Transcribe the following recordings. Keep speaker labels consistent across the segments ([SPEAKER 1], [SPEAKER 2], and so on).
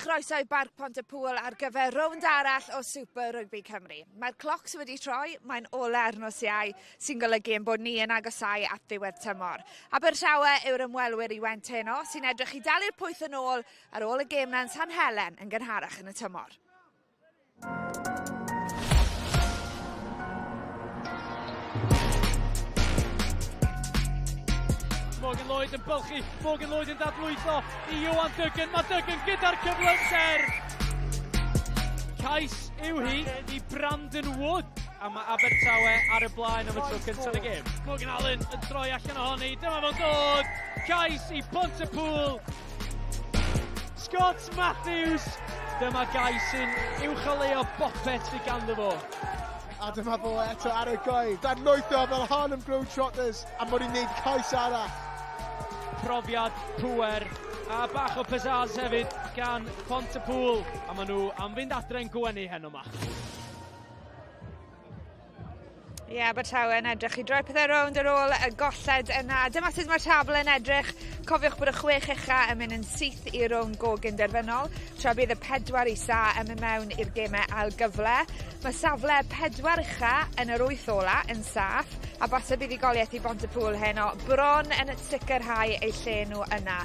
[SPEAKER 1] chroeso i Barc Pont-y-pŵl ar gyfer rownd arall o Super Rygbi Cymru. Mae'r cloc sydd wedi troi, mae'n ola ar nos Iau, sy'n golygu ein bod ni yn agosáu at ddiwedd tymor. Abertawe yw'r ymwelwyr i Went heno, sy'n edrych i dalu'r pwyth yn ôl ar ôl y gêm na'n San Helen yn gynharach yn y tymor.
[SPEAKER 2] Morgan Lloyd yn bylchu, Morgan Lloyd yn dadlwytho i Iwan Duggan, mae Duggan gyda'r cyflymder! Cais yw hi i Brandon Wood, a mae Abertawe ar y blaen am y tro cyntaf yn y gêm. Morgan Allen yn troi allan ohoni, dyma fo'n dod! Cais i Pontypool! Scott Matthews! Dyma gais sy'n uwcholeuo bopeth sydd ganddo fo.
[SPEAKER 3] A dyma fo eto ar y gael. Dadlwytho fel Harlem Globetrotters a mod i'n neud cais arall.
[SPEAKER 2] Profiad, pŵer a bach o pizzazz hefyd gan Pontypool. A maen nhw am fynd adre'n gwenu heno 'ma.
[SPEAKER 1] Ie, yeah, Abertawe yn edrych i droi pethau rownd ar ôl y golled yna. Dyma sut mae'r tabl yn edrych. Cofiwch bod y chwech ucha yn mynd yn syth i'r rownd go gynderfynol, tra bydd y pedwar isa yn mynd mewn i'r gemau ail gyfle. Mae safle pedwar ucha yn yr wyth ola yn saff, a base buddugoliaeth i Bontypŵl heno bron yn sicrhau eu lle nhw yna.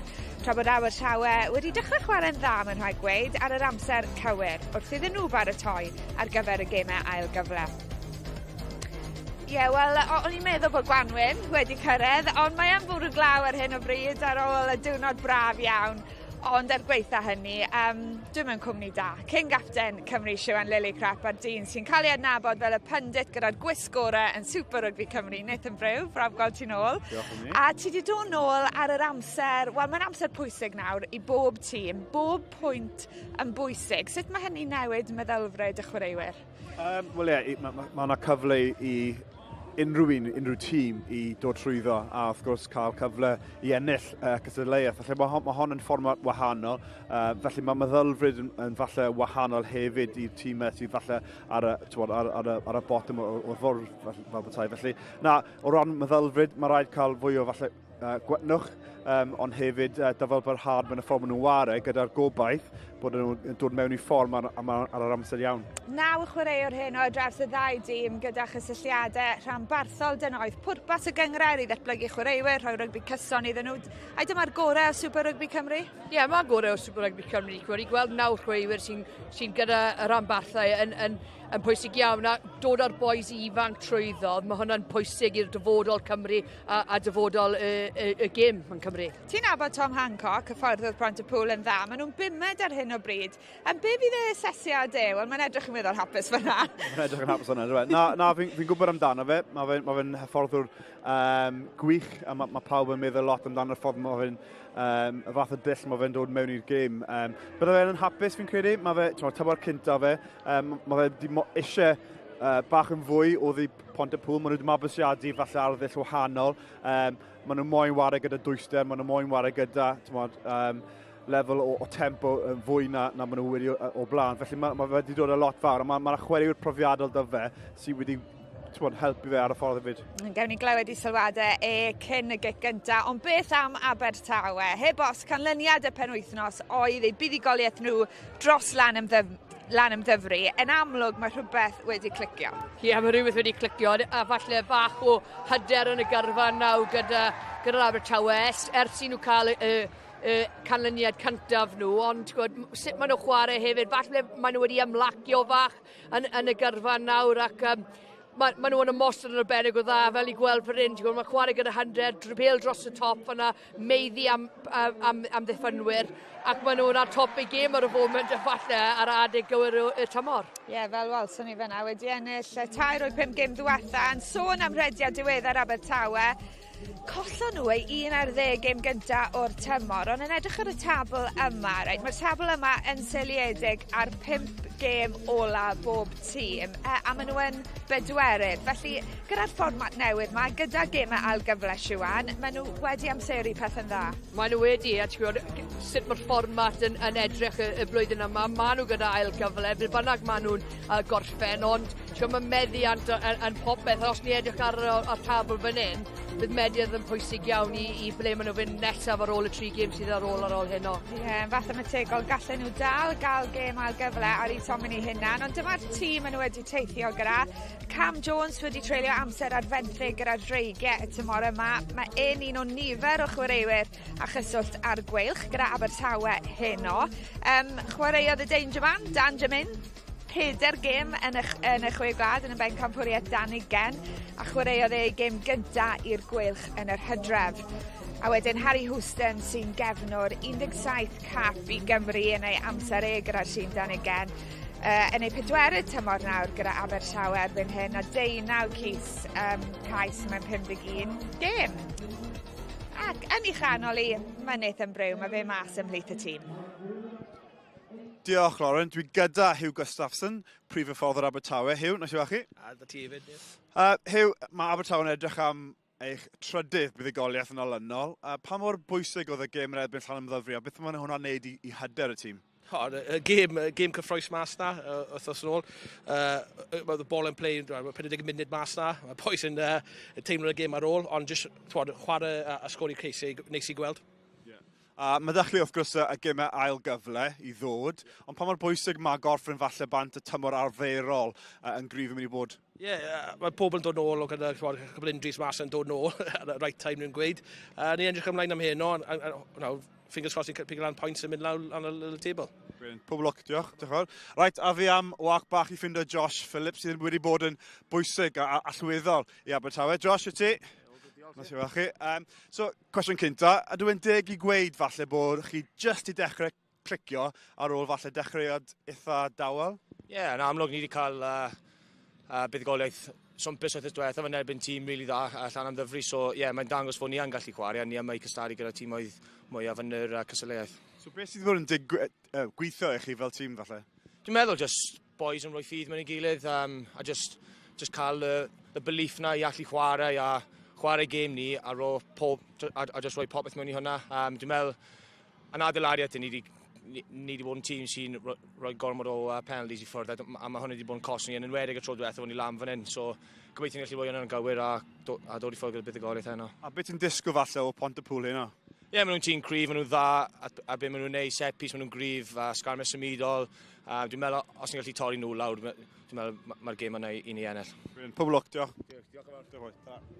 [SPEAKER 1] Tra bod Abertawe wedi dechrau chwarae'n dda, mae'n rhaid gweud, ar yr amser cywir, wrth iddyn nhw baratoi ar gyfer y gemau ail gyfle. Ie, yeah, wel, o'n i'n meddwl bod Gwanwyn wedi cyrraedd, ond mae yn bwrw glaw ar hyn o bryd ar ôl y diwrnod braf iawn. Ond er gweitha hynny, um, dwi'n mewn cwmni da. Cyn gapten Cymru Siwan Lillicrap a'r dyn sy'n cael ei adnabod fel y pundit gyda'r gwisg gorau yn Super Rugby Cymru, Nathan Brew, braf gweld ti'n ôl.
[SPEAKER 4] Diolch am
[SPEAKER 1] A ti wedi dod nôl ar yr amser, wel mae'n amser pwysig nawr i bob tîm, bob pwynt yn bwysig. Sut mae hynny newid meddylfryd y chwaraewyr?
[SPEAKER 4] Um, Wel ie, mae ma, ma yna cyfle i unrhyw un, unrhyw tîm i dod trwyddo a wrth gwrs cael cyfle i ennill cystadleuaeth. Felly mae hon, mae hon yn fformat wahanol, felly mae meddylfryd yn, yn falle wahanol hefyd i'r tîmau sydd falle ar y, tywod, ar, ar, y, ar y bottom o'r, o'r fwrdd fel, fel bethau. Felly, na, o ran meddylfryd, mae rhaid cael fwy o falle gwetnwch, um, ond hefyd dyfalbarhad mewn y ffordd maen nhw'n ware gyda'r gobaith bod nhw'n dod mewn i fform ar, ar, ar yr amser iawn.
[SPEAKER 1] Naw chwaraewr hyn o draws y ddau dîm gyda chysylltiadau rhanbarthol. Dyna oedd pwrpas y gynghrair i ddatblygu chwaraewyr, rhoi rygbi cyson iddyn nhw. Ai dyma'r gorau o Super Rugby Cymru?
[SPEAKER 5] Ie, yeah, mae'r gorau o Super Rugby Cymru. Wedi gweld naw chwaraewyr sy'n sy gyda y rhanbarthau yn, yn, yn pwysig iawn a dod â'r boys ifanc trwyddo, mae hwnna'n pwysig i'r dyfodol Cymru a, a dyfodol y, y, y gêm yn Cymru.
[SPEAKER 1] Ti'n nabod Tom Hancock, hyfforddwr Pontypool yn dda, maen nhw'n bumed ar hyn o bryd. Am be fydd ei asesiad e? Wel, mae'n edrych yn weddol hapus fyna.
[SPEAKER 4] Mae'n edrych yn hapus fyna, dwi. Na, na fi'n fi gwybod amdano fe. Mae fe'n ma fe hyfforddwr um, gwych a mae, ma pawb yn meddwl lot amdano'r ffordd mae fe'n um, y fath o dull mae fe'n dod mewn i'r gêm. Um, bydde fe'n hapus fi'n credu, mae fe, ti'n tymor cynta fe, um, mae fe di eisiau bach yn fwy o ddi Pontypool, maen nhw wedi mabwysiadu falle arddull wahanol, um, maen nhw moyn ware gyda dwyster, maen nhw moyn ware gyda, ti'n um, lefel o, o tempo yn fwy na, na maen nhw wedi o, o blaen. Felly mae, mae wedi dod â lot fawr, a mae, mae chwaraewyr profiadol da fe sydd wedi bod, helpu fe ar y ffordd hefyd.
[SPEAKER 1] Gawn ni glywed i sylwadau e cyn y gic gyntaf, ond beth am Abertawe? Heb os, canlyniad y penwythnos oedd eu buddugoliaeth nhw dros lan ymddyf lan ymddyfru. Yn amlwg mae rhywbeth wedi clicio.
[SPEAKER 5] Ie, yeah, mae rhywbeth wedi clicio, a falle bach o hyder yn y gyrfa nawr gyda, gyda'r Abertawe ers, ers i nhw cael y, y, y canlyniad cyntaf nhw, ond gwyd, sut maen nhw'n chwarae hefyd, falle maen nhw wedi ymlacio fach yn, yn y gyrfa nawr ac um, mae, ma nhw yn ymosod yn arbennig o dda, fel i gweld fan hyn, mae chwarae gyda 100, bêl dros y top fyna, meiddi am, am, am, am ddiffynwyr, ac maen nhw'n ar top eu gêm ar y foment, a falle ar adeg gywir y tymor.
[SPEAKER 1] Ie, yeah, fel welson ni fyna, wedi ennill tair o'r pum gêm ddiwetha, yn sôn am rhediad diweddar Abertawe, Collon nhw eu 11 gêm gynta o'r tymor, ond yn edrych ar y tabl yma, reit, mae'r tabl yma yn seiliedig ar 5 gêm ola bob tîm, a maen nhw yn bedwerydd. Felly, gyda'r fformat newydd yma, gyda gemau ail gyfle, Siwan, maen nhw wedi amseru pethau'n dda.
[SPEAKER 5] Maen nhw wedi, a ti'n gwybod, sut mae'r fformat yn edrych y blwyddyn yma, maen nhw gyda ail gyfle, ble bynnag maen nhw'n gorffen, ond ti'n gwybod, mae meddiant yn popeth. Os ni edrych ar tabl fan hyn, bydd meddiant yn pwysig iawn i ble maen nhw'n fynd nesaf ar ôl y 3 gêm sydd ar ôl heno.
[SPEAKER 1] Ie, yeah, yn fathemategol, gallen nhw dal gael gêm ail gyfle ar eu tomen eu hunan, ond dyma'r tîm maen nhw wedi teithio gyda. Cam Jones wedi treulio amser ar fenthyg gyda'r Dreigiau y tymor yma. Mae e'n un o nifer o chwaraewyr a chyswllt ar Gweilch gyda Abertawe heno. Chwaraeodd y Danger Man, Dan Jamin, 4 gêm yn y Chwe Gwlad yn y bencampwriaeth dan 20, a chwaraeodd ei gêm gynta i'r Gweilch yn yr hydref. A wedyn Harry Houston sy'n gefnwr, 17 cap i Gymru yn ei amser e gyda'r tîm dan 20. Yn ei pedwerydd tymor nawr gyda Abertawe erbyn hyn, a 19 cais mewn 51 gêm. Ac yn ei chanol i, mae Nathan Brew, mae fe mas ymhlith y tîm.
[SPEAKER 4] Diolch, Lauren. Dwi gyda Hugh Gustafson, prif hyfforddwr Abertawe. Hugh, nice i weld chi.
[SPEAKER 6] A da ti hefyd.
[SPEAKER 4] Hugh, mae Abertawe yn edrych am eich trydydd buddugoliaeth yn olynol. Pa mor bwysig oedd y gêm yn erbyn Llanymddyfri, a beth mae'n hwnna'n neud i hyder y tîm?
[SPEAKER 6] O, y gêm cyffrous mas na, wythnos yn ôl. Mae ball in play, 50 munud mas na. Mae boys yn teimlo'r gêm ar ôl, ond just chwarae a sgori ceisiau neis i gweld.
[SPEAKER 4] A mae ddechrau wrth gwrs y gemau ail gyfle i ddod, ond pa mor bwysig mae gorffen falle bant y tymor arferol yn gryf yn mynd i bod?
[SPEAKER 6] Ie, yeah, mae pobl yn dod nôl o gyda cwpl injuries mas yn dod nôl ar y right time nhw'n gweud. Ni'n edrych ymlaen am heno, no, fingers crossed ni'n pick lan points yn mynd lawr ar y table.
[SPEAKER 4] Brilliant. Pob lwc, diolch. Diolch yn fawr. Right, a fi am walk bach i ffindo Josh Phillips sydd wedi bod yn bwysig a allweddol i Abertawe. Josh, y ti? Nice i weld chi. So, cwestiwn cynta, ydw i'n deg i gweud falle bod chi just i dechrau clicio ar ôl falle dechreuad eitha dawel?
[SPEAKER 7] Ie, yeah, yn amlwg ni wedi cael buddugoliaeth swmpus wythnos diwethaf yn erbyn tîm rili dda Llanymddyfri, so ie, yeah, mae'n dangos fod ni yn gallu chwarae a ni yma i cystadlu gyda tîmoedd mwyaf yn yr cystadleuaeth.
[SPEAKER 4] So beth sydd wedi bod yn gweithio i chi fel tîm falle?
[SPEAKER 7] Dwi'n meddwl just boys yn rhoi ffydd mewn ei gilydd a just cael y belief na i allu chwarae a chwarae gêm ni a just rhoi popeth mewn i hwnna. Dwi'n meddwl, yn adeiladiad ni wedi bod yn tîm sy'n rhoi gormod o penalties i ffwrdd a mae hwnna wedi bod yn cost ni yn enwedig y tro diwethaf o'n i lan fan hyn. So gobeithio ni'n gallu rhoi hwnna'n gywir a dod i ffwrdd gyda buddugoliaeth heno.
[SPEAKER 4] A beth ti'n disgwyl falle o Pontypool heno?
[SPEAKER 7] Ie, yeah, maen nhw'n tîm cryf, maen nhw'n dda a be maen nhw'n neud, set piece, maen nhw'n gryf, a sgarmes symudol. Dwi'n meddwl, os ni'n gallu torri nhw lawr, dwi'n meddwl mae'r gêm yna i ni ennill.
[SPEAKER 4] Brilliant. Pob lwc, diolch.
[SPEAKER 7] Diolch, diolch yn fawr.
[SPEAKER 4] Diolch.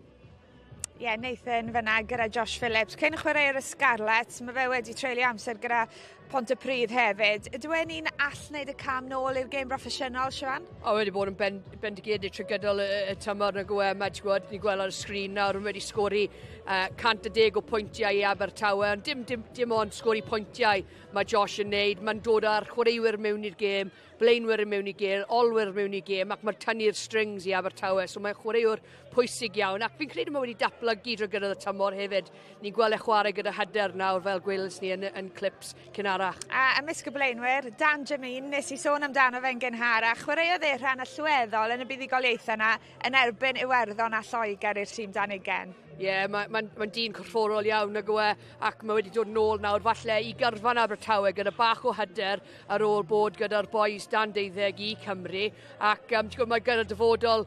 [SPEAKER 1] Ie, yeah, Nathan fyna gyda Josh Phillips. Cyn chwarae'r y Scarlets, mae fe wedi treulio amser gyda Pontypridd hefyd. Ydw e'n un all wneud y cam nôl i'r gêm broffesiynol, Siwan?
[SPEAKER 5] O, wedi bod yn bendigedig trwy gydol y tymor na gwe. Mae, ti'n gwybod, ni'n gweld ar y sgrin nawr, wedi sgori 110 o pwyntiau i Abertawe. Ond dim ond sgori pwyntiau mae Josh yn neud. Mae'n dod â'r chwaraewyr mewn i'r gêm, blaenwyr yn mewn i gêm, olwyr mewn i gêm, ac mae'n tynnu'r strings i Abertawe. So mae'n chwaraewr pwysig iawn. Ac fi'n credu mae wedi datblygu drwy gydol y tymor hefyd. Ni'n gweld e chwarae gyda hyder nawr fel gwelys ni yn clips cynharach.
[SPEAKER 1] A ymysg y blaenwyr, Dan Jamin, nes i sôn amdano fe'n gynharach, chwaraeodd e rhan allweddol yn y buddugoliaethau yna yn erbyn Iwerddon a Lloegr i'r tîm dan 20.
[SPEAKER 5] Ie, yeah, mae'n ma dyn corfforol iawn nag yw e, ac mae wedi dod nôl nawr falle i gyrfan Abertawe gyda bach o hyder ar ôl bod gyda'r boys dan 12 i Cymru, ac ti'n gwybod, mae gyda dyfodol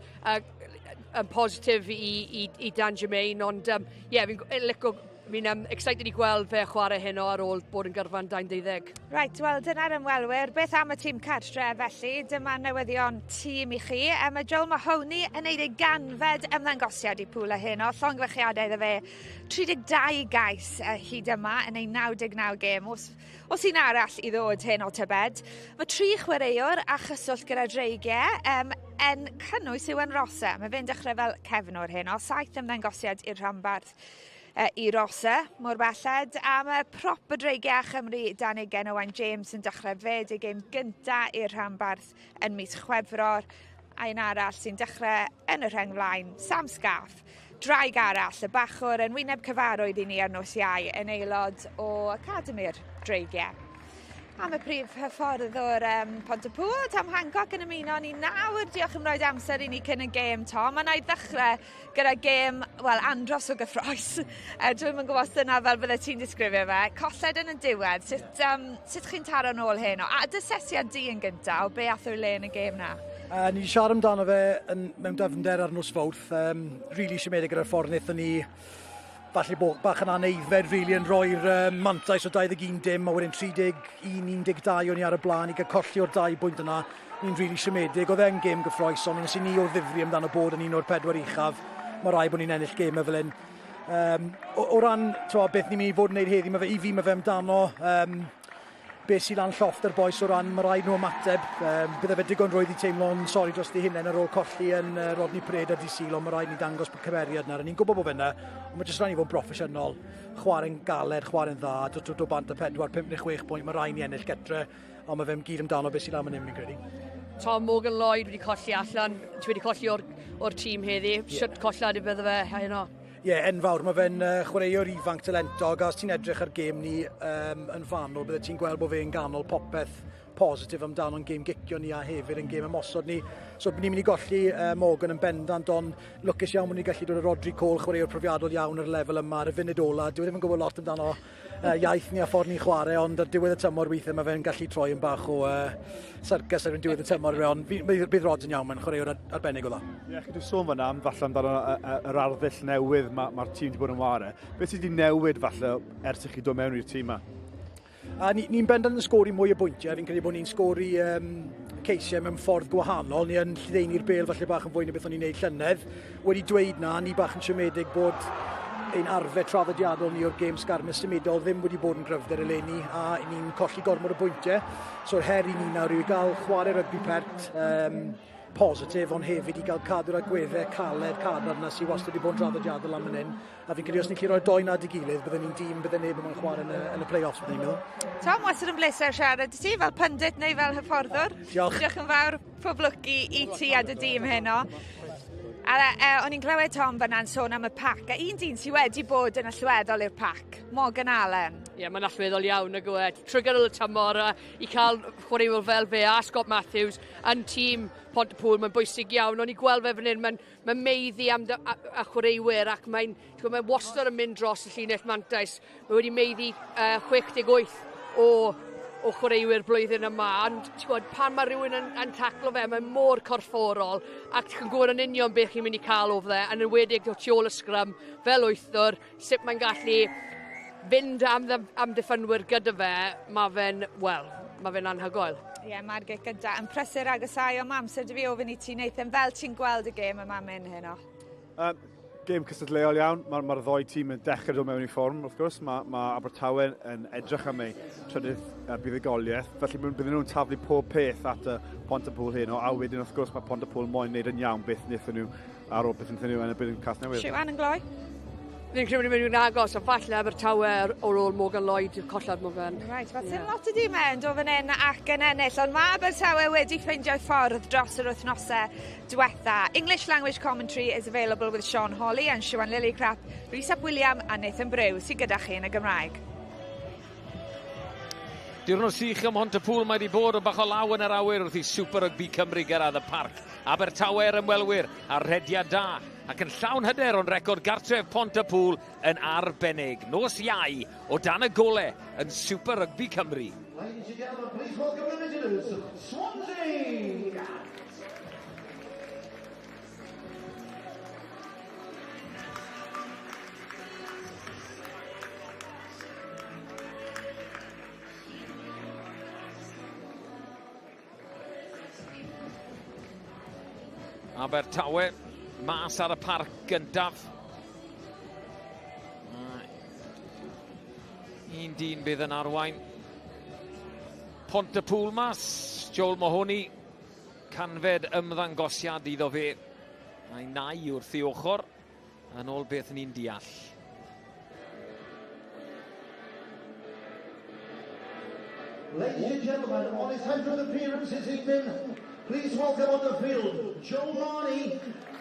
[SPEAKER 5] yn positif i Dan Jermaine, ond ie, yeah, fi'n licio. Fi'n excited i gweld fe chwarae heno ar ôl bod yn gyrfan 12.
[SPEAKER 1] Right, wel, dyna'r ymwelwyr. Beth am y tîm cartre felly? Dyma newyddion tîm i chi. Mae Joel Mahoney yn neud ei 100fed ymddangosiad i Pwla heno. Llongyfarchiadau iddo fe. 32 gais hyd yma yn ei 99 gêm. Os un arall i ddod heno tybed. Mae tri chwaraewr a chyswllt gyda Dreigiau yn cynnwys Iwan Rosa. Mae fe'n dechrau fel cefnwr heno. 7 ymddangosiad i'r rhanbarth i Rosa, mor belled, a mae prop y Dreigiau a Chymru dan 20 Owain James yn dechrau fed ei gêm gynta i'r rhanbarth yn mis Chwefror, a un arall sy'n dechrau yn y rheng flaen, Sam Scaff. Draig arall, y bachwr yn wyneb cyfarwydd i ni ar nos Iau, yn aelod o Academi'r Dreigiau. Am y prif hyfforddwr Pontypool, Tom Hancock, yn ymuno ni nawr. Diolch am roed amser i ni cyn y gêm, Tom. A na i ddechrau gyda gêm, wel, andros o gyffroes. Dwi'm yn gwybod os dyna fel bydde ti'n disgrifio fe. Colled yn y diwedd, sut chi'n taro nôl heno? A dy sesiad di yn gyntaf, o be ath o'i le yn y gêm na?
[SPEAKER 8] Ni wedi siarad amdano fe mewn dyfnder ar nos Fawrth. Really siomedig gyda'r ffordd wnaethon ni falle bod bach yn aneiddfed really yn rhoi'r mantais o 21-dim, a wedyn 31-12 o'n i ar y blaen i gael colli o'r 2 bwynt yna. Ni'n really siomedig. Oedd e'n gêm gyffroes, ond nes i ni o ddifri amdano bod yn un o'r 4 uchaf. Mae rhaid bod ni'n ennill gêm fel hyn. O ran beth ni'n mynd i fod yn gwneud heddi, i fi mae fe amdano beth sy'n lan llofft yr bois o ran, mae rhaid nhw ymateb. Bydde fe digon rwydd i teimlo'n sori dros eu hunain ar ôl colli yn Rodney Parade ar dydd Sul, ond mae rhaid ni dangos bod cymeriad yna. Ni'n gwybod bod fe yna, ond mae jyst rhaid ni fod yn broffesiynol. Chwarae'n galed, chwarae'n dda, dod bant y 4, 5 neu 6 pwynt, mae rhaid ni ennill getre, ond mae fe'n gyd amdano beth sy'n lan fan hyn, fi'n credu.
[SPEAKER 5] Tom, Morgan Lloyd wedi colli allan, ti wedi colli o'r tîm heddi. Sut collad i bydde fe heno?
[SPEAKER 8] Ie, yeah, enfawr. Mae fe'n chwaraewr ifanc talentog, a os ti'n edrych ar gêm ni yn fanwl, bydde ti'n gweld bod fe'n ganol popeth positif amdano'n gêm gicio ni a hefyd yn gêm ymosod ni. So ni'n mynd i golli Morgan yn bendant, ond lwcus iawn bod ni'n gallu dod â Rodri Cole, chwaraewr profiadol iawn ar y lefel yma, ar y funud ola. Dwi ddim yn gwybod lot amdano iaith ni a ffordd ni'n chwarae, ond ar diwedd y tymor weithiau mae fe'n gallu troi yn bach o syrcus ar diwedd y tymor, ond bydd Rod yn iawn, mae'n chwaraewr arbennig o dda.
[SPEAKER 4] Ie, chi wedi sôn fan'na am falle amdano yr arddull newydd mae'r tîm wedi bod yn ware. Beth sydd wedi newid falle ers i chi dod mewn i'r tîm yma?
[SPEAKER 8] A ni'n bendant yn sgori mwy o bwyntiau. Fi'n credu bod ni'n sgori ceisiau mewn ffordd gwahanol. Ni yn lledaenu'r bêl falle bach yn fwy na beth o'n i'n neud llynedd. Wedi dweud na, ni bach yn siomedig bod ein arfer traddodiadol ni o'r gêm sgarmes symudol ddim wedi bod yn gryfder eleni, a ni'n colli gormod o bwyntiau. So'r her i ni nawr yw i gael chwarae rygbi pert positif, ond hefyd i gael cadw'r agweddau caled cadarn na sydd wastad wedi bod yn draddodiadol am hyn. A fi'n credu os ni'n gallu rhoi doi nad i gilydd, bydden ni'n dîm, bydden neb yma'n chwarae yn y play-offs, bydden ni'n meddwl.
[SPEAKER 1] Tom, wastad yn bleser siarad i ti fel pundit neu fel hyfforddwr.
[SPEAKER 8] Diolch.
[SPEAKER 1] Diolch yn fawr, pob lwc i ti a dy dîm heno. A o'n i'n clywed Tom fanna'n sôn am y pac, a un dyn sydd wedi bod yn allweddol i'r pac, Morgan Allen.
[SPEAKER 5] Ie, yeah, mae'n allweddol iawn, nag yw e. Trwy gydol y tymor, i cael chwaraewyr fel fe a Scott Matthews yn tîm Pontypool, mae'n bwysig iawn. O'n i gweld fe fan hyn, mae'n meiddi am a chwaraewyr ac mae'n wastad yn mynd dros y llinell mantais. Mae wedi meiddi 68 o chwaraewyr blwyddyn yma, ond ti'n gwybod, pan mae rhywun yn taclo fe, mae'n mor corfforol, ac ti'n gwybod yn union beth chi'n mynd i cael o fe, yn enwedig o tu ôl y sgrym, fel wythwr, sut mae'n gallu fynd am diffynwyr gyda fe, mae fe'n, wel, mae fe'n anhygoel.
[SPEAKER 1] Ie, yeah, mae'r gic gyda yn prysur agosau, ond mae amser dy fi ofyn i ti, Nathan, fel ti'n gweld y gêm yma mynd heno?
[SPEAKER 4] Gêm cystadleuol iawn, mae'r ddoi tîm yn dechrau dod mewn i fform, wrth gwrs. Mae Abertawe yn edrych am eu trydydd buddugoliaeth, felly bydden nhw'n taflu pob peth at y Pontypool heno, a wedyn wrth gwrs mae Pontypool moyn wneud yn iawn beth wnaethon nhw ar ôl beth wnaethon nhw yn y blwyddyn Casnewydd.
[SPEAKER 1] Siwan yn gloi?
[SPEAKER 5] Fi'n credu mynd i'n agos, a falle Abertawe ar ôl Morgan Lloyd, collad Morgan.
[SPEAKER 1] Right, wel, yeah. Lot o dimau yn dod fan hyn ac yn ennill, ond mae Abertawe wedi ffeindio'i ffordd dros yr wythnosau diwetha. English language commentary is available with Sean Holly and Siwan Lillicrap, Rhys ap William a Nathan Brew sydd gyda chi yn y Gymraeg.
[SPEAKER 9] Diwrnod sych ym Mhontypool mae wedi bod o bach o law yn yr awyr wrth i Super Rugby Cymru gyrraedd y parc. Abertawe'r ymwelwyr a rhediad da ac yn llawn hyder o'n record gartref Pontypool yn arbennig. Nos Iau o dan y gole yn Super Rugby Cymru.
[SPEAKER 10] Ladies and gentlemen, please welcome the visitors, Swansea!
[SPEAKER 9] Abertawe mas ar y parc gyntaf. Un dyn bydd yn arwain. Pontypool mas, Joel Mahoney, canfed ymddangosiad iddo fe. Mae nai wrth ei ochr, yn ôl beth ni'n deall.
[SPEAKER 10] Ladies and gentlemen, on his 100th appearance this evening, please welcome on the field, Joe Marnie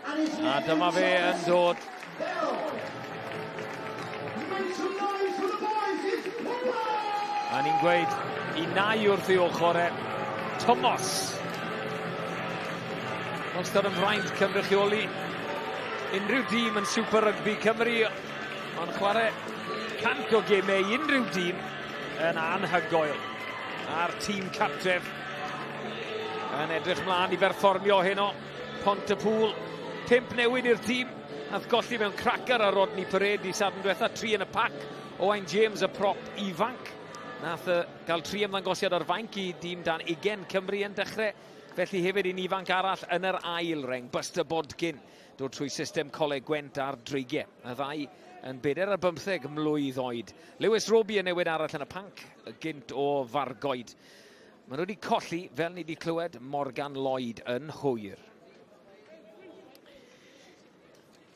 [SPEAKER 10] and his
[SPEAKER 9] A dyma fe yn dod.
[SPEAKER 10] Make some noise for the boys, it's Pula!
[SPEAKER 9] A ni'n gweud, I nai wrth ei ochr e. Tomos. Wastad yn fraint cynrychioli unrhyw dîm yn Super Rugby Cymru. Ond chwarae 100 o gemau i unrhyw dîm yn anhygoel. A'r tîm cartref yn edrych mlaen i berfformio heno. Pontypool, 5 newid i'r tîm. Nath golli mewn cracker ar Rodney Parade i Sadwrn diwetha, 3 yn y pac. Owain James, y prop ifanc, nath gael 3 ymddangosiad ar fainc i dîm dan 20 Cymru yn dechrau. Felly hefyd un ifanc arall yn yr ail reng, Buster Bodkin, dod trwy system Coleg Gwent a'r Dreigiau. Y ddau yn 14 mlwydd oed. Lewis Roby yn newid arall yn y panc, gynt o Fargoed. Maen nhw wedi colli, fel ni wedi clywed, Morgan Lloyd yn hwyr.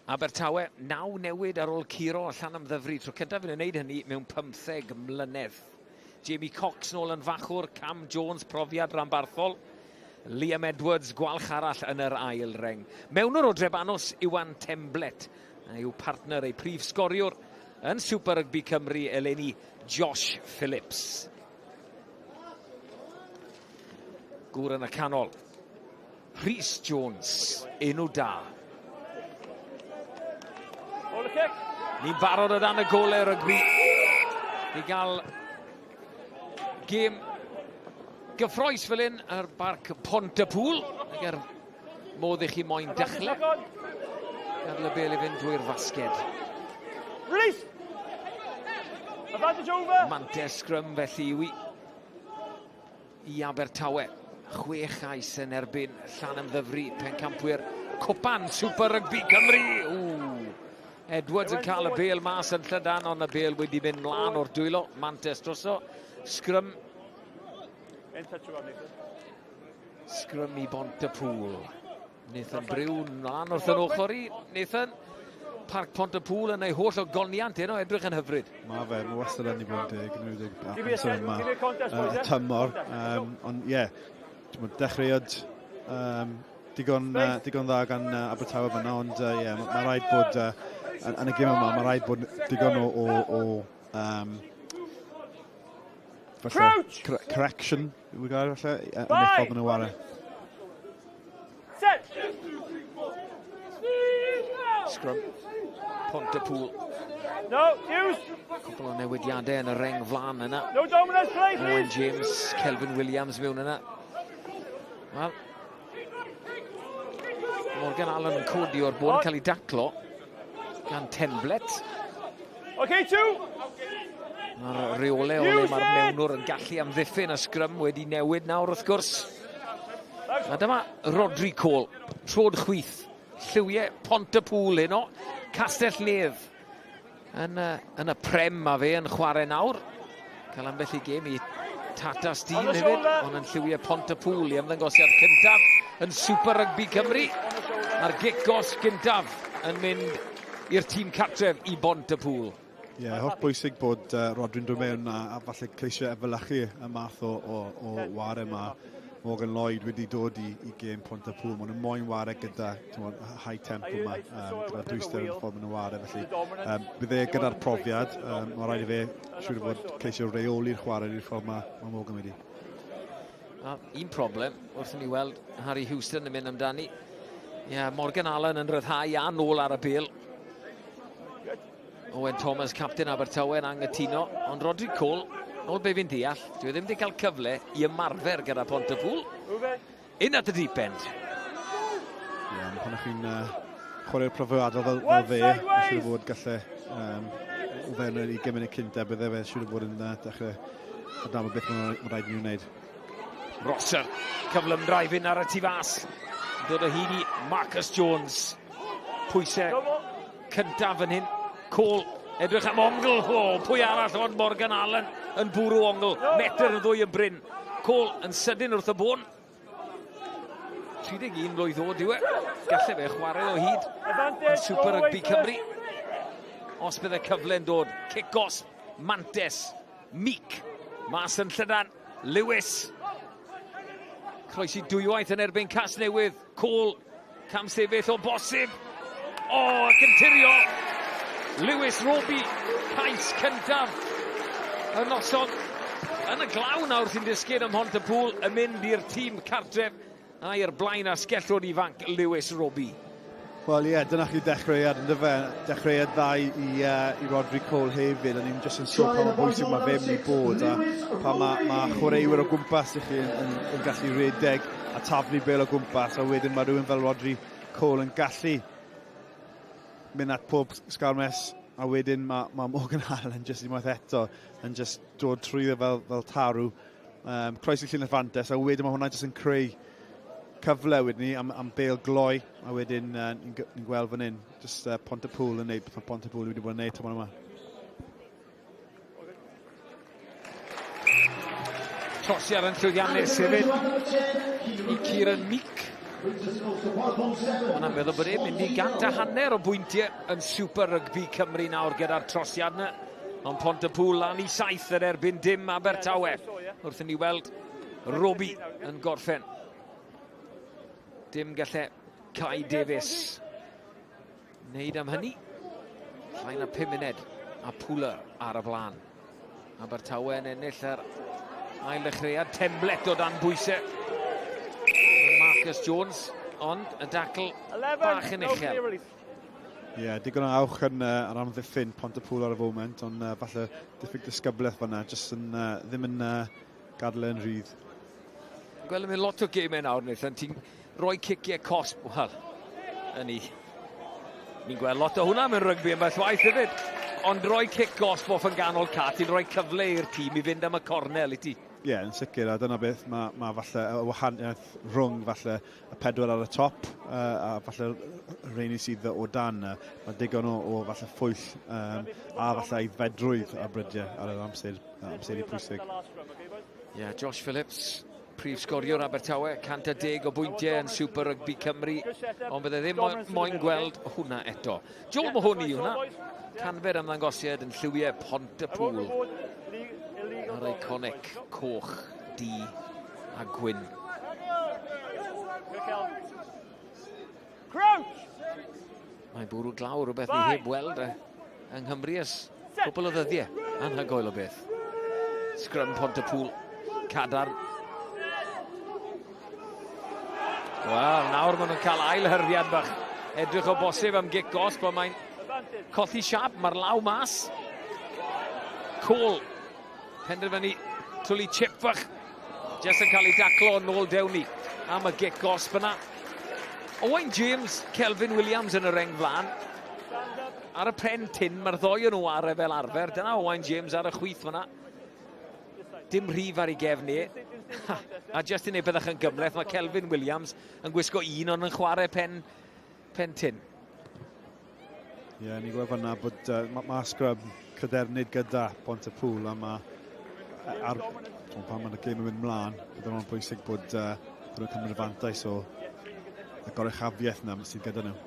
[SPEAKER 9] Abertawe, 9 newid ar ôl curo Llanymddyfri. Tro cyntaf yn wneud hynny mewn 15 mlynedd. Jamie Cox nôl yn fachwr, Cam Jones profiad ranbarthol, Liam Edwards gwalch arall yn yr ail reng. Mewnwr o Drebanos, Iwan Temblet, a yw partner ei prif sgoriwr yn Super Rugby Cymru eleni, Josh Phillips. Gŵr yn y canol, Rhys Jones, enw da. Ni'n barod o dan y golau rygbi i gael gêm gyffroes fel hyn ar barc Pontypool. Ac er modd i chi moyn dechrau. Gadael y bel i fynd drwy'r fasged.
[SPEAKER 2] Release! Advantage over!
[SPEAKER 9] Mantes sgrym felly yw i i Abertawe. 6 chais yn erbyn Llanymddyfri, pencampwyr Cwpan Super Rugby Cymru. Ww. Edwards yn cael y bêl mas yn llydan, ond y bêl wedi mynd mlaen o'r dwylo. Mantes droso. Sgrym. Sgrym i Bontypool. Nathan Brew mlaen wrth yn ochr i. Nathan, Parc Pontypool yn ei holl ogoniant heno, edrych yn hyfryd.
[SPEAKER 4] Mae fe, mae wastad yn i fod yn deg, yn enwedig amser yma, y tymor. Ond ie, dechreuad digon dda gan Abertawe fyna, ond ie, mae rhaid bod, yn y gêm yma, mae rhaid bod digon o falle, correction, yw'r gair falle, yn y ffordd maen nhw'n ware.
[SPEAKER 2] Set!
[SPEAKER 9] Scrum. Pontypool.
[SPEAKER 2] No, use!
[SPEAKER 9] Cwpl o newidiadau yn y reng flan yna.
[SPEAKER 2] No dominance play, please!
[SPEAKER 9] Owen James, Kelvin Williams mewn yna. Wel, Morgan Allen yn codi o'r bôn, cael ei daclo gan Tenblet.
[SPEAKER 2] Okay, two!
[SPEAKER 9] Mae'r reolau o le mae'r mewnwr yn gallu amddiffyn y sgrym wedi newid nawr wrth gwrs. A dyma Rodri Cole, trod chwith, lliwiau Pontypool heno, Castell Nedd yn y prem ma fe yn chwarae nawr. Cael ambell i gêm i Tata Steel hefyd, ond yn lliwiau Pontypool i ymddangosiad cyntaf yn Super Rugby Cymru. Mae'r gic gos gyntaf yn mynd i'r tîm cartref i Bontypool.
[SPEAKER 4] Ie, yeah, holl bwysig bod Rodri'n dod mewn a falle ceisio efelychu y math o ware yma. Morgan Lloyd wedi dod i gêm Pontypool. Maen nhw'n moyn ware gyda high tempo yma, gyda dwyster yn y ffordd maen nhw'n ware. Felly, bydd e gyda'r profiad, mae rhaid i fe siŵr o fod ceisio reoli'r chwarae i'r ffordd mae Morgan wedi.
[SPEAKER 9] Un problem, wrth i ni weld Harry Houston yn mynd amdani. Yeah, Morgan Allen yn rhyddhau a nôl ar y bêl. Owen Thomas, captain Abertawe, yn anghytuno, ond Rodri Cole, nôl be fi'n deall, dwi ddim wedi cael cyfle i ymarfer gyda Pontypool. In at the deep end.
[SPEAKER 4] Ie, yeah, pan o'ch chi'n chwarae'r profiadol fel fe, siŵr o fod gallai o fewn yr 20 munud cynta, bydde fe siŵr o fod yn dechrau adnabod beth mae'n rhaid i ni wneud.
[SPEAKER 9] Rosser, cyflymdra i fynd ar y tu fas. Dod o hyd i Marcus Jones. Pwysau cyntaf fan hyn. Cole, edrych am ongl. O, pwy arall ond Morgan Allen yn bwrw ongl. Metr yn ddwy yn brin. Cole yn sydyn wrth y bôn. 31 mlwydd oed yw e. Gallai fe chwarae o hyd yn Super Rugby Cymru. Os bydd y cyfle'n dod. Cic gosb, Mantes, Meek, mas yn llydan, Lewis. Croesi dwywaith yn erbyn Casnewydd. Cole, camsefyll o bosib. O, ac yn tirio. Lewis Roby, cais cyntaf y noson. Yn y glaw nawr sy'n disgyn ym Mhontypŵl yn mynd i'r tîm cartref a i'r blaen asgellwr ifanc Lewis Roby.
[SPEAKER 4] Wel ie, yeah, dyna chi dechreuad yn dyfe, dechreuad dda i Rodri Cole hefyd, a ni'n jyst yn sôn pa mor bwysig mae fe mynd i bod, a pa mae chwaraewyr o gwmpas i chi yn gallu redeg a taflu bel o gwmpas, a wedyn mae rhywun fel Rodri Cole yn gallu mynd at pob sgarmes, a wedyn mae Morgan Allen jyst unwaith eto yn jyst dod trwyddo fel tarw, croesi llinell fantes, a wedyn mae hwnna jyst yn creu cyfle wedyn ni am bêl gloi, a wedyn ni'n gweld fan hyn, jyst Pontypool yn neud beth mae Pontypool wedi bod yn neud tymor yma.
[SPEAKER 9] Trosiad yn llwyddiannus hefyd i Kieran Meek. Mae'n meddwl bod e'n mynd i 150 o bwyntiau yn Super Rugby Cymru nawr gyda'r trosiad yna. Ond Pontypool lan i 7 yn erbyn dim Abertawe. Wrth i ni weld Roby yn gorffen. Dim galle Kai Davies wneud am hynny. Llai na 5 munud a Pooler ar y blaen. Abertawe yn ennill yr ail ddechreuad. Temblet o dan bwysau. Marcus Jones, ond y dacl bach yn uchel.
[SPEAKER 4] Ie, yeah, digon o awch yn ar amddiffyn Pontypool ar y foment, ond falle diffyg disgyblaeth fan'na, jyst yn, ddim yn gadael e'n rhydd.
[SPEAKER 9] Gweld yn mynd lot o gemau nawr, Nathan, ti'n rhoi ciciau cosb, wel, yn ni. Ni'n gweld lot o hwnna mewn rygbi yn beth waith hefyd. Ond rhoi cic gosb off yn ganol ca, ti'n rhoi cyfle i'r tîm i fynd am y cornel i ti.
[SPEAKER 4] Ie, yeah, yn sicr, a dyna beth, mae falle y wahaniaeth rhwng falle y pedwar ar y top a falle y rheini sydd o dan. Mae digon o falle ffwyll a falle aeddfedrwydd a brydiau ar yr amseru pwysig.
[SPEAKER 9] Ie, yeah, Josh Phillips, prif sgoriwr Abertawe, 110 o bwyntiau yn Super Rugby Cymru, ond bydde ddim moyn gweld hwnna eto. Joel Mahoney hwnna, canfed ymddangosiad yn lliwiau Pontypool. Yr iconic coch, du a gwyn. Mae'n bwrw glaw rhywbeth ni heb weld yng Nghymru ers cwpl o ddyddiau. Anhygoel o beth. Scrum Pontypool, cadarn. Wel, nawr maen nhw'n cael ail hyrddiad bach. Edrych o bosib am gic gosb, ond mae'n colli siap, mae'r law mas. Cole, penderfynu twlu chip fach. Jyst yn cael ei daclo nôl Dewney am y gic gosb yna. Owain James, Kelvin Williams yn y reng flan. Ar y pen tyn, mae'r ddoi o'n nhw ar e fel arfer. Dyna Owain James ar y chwith fyna. Dim rhif ar ei gefn e. A jyst i wneud byddach yn gymhleth, mae Kelvin Williams yn gwisgo un ond yn chwarae pen tyn.
[SPEAKER 4] Ie, yeah, ni'n gweld fan'na bod mae sgrub cadernid gyda Pontypool, a mae pan mae'r gêm yn mynd mlaen, bydd o'n bwysig bod nhw'n cymryd fantais o y goruchafiaeth yna sydd gyda nhw.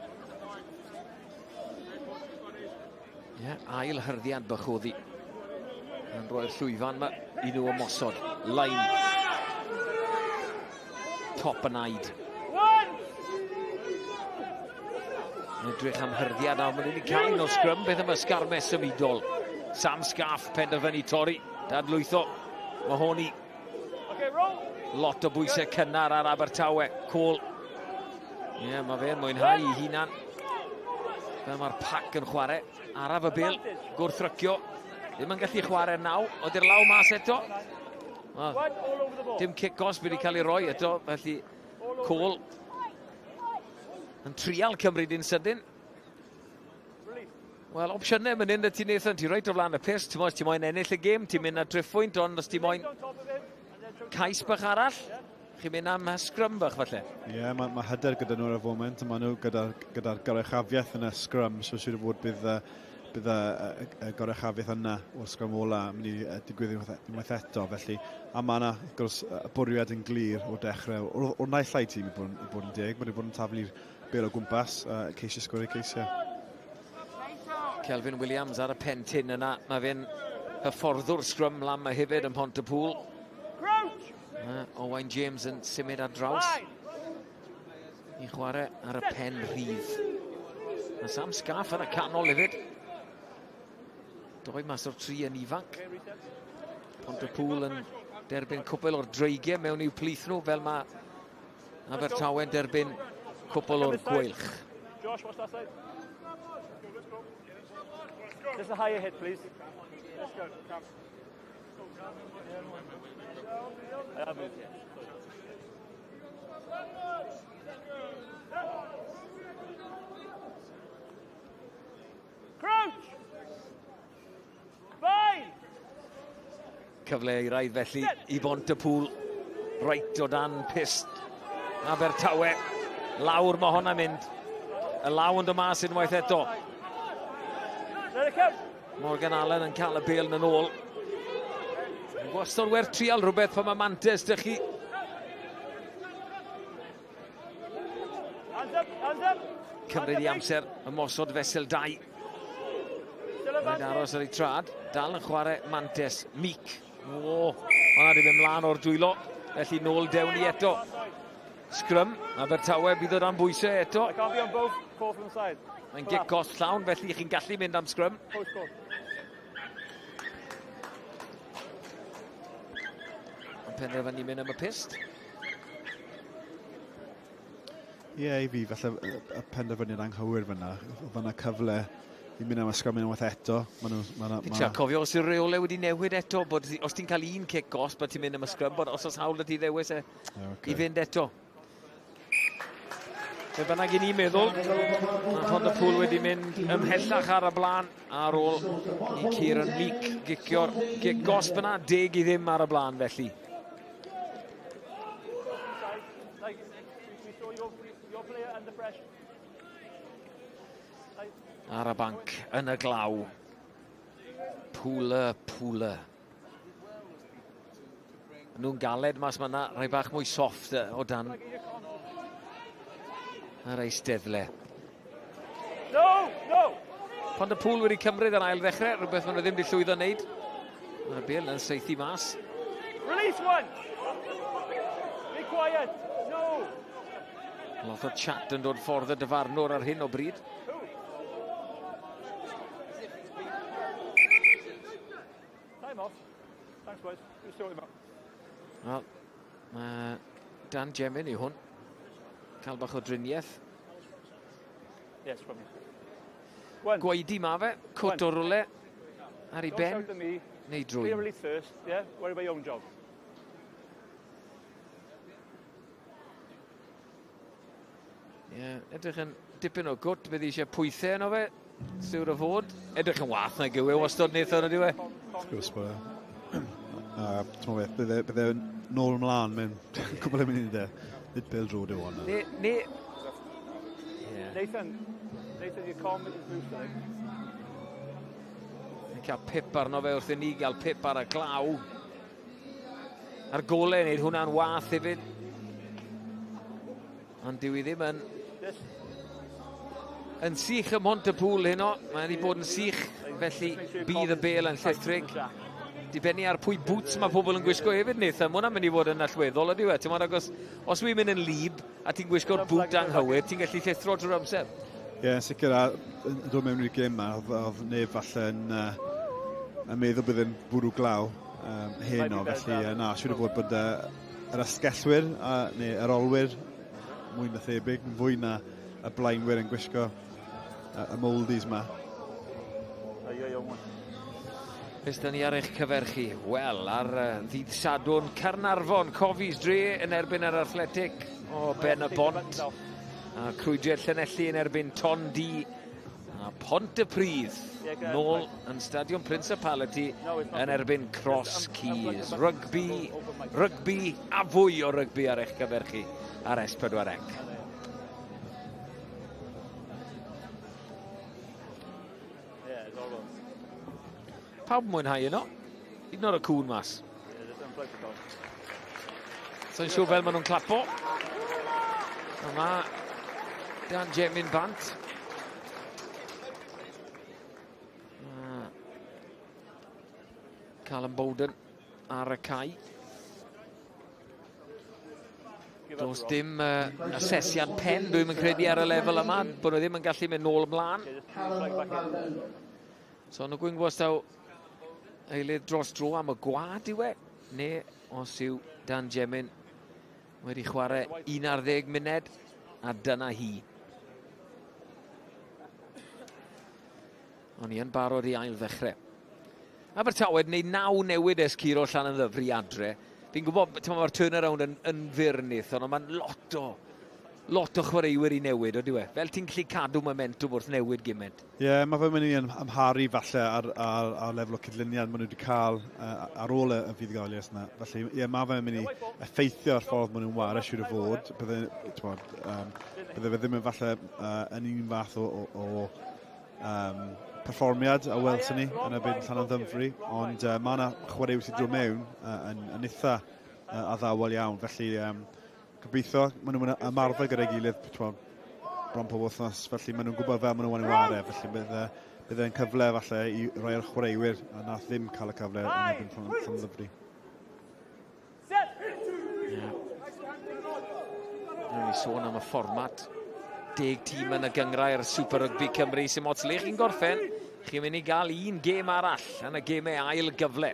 [SPEAKER 9] Ie, yeah, ail hyrddiad Bychoddi. Yn rhoi'r llwyfan yma i nhw ymosod. Line. Top yn aid. Edrych am hyrddiad nawr, maen nhw wedi cael un o'r sgrym, beth am y sgarmes symudol. Sam Scaff penderfynu torri, dadlwytho Mahoney. Lot o bwysau cynnar ar Abertawe. Cole. Ie, yeah, mae fe'n mwynhau i hunan. Fel mae'r pac yn chwarae. Araf y bêl, gwrthrycio. Ddim yn gallu chwarae naw, ond i'r law mas eto. Dim cic gosb wedi cael ei roi eto, felly Cole yn trial cymryd un sydyn. Wel, opsiynau mynd yn y ti Nathan, ti reit o flaen y pyst, ti'n os ti moyn ennill y gêm, ti'n mynd ar driffwynt, ond os ti moyn cais bach arall, chi'n mynd am sgrym bach falle.
[SPEAKER 4] Ie, yeah, mae hyder gyda nhw ar y foment, a maen nhw gyda'r goruchafiaeth yn y sgrym, so siŵr o fod bydd y goruchafiaeth yna o'r sgrym ola yn mynd i digwydd unwaith eto, felly. A mae yna, wrth gwrs, y bwriad yn glir o'r dechrau, o'r naill ai tîm i bod yn deg, mae wedi bod yn taflu'r bêl o gwmpas, ceisio sgorio ceisiau.
[SPEAKER 9] Kelvin Williams ar y pen tyn yna, mae fe'n hyfforddwr sgrym lan yma hefyd ym Mhontypool. Owain James yn symud ar draws i chwarae ar y pen rhydd. Mae Sam Scaff ar y canol hefyd. 2 mas o'r 3 yn ifanc. Pontypool yn derbyn cwpl o'r dreigiau mewn i'w plith nhw, fel mae Abertawe'n derbyn cwpl o'r gweilch.
[SPEAKER 11] Josh, watch that side. Just a higher hit, please. Let's go. Come. I have moved. Crouch! Bind!
[SPEAKER 9] Cyfle i rhaid felly i Bontypool reit o dan pyst Abertawe. Lawr mae hwnna'n mynd. Y law yn dod mas unwaith eto. Morgan Allen yn cael y bêl yn ôl. Gwastad werth trial rhywbeth pan mae mantes dych chi. Cymryd i amser ymosod fesul 2. Mae'n aros ar ei trad. Dal yn chwarae mantes. Meek. O, hwnna wedi mynd mlaen o'r dwylo. Felly nôl dewn ni eto. Scrum. Abertawe bydd o dan bwysau eto. Mae'n gic gosb llawn, felly chi'n gallu mynd am scrum. Yn penderfynu mynd am y pyst.
[SPEAKER 4] Ie, yeah, i fi, falle y penderfyniad anghywir fyna. Oedd yna cyfle i mynd am y scrum unwaith eto.
[SPEAKER 9] Fi'n trio cofio os yw'r reolau wedi newid eto, bod os ti'n cael un cic gosb, bod ti'n mynd am y scrum, bod os oes hawl 'da ti ddewis e i fynd eto. Be bynnag i ni'n meddwl, mae Pontypool wedi mynd ymhellach ar y blaen ar ôl i Kieran Meek gicio'r gic gosb yna, 10-0 ar y blaen felly.
[SPEAKER 11] Like, we saw your player under pressure.
[SPEAKER 9] Ar y banc, yn y glaw. Pwla, pwla. Nhw'n galed mas yna, rhai bach mwy soft o dan yr eisteddle.
[SPEAKER 11] No, no!
[SPEAKER 9] Pontypool wedi cymryd yr ail ddechrau, rhywbeth maen nhw ddim wedi llwyddo wneud. Mae'r bêl yn saethu mas.
[SPEAKER 11] Release one! Be quiet! No!
[SPEAKER 9] Lot o chat yn dod ffordd y dyfarnwr ar hyn o bryd.
[SPEAKER 11] Time off. Thanks, boys. You sort him out.
[SPEAKER 9] Wel, mae Dan Jemin yw hwn. Cael bach o driniaeth.
[SPEAKER 11] Yes, from you. One.
[SPEAKER 9] Gwaedi ma fe, cwt o rwle ar ei
[SPEAKER 11] Don't
[SPEAKER 9] ben
[SPEAKER 11] shout at me.
[SPEAKER 9] neu
[SPEAKER 11] Clear
[SPEAKER 9] drwy.
[SPEAKER 11] release first, yeah? Worry about your own job.
[SPEAKER 9] Ie, yeah, edrych yn dipyn o gwt, bydd eisiau pwythau yno fe, siwr o fod. Edrych yn wath na gywe, wastad wnaeth o'n ydyw e.
[SPEAKER 4] Wrth gwrs bod e. A ti'n beth, bydde nôl ymlaen mewn cwbl o munudau. Nid bêl droed yw hwn.
[SPEAKER 9] Ne. Yeah.
[SPEAKER 11] Nathan, Nathan, your com is loose, I think.
[SPEAKER 9] Yn cael pip arno fe wrth i ni gael pip ar y glaw. A'r golau yn neud hwnna'n wath hefyd. Ond dyw i ddim yn sych ym Mhontypŵl heno. Mae wedi bod yn sych, felly bydd y bêl yn llithrig. Dibynnu ar pwy boots mae pobl yn gwisgo hefyd, Nathan. Mae hwnna'n mynd i fod yn allweddol, ydyw e? Ti'n meddwl, agos, os wy'n mynd yn lib a ti'n gwisgo'r boot anghywir, ti'n gallu llithro drwy'r amser.
[SPEAKER 4] Ie, yeah, sicr, a yn dod mewn i'r gêm yma, oedd neb falle yn meddwl bydd yn bwrw glaw heno, felly na, siŵr o fod bod yr asgellwyr, neu yr olwyr, mwy na thebyg, fwy na y blaenwyr yn gwisgo y mouldies yma.
[SPEAKER 9] Beth da ni ar eich cyfer chi? Wel, ar ddydd Sadwrn, Caernarfon, Cofis Dre yn erbyn yr Athletic o Ben y Bont. A Crwydriad Llanelli yn erbyn Ton-du. A Pontypridd nôl yn Stadiwm Principality yn erbyn Cross Keys. Rygbi, rygbi a fwy o rygbi ar eich cyfer chi ar S4C.
[SPEAKER 11] Yeah, it's horrible.
[SPEAKER 9] Pawb mwynhau yno. Hyd yn oed y cŵn mas.
[SPEAKER 11] Yeah, just unplug the dog.
[SPEAKER 9] So'n siŵr fel maen nhw'n clapo. A mae Dan Jemin bant. Ma Callum Bowden ar y cae. Does dim asesiad pen, dwi'n yn credu ar y lefel yma, bod nhw ddim yn gallu mynd nôl ymlaen. So nhw'n gwybod taw eilydd dros dro am y gwad yw e, neu os yw Dan Jemin wedi chwarae 11 munud, a dyna hi. O'n i yn barod i ail ddechrau. Abertawe wedi gwneud 9 newid ers curo Llanymddyfri adre. Fi'n gwybod, mae'r turnaround yn fyr Nathan, ond mae'n lot o chwaraewyr i newid, ydyw e? Fel ti'n gallu cadw momentum wrth newid gymaint?
[SPEAKER 4] Ie, yeah, mae fe'n mynd i amharu falle ar lefel o cydlyniad maen nhw wedi cael ar ôl y fuddugoliaeth yna. Felly, ie, yeah, mae fe'n mynd i effeithio ar ffordd maen nhw'n wario, siŵr o fod. Bydde fe ddim yn falle yn un fath o perfformiad a welson ni yn y byd Llanymddyfri, ond mae yna chwaraewyr sydd dod mewn yn eitha addawol iawn, felly gobeithio maen nhw'n ymarfer gyda'i gilydd bron pob wythnos, felly maen nhw'n gwybod fel maen nhw'n wario, felly bydd e'n cyfle falle i roi o'r chwaraewyr a nath ddim cael y cyfle yn erbyn Llanymddyfri.
[SPEAKER 9] Rwy'n i sôn am y fformat 10 tîm yn y gynghrair Super Rugby Cymru sy'n ots le chi'n gorffen, chi'n mynd i gael un gêm arall yn y gemau ail gyfle.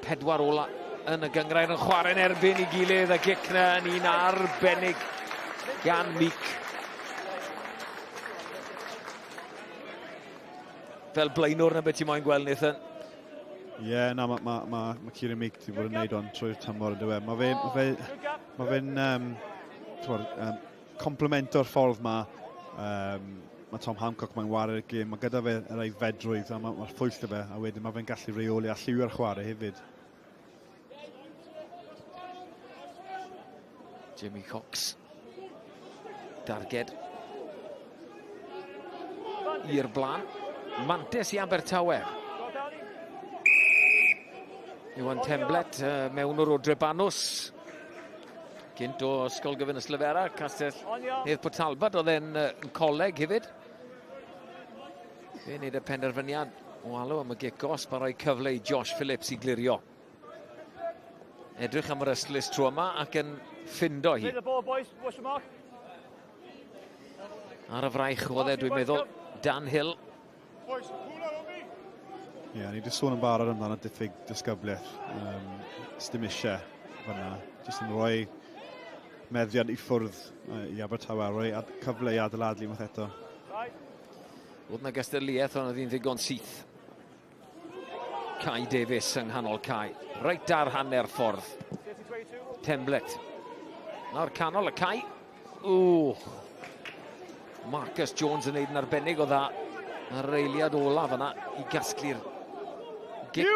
[SPEAKER 9] 4 ola yn y gynghrair yn chwarae'n erbyn i gilydd, a gic na yn un arbennig gan Meek. Fel blaenwr na beth ti'n moyn gweld, Nathan?
[SPEAKER 4] Ie, yeah, na, mae Kieran Meek wedi bod yn neud o'n trwy'r tymor yn dweud. Mae fe'n complemento'r ffordd mae Tom Hancock mae'n ware'r gêm. Mae gyda fe yr aeddfedrwydd a mae'r ffwyll fe, a wedyn mae fe'n gallu reoli a lliwio'r chwarae hefyd.
[SPEAKER 9] Jamie Cox. Darged i'r blaen. Mantes i Abertawe. Iwan Temblet mewn o'r Drebanws. Gynt o Ysgol Gyfun Yslefera, Castell Nedd Port Talbot, oedd e'n coleg hefyd. Fe wneud y penderfyniad o alw am y gic gosb a rhoi cyfle i Josh Phillips i glirio. Edrych am yr ystlys tro yma ac yn ffindo hi. Ar y fraich oedd e, dwi'n meddwl, Dan Hill.
[SPEAKER 4] Ie, yeah, ni wedi sôn yn barod amdano diffyg disgybliaeth. Sdim eisiau fyna. Jyst yn rhoi meddiant i ffwrdd i Abertawe, rhoi cyfle i adeiladu unwaith eto.
[SPEAKER 9] Oedd na gystadleuaeth, ond oedd hi'n ddigon syth. Kai Davies yng nghanol cae. Reit ar hanner ffordd. Temblet. Nawr canol y cae. Ww. Marcus Jones yn neud yn arbennig o dda. Ar yr eiliad olaf yna i gasglu'r gic.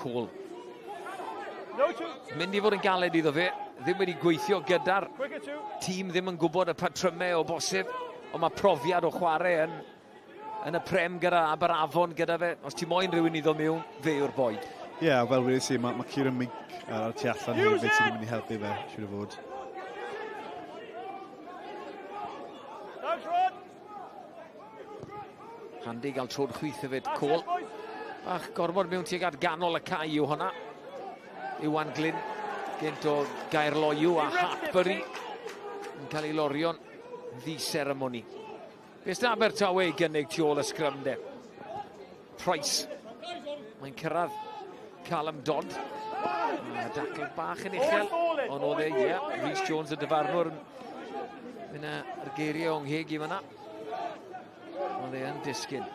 [SPEAKER 9] Cole. Mynd i fod yn galed iddo fe. Ddim wedi gweithio gyda'r tîm, ddim yn gwybod y patrymau o bosib, ond mae profiad o chwarae yn y prem gyda Aberafon gyda fe. Os ti moyn rhywun iddo mewn, fe yw'r boi.
[SPEAKER 4] Ie, yeah, fel wedi si, mae Kieran Meek ar y tu allan hefyd sydd yn mynd i helpu fe, siŵr o fod.
[SPEAKER 9] Handi gael troed chwith hefyd, Cole. Bach gormod mewn tuag at ganol y cae yw hwnna. Iwan Glyn, gynt o Gaerloyw a Hartbury yn cael ei lorio'n ddi-seremoni. Beth sy'n Abertawe i gynnig tu ôl y sgrym de? Price. Mae'n cyrraedd Callum Dodd. Dacl bach yn uchel, ond oedd e, ie, Rhys Jones y dyfarnwr yn mynd â'r geiriau o'n ngheg i fyna. Oedd e yn disgyn.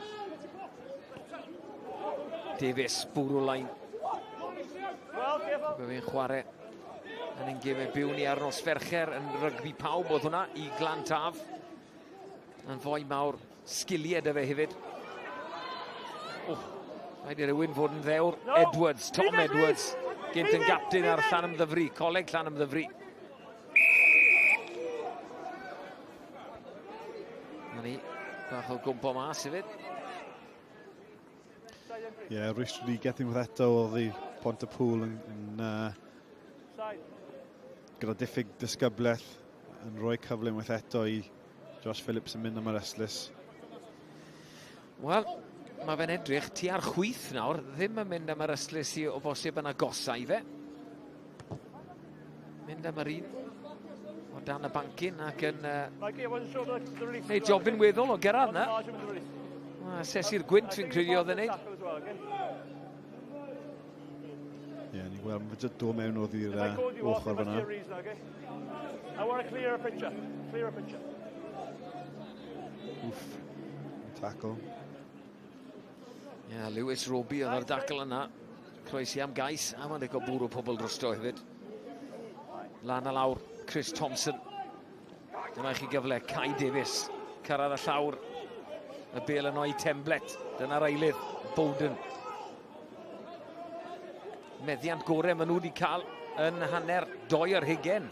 [SPEAKER 9] Davies, bwrw lain. Mae fe'n chwarae yn ein gemau byw ni ar nos Fercher yn rygbi pawb oedd hwnna i Glan Taf. Yn fwy mawr sgiliau dy fe hefyd. Oh, rhaid i rywun fod yn ddewr. Edwards, Tom Edwards, gynt yn gapten ar Llanymddyfri, Coleg Llanymddyfri. Na ni, bach o gwmpo mas hefyd.
[SPEAKER 4] Ie, yeah, rwystredigaeth unwaith eto oedd i Pontypool yn gyda diffyg disgyblaeth yn rhoi cyfle unwaith eto i Josh Phillips yn mynd am yr ystlys.
[SPEAKER 9] Wel, mae fe'n edrych tu ar chwith nawr, ddim yn mynd am yr ystlys i o bosib yn agosau fe. Mynd am yr un o dan y bancyn ac yn neud jobyn weddol o gyrraedd na. Asesu'r gwynt fi'n credu oedd yn neud.
[SPEAKER 4] Ie, yeah, ni'n gweld, mae'n dod mewn oedd i'r ochr fyna.
[SPEAKER 11] I want a clearer picture. Clearer picture.
[SPEAKER 4] Wff, tackle.
[SPEAKER 9] Ie, yeah, Lewis Roby oedd ar dacl yna. Croesi am gais, a mae'n licio bwrw pobl drosto hefyd. Lan a lawr, Chris Thompson. Dyma i chi gyfle, Kai Davies. Cyrraedd y llawr. Y bel yno i Temblet. Dyna'r eilydd, Bowden. Meddiant gorau maen nhw wedi cael yn hanner 22.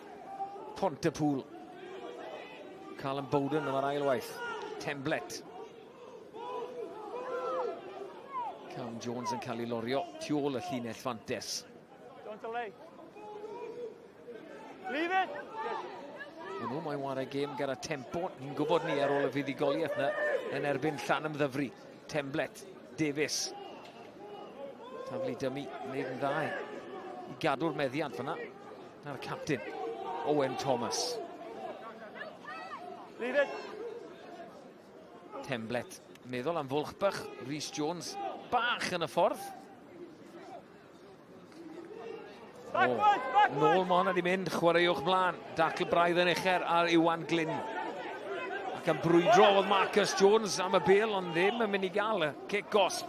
[SPEAKER 9] Pontypool. Callum Bowden yma'r ail waith. Temblet. Cam Jones yn cael ei lorio tu ôl y llinell fantes.
[SPEAKER 11] Don't delay. Leave it!
[SPEAKER 9] Maen nhw moyn wario gêm gyda tempo. Ni'n gwybod ni ar ôl y fuddugoliaeth yna yn erbyn Llanymddyfri. Temblet, Davies. Taflu dymu, wneud yn dda i gadw'r meddiant fyna. Na'r captain, Owen Thomas.
[SPEAKER 11] Leave it.
[SPEAKER 9] Temblet, meddwl am fwlch bach. Rhys Jones, bach yn y ffordd.
[SPEAKER 11] Backwards, backwards.
[SPEAKER 9] Nôl ma hwnna di mynd, chwaraewch mlaen. Dacl braidd yn ucher ar Iwan Glyn. Ac yn brwydro oedd Marcus Jones am y bel, ond ddim yn mynd i gael y cic gosb.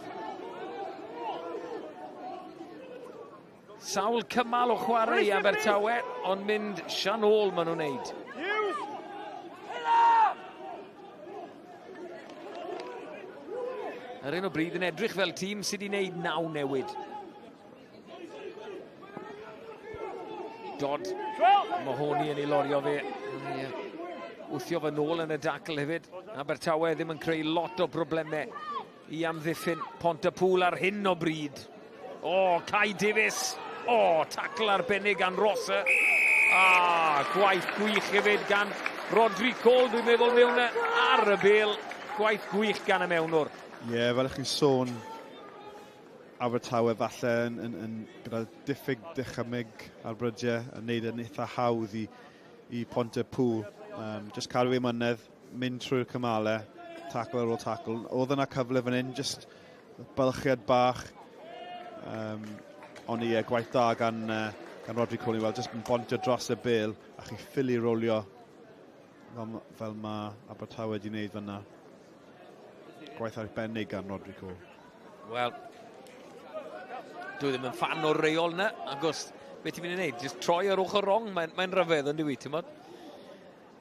[SPEAKER 9] Sawl cymal o chwarae i Abertawe, ond mynd sian ôl maen nhw'n neud. Ar un o bryd yn edrych fel tîm sydd wedi gwneud 9 newid. Dodd, Mahoney yn ei lorio fe. Wthio fe nôl yn y dacl hefyd. Abertawe ddim yn creu lot o broblemau i amddiffyn Pontypool ar hyn o bryd. O, Kai Davies. O, tacl arbennig gan Rosser. A, gwaith gwych hefyd gan Rodri Cole, dwi'n meddwl mewn ar y bel. Gwaith gwych gan y mewnwr.
[SPEAKER 4] Ie, yeah, fel ych chi'n sôn, Abertawe falle yn gyda diffyg dychymyg ar brydiau yn neud yn eitha hawdd i Pontypool. Just cadw ei mynedd, mynd trwy'r cymalau, tacl ar ôl tacl. Oedd yna cyfle fan hyn, just bylchiad bach. Ond ie, gwaith da gan Rodri Cole, wel, just yn bontio dros y bel a chi ffili rolio fel mae Abertawe wedi wneud fan'na. Gwaith arbennig gan Rodri Cole.
[SPEAKER 9] Wel, dwi ddim yn fan o'r reol yna, agos beth ti'n mynd i wneud? Just troi ar ochr wrong, mae'n rhyfedd yn dwi, ti'n bod?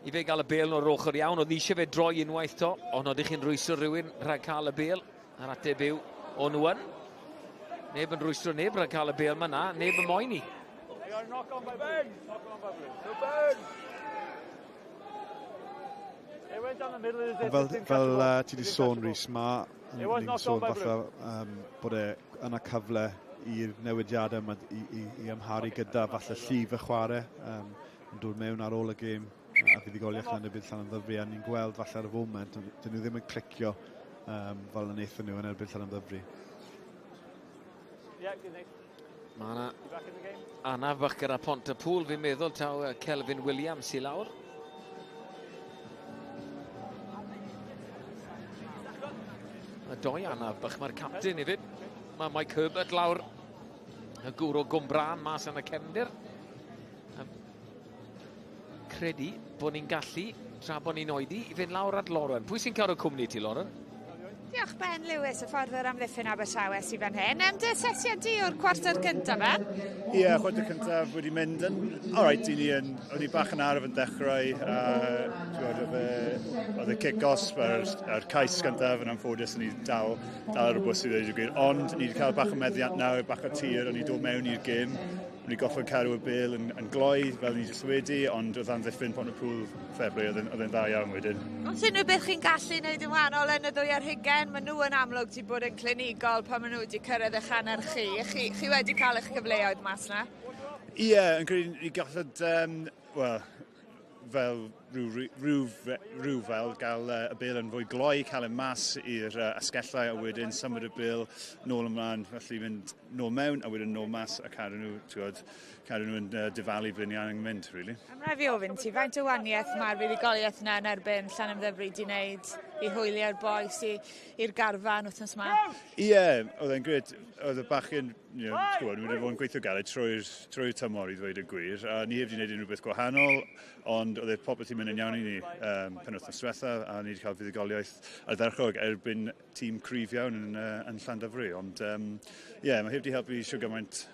[SPEAKER 9] I fe gael y bel o'r ochr iawn, oedd eisiau fe droi unwaith to, ond oeddech chi'n rwystro rhywun rhag cael y bel, a'r ateb yw, o'n nhw yn. Neb yn rwystro neb rhag cael y bel yma na, neb yn moyn i.
[SPEAKER 4] Fel ti wedi sôn, Rhys, mae ni'n sôn falle bod e yna cyfle i'r newidiadau yma i amharu gyda falle llif y chwarae yn dod mewn ar ôl y gêm a fuddugoliaeth yn erbyn Llanymddyfri, a ni'n gweld falle ar y foment, dyn nhw ddim yn clicio fel y wnaethon nhw yn erbyn Llanymddyfri.
[SPEAKER 9] Mae yna anaf bach gyda Pontypool, fi'n meddwl taw Kelvin Williams i lawr. Mae doi anaf bach, mae'r captain hefyd. Mae Mike Herbert lawr, y gŵr o Gwmbran mas yn y cefndir. Credu bod ni'n gallu, tra bod ni'n oedi, i fynd lawr at Lauren. Pwy sy'n cael y cwmni ti, Lauren?
[SPEAKER 1] Diolch Ben Lewis, y ffordd o'r amddiffyn Abertawe sydd fan hyn. Dy asesiad di o'r cwarter cyntaf, Ben?
[SPEAKER 12] Ie, yeah, chwarter cyntaf wedi mynd yn... All right, o'n i bach yn araf yn dechrau. Oedd y cic-osb a'r cais cyntaf yn anffodus, o'n i dal ar y bws i ddweud y gwir. Ond ni wedi cael bach o meddiant nawr, bach o tir, o'n i dod mewn i'r gêm. O'n i goffod cadw y bel yn gloi, fel ni jyst wedi, ond oedd amddiffyn Pontypool fair play, oedd e'n dda iawn wedyn.
[SPEAKER 1] Ond unrhyw beth chi'n gallu wneud yn wahanol yn y 22, maen nhw yn amlwg wedi bod yn clinigol pan maen nhw wedi cyrraedd eich hanner chi. Chi wedi cael eich cyfleoedd mas na?
[SPEAKER 12] Ie, yeah, yn credu ni gallod, wel, fel rhyw fel gael y bel yn fwy gloi, cael e mas i'r asgellau a wedyn symud y bel nôl ymlaen, felly mynd nôl mewn a wedyn nôl mas a cadw nhw, ti'n cadw nhw yn difalu ble ni angen mynd, really.
[SPEAKER 1] Am rai fi ofyn ti, faint o waniaeth mae'r fuddugoliaeth yna yn erbyn Llanymddyfri di wneud i hwyliau'r bois i'r garfan wythnos yma.
[SPEAKER 12] Ie, yeah, oedd e'n gret. Oedd y bachgen, you know, gwybod, wedi bod yn gweithio galed trwy'r tymor i ddweud y gwir, a ni heb wedi gwneud unrhyw beth gwahanol, ond oedd e popeth i'n mynd yn iawn i ni penwythnos diwetha, a ni wedi cael fuddugoliaeth ardderchog erbyn tîm cryf iawn yn Llandovery. Ond ie, yeah, mae heb wedi helpu siw gymaint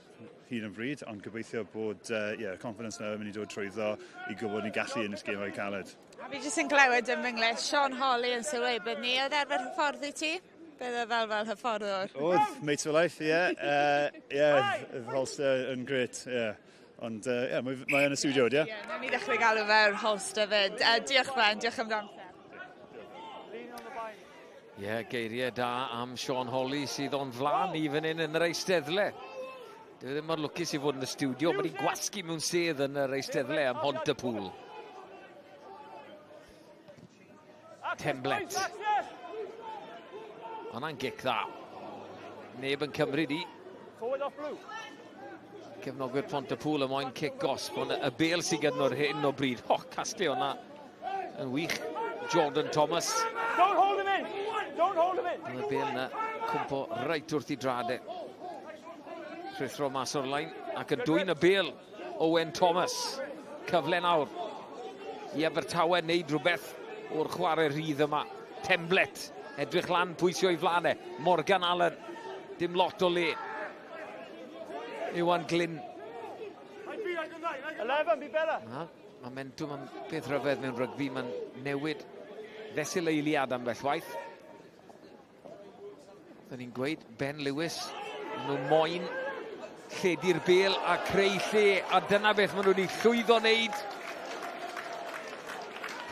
[SPEAKER 12] hyd yn bryd, ond gobeithio bod yeah, confidence na yn mynd i dod trwyddo i gwybod ni'n gallu ennill gemau caled.
[SPEAKER 1] A fi jyst yn glywed yn English, Sean Holley yn sylwebydd ni, oedd arfer hyfforddi ti? Beth oedd fel hyfforddwr?
[SPEAKER 12] Oedd, mate for life, ie. Yeah. Yeah, Holster yn gret, ie. Yeah. Ond, ie, yeah, mae yn y studio, ie?
[SPEAKER 1] Ie, nawn ni ddechrau galw fe'r Holster fyd. Diolch Ben, diolch am amser.
[SPEAKER 9] Ie, yeah, geiriau da am Sean Holley sydd o'n flan i fan hyn yn yr eisteddle. Dyw e ddim mor lwcus i fod yn y studio, mae wedi gwasgu mewn sedd yn yr eisteddle am Pontypool. Temblet. Hwna'n gic dda. Neb yn cymryd i. Cefnogwyr Pontypool y moyn cic gosb, ond y bel sydd gyda nhw'r hyn o bryd. O, casglu hwnna yn wych. Jordan Thomas.
[SPEAKER 11] Don't hold him in! Don't hold him in!
[SPEAKER 9] Y bel yna cwmpo reit wrth i drade. Rhuthro mas o'r lein ac yn dwyn y bel Owen Thomas. Cyfle nawr i Abertawe wneud rhywbeth o'r chwarae rhydd yma. Temblet, edrych lan, pwysio i flanau. Morgan Allen, dim lot o le. Iwan Glyn.
[SPEAKER 11] 11, be better.
[SPEAKER 9] Na, momentum am beth rhyfedd mewn rygbi, mae'n newid fesul eiliad ambell waith. Dyn ni'n gweud, Ben Lewis, nhw moyn lledu'r bel a creu lle, a dyna beth maen nhw wedi llwyddo wneud.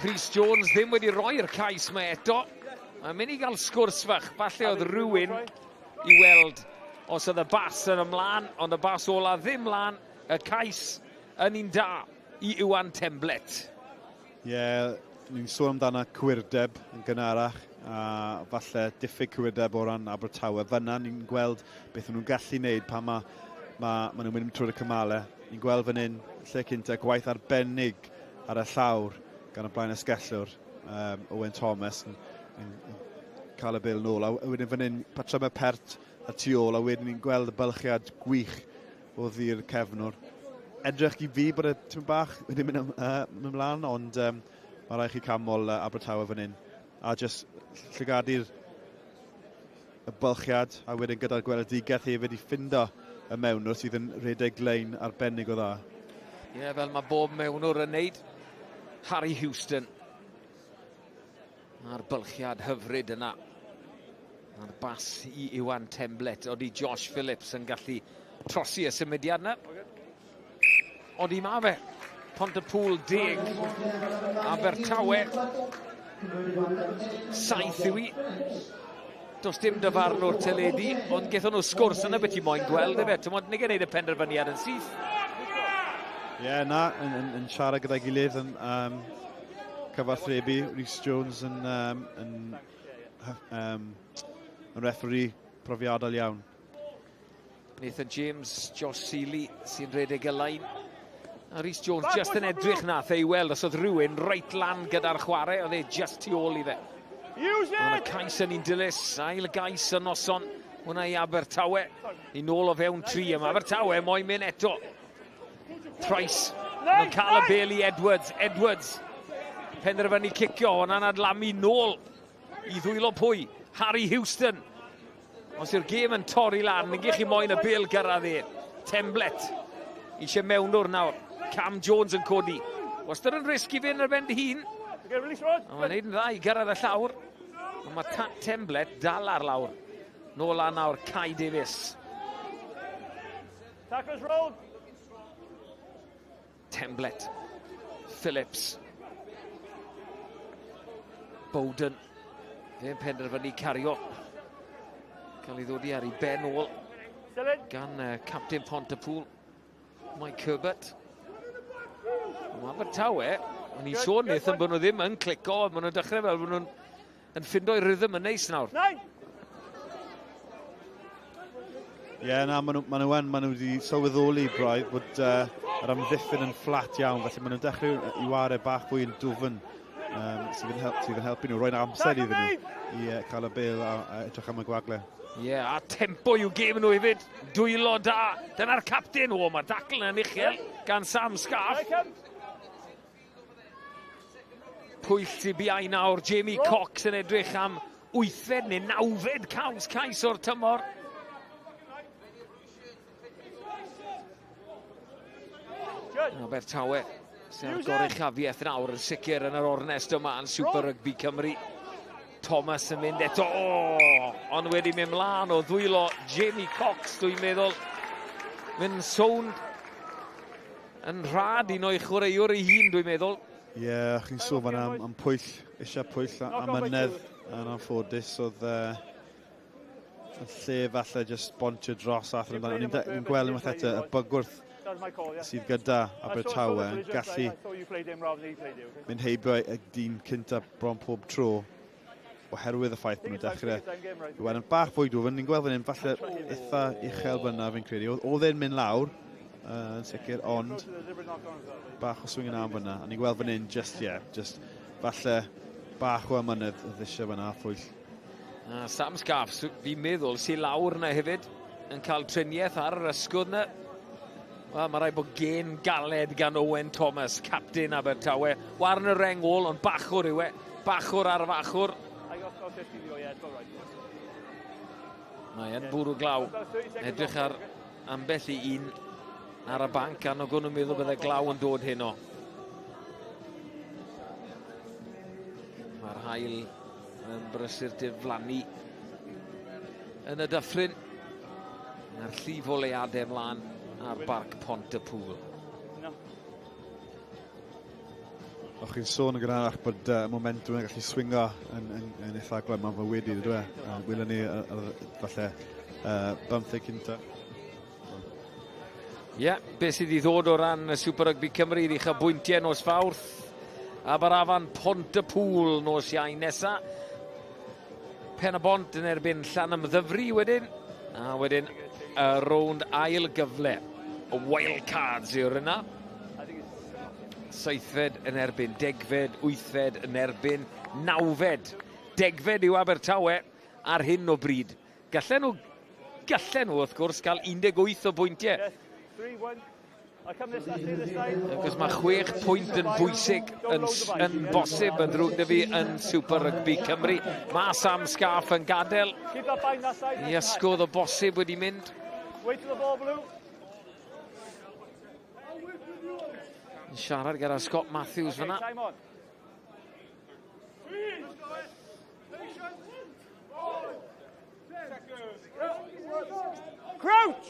[SPEAKER 9] Rhys Jones ddim wedi roi'r cais mae eto. Mae'n mynd i gael sgwrs fach. Falle oedd rhywun i weld os oedd y bas yn ymlaen, ond y bas ola ddim lan. Y cais yn un da i Iwan Temblet.
[SPEAKER 4] Ie, yeah, ni'n sôn amdano cywirdeb yn gynharach, a falle diffyg cywirdeb o ran Abertawe. Fyna ni'n gweld beth nhw'n gallu wneud pan ma nhw'n mynd trwy'r cymalau. Ni'n gweld fan hyn, lle cynta, gwaith arbennig ar y llawr gan y blaen asgellwr, Owen Thomas, yn cael y bel nôl. A wedyn fan hyn, patrymau pert a tu ôl, a wedyn ni'n gweld y bylchiad gwych o ddi'r cefnwr. Edrych i fi bod y tîm bach wedi mynd ymlaen, ond mae rhaid chi canmol Abertawe fan hyn. A jyst llygadu'r y bylchiad, a wedyn gyda'r gweledigaeth hefyd i ffindo y mewnwr sydd yn rhedeg lein arbennig o dda.
[SPEAKER 9] Ie, yeah, fel mae bob mewnwr yn neud. Harry Houston. A'r bylchiad hyfryd yna. A'r bas i Iwan Temblet. Odi Josh Phillips yn gallu trosi y symudiad yna. Odi ma fe. Pontypool 10. Abertawe 7 yw i. Does dim dyfarnwr teledu, ond gaethon nhw sgwrs yna beth i moyn gweld efe. Ti'n modd, nid gwneud y penderfyniad yn syth.
[SPEAKER 4] Ie, yeah, na, yn siarad gyda'i gilydd yn cyfathrebu. Rhys Jones yn referee profiadol iawn.
[SPEAKER 9] Nathan James, Josh Seeley sy'n rhedeg y lein. A Rhys Jones just yn edrych nath ei weld os oedd rhywun reit lan gyda'r chwarae, oedd e just tu ôl i fe. Ond y cais yn un dilys, ail gais y noson, hwnna i Abertawe. I nôl o fewn 3 yma. Abertawe moyn mynd eto. Price, mae'n cael y bel i Edwards. Edwards, penderfynu cicio, hwnna'n adlamu nôl i ddwylo pwy. Harry Houston. Os yw'r gêm yn torri lan, nid chi moyn y bel gyrraedd e. Temblet, eisiau mewnwr nawr. Cam Jones yn codi. Wastad yn risg i fynd ar ben dy hun. Ond mae'n neud yn dda i gyrraedd y llawr. Ond mae Temblet dal ar lawr. Nôl lan nawr, Kai Davies.
[SPEAKER 11] Tackles rolled.
[SPEAKER 9] Temblet, Phillips, Bowden, fe'n penderfynu cario. Cael ei ddodi ar ei ben ôl gan Captain Pontypool, Mike Herbert. Mae Abertawe, o'n i'n sôn Nathan bod nhw ddim yn clico, maen nhw'n dechrau fel bod nhw'n yn ffindo'i rhythm yn neis nawr.
[SPEAKER 4] Ie, yeah, na, maen nhw wedi sylweddoli braidd bod yr amddiffyn yn fflat iawn, felly maen nhw'n dechrau i ware bach fwy yn dwfn Sydd yn, help, sydd yn helpu nhw, rhoi'n amser iddyn nhw i cael y bel a edrych am y gwagle.
[SPEAKER 9] Ie, yeah, a tempo i'w gêm nhw hefyd. Dwylo da. Dyna'r capten. O, mae'r dacl yn uchel gan Sam Scarf. Pwyll sy'n biau nawr. Jamie Cox yn edrych am 8fed neu 9fed caws cais o'r tymor. Abertawe sy'n ar goruchafiaeth nawr yn sicr yn yr ornest yma yn Super Rugby Cymru. Thomas yn mynd eto, oh, ond wedi mynd mlaen o ddwylo Jamie Cox, dwi'n meddwl. Mynd sownd yn rhad un o'i chwaraewr ei hun, dwi'n meddwl.
[SPEAKER 4] Ie, yeah, chi'n sôn fan am pwyll, eisiau pwyll a amynedd yn anffodus. Oedd yn lle falle just bontio dros ath amdano. O'n i'n gweld unwaith eto y bygwrth sydd gyda Abertawe yn gallu mynd heibio y dyn cynta bron pob tro oherwydd y ffaith bod nhw'n dechrau i weld yn bach fwy dwfn. Ni'n gweld fan hyn falle eitha uchel fyna fi'n credu. Oedd e'n mynd lawr yn sicr, ond bach o swing yn am fyna. A ni'n gweld fan hyn just, yeah, just falle bach o amynedd oedd eisiau fyna a phwyll.
[SPEAKER 9] Sam Scarf, fi'n meddwl, sy'n lawr yna hefyd, yn cael triniaeth ar yr ysgwdd yna. Wel, mae rhaid bod gen galed gan Owen Thomas, captain Abertawe. War yn y reng ôl, ond bachwr yw e. Bachwr ar fachwr. Mae e'n bwrw glaw. Edrych ar ambell i un ar y banc, a nog nhw'n meddwl bydde glaw yn dod heno. Mae'r haul yn brysur diflannu yn y dyffryn. Mae'r llif o leiadau ymlaen ar Barc Pont-y-pŵl.
[SPEAKER 4] O'ch chi'n sôn yn gynharach bod momentum yn gallu swingo yn eitha gloi. Mae fe wedi, dwi e? Welwn ni falle 15 cynta.
[SPEAKER 9] Ie, yeah, beth sydd wedi ddod o ran Super Rugby Cymru i uchafbwyntiau nos Fawrth. Aberafan Pont-y-pŵl nos Iau nesa. Pen-y-bont yn erbyn Llanymddyfri wedyn. A wedyn y rownd ail gyfle. Y wild cards yw'r yna. 7fed yn erbyn 10fed, 8fed yn erbyn 9fed. 10fed yw Abertawe ar hyn o bryd. Gallen nhw wrth gwrs cael 18 o bwyntiau. Achos mae 6 pwynt yn bwysig yn bosib yn ddrwg 'da fi yn Super Rugby Cymru. Mae Sam Scarf yn gadael. I ysgwdd o bosib wedi mynd. Yn siarad gyda Scott Matthews fyna.
[SPEAKER 11] Crouch!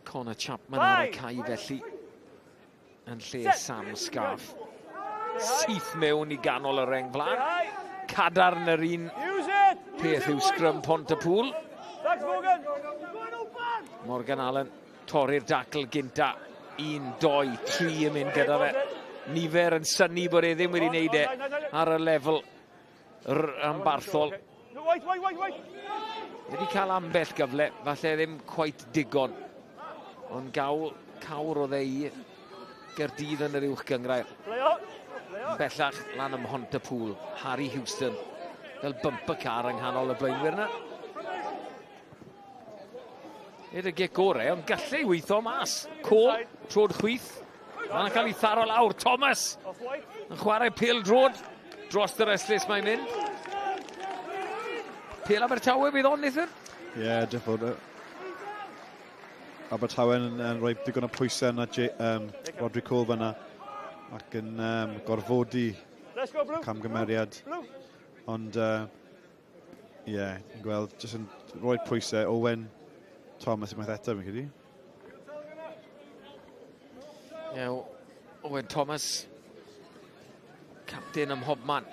[SPEAKER 9] Connor Chapman ar y cae felly yn lle Sam Scarf. Syth mewn i ganol y reng flaen. Cadarn yr un peth yw sgrym Pont-y-pŵl. Morgan Allen torri'r dacl gynta. 1, 2, 3 yn mynd gyda fe. Nifer yn synnu bod e ddim wedi wneud e ar y lefel rhanbarthol. Wedi cael ambell gyfle, falle ddim cweit digon. Ond gawl cawr oedd e i Gaerdydd yn yr uwch gynghrair. Bellach lan ym Mhont-y-pŵl, Harry Houston fel bumper car yng nghanol y blaenwyr yna. Nid y gic gorau, ond gallai weithio mas. Cole, trod chwith. Mae'n cael ei tharo lawr. Thomas yn chwarae pêl drod. Dros yr esllys mae'n mynd. Pêl Abertawe bydd on, Nathan?
[SPEAKER 4] Ie, yeah, definitely. Abertawe yn rhoi digon o pwysau yna Rodri Cole fyna ac yn gorfodi camgymeriad. Ond, ie, yeah, yn gweld, jyst yn rhoi pwysau Owen Thomas unwaith eto, fi'n credu.
[SPEAKER 9] Ie, Owen Thomas, captain ym mhobman.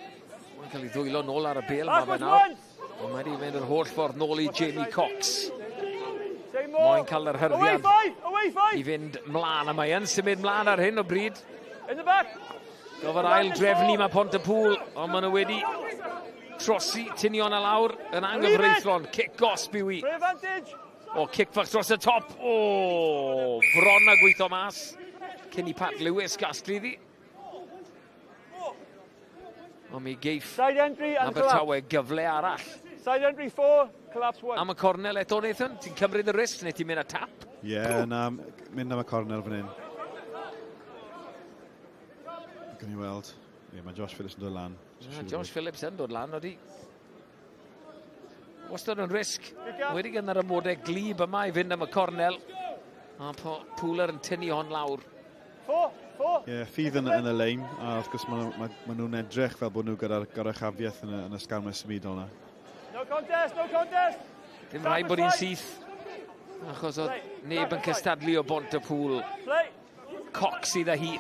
[SPEAKER 9] Mae'n cael ei ddwylo nôl ar y bêl, mae fe nawr. Ond mae wedi mynd yr holl ffordd nôl i Jamie Cox. Moyn cael yr hyrddiad i fynd mlaen, a mae yn symud mlaen ar hyn o bryd. Gofod ail drefnu mae Pont-y-pŵl, ond maen nhw wedi trosi tinion a lawr yn anghyfreithlon. Cic gosb yw i. O, cic fach dros y top. O, bron a gweithio mas. Cyn i Pat Lewis gasglu iddi. Ond mi geiff
[SPEAKER 11] Side entry and
[SPEAKER 9] Abertawe
[SPEAKER 11] collapse.
[SPEAKER 9] gyfle arall.
[SPEAKER 11] Side entry 4, collapse 1.
[SPEAKER 9] Am y cornel eto, Nathan? Ti'n cymryd y risg neu ti'n mynd â tap?
[SPEAKER 4] Ie, yeah, na, mynd am y cornel fan hyn. Gawn ni weld. Ie, mae Josh Phillips yn dod lan.
[SPEAKER 9] Yeah, Josh Phillips yn dod lan, odi. Wastad yn risg. Wedi gan yr amodau glib yma i fynd am y cornel. A Pooler yn tynnu hon lawr.
[SPEAKER 11] 4, 4.
[SPEAKER 4] Ie, yeah, ffydd yn y lein, a wrth gwrs maen ma, ma nhw'n edrych fel bod nhw gyda'r goruchafiaeth yn y sgarmau symudol yna.
[SPEAKER 11] No contest, no contest.
[SPEAKER 9] Dim rhaid bod hi'n syth, achos oedd neb yn cystadlu o Bont-y-pŵl.
[SPEAKER 11] Play.
[SPEAKER 9] Cox sydd â hi.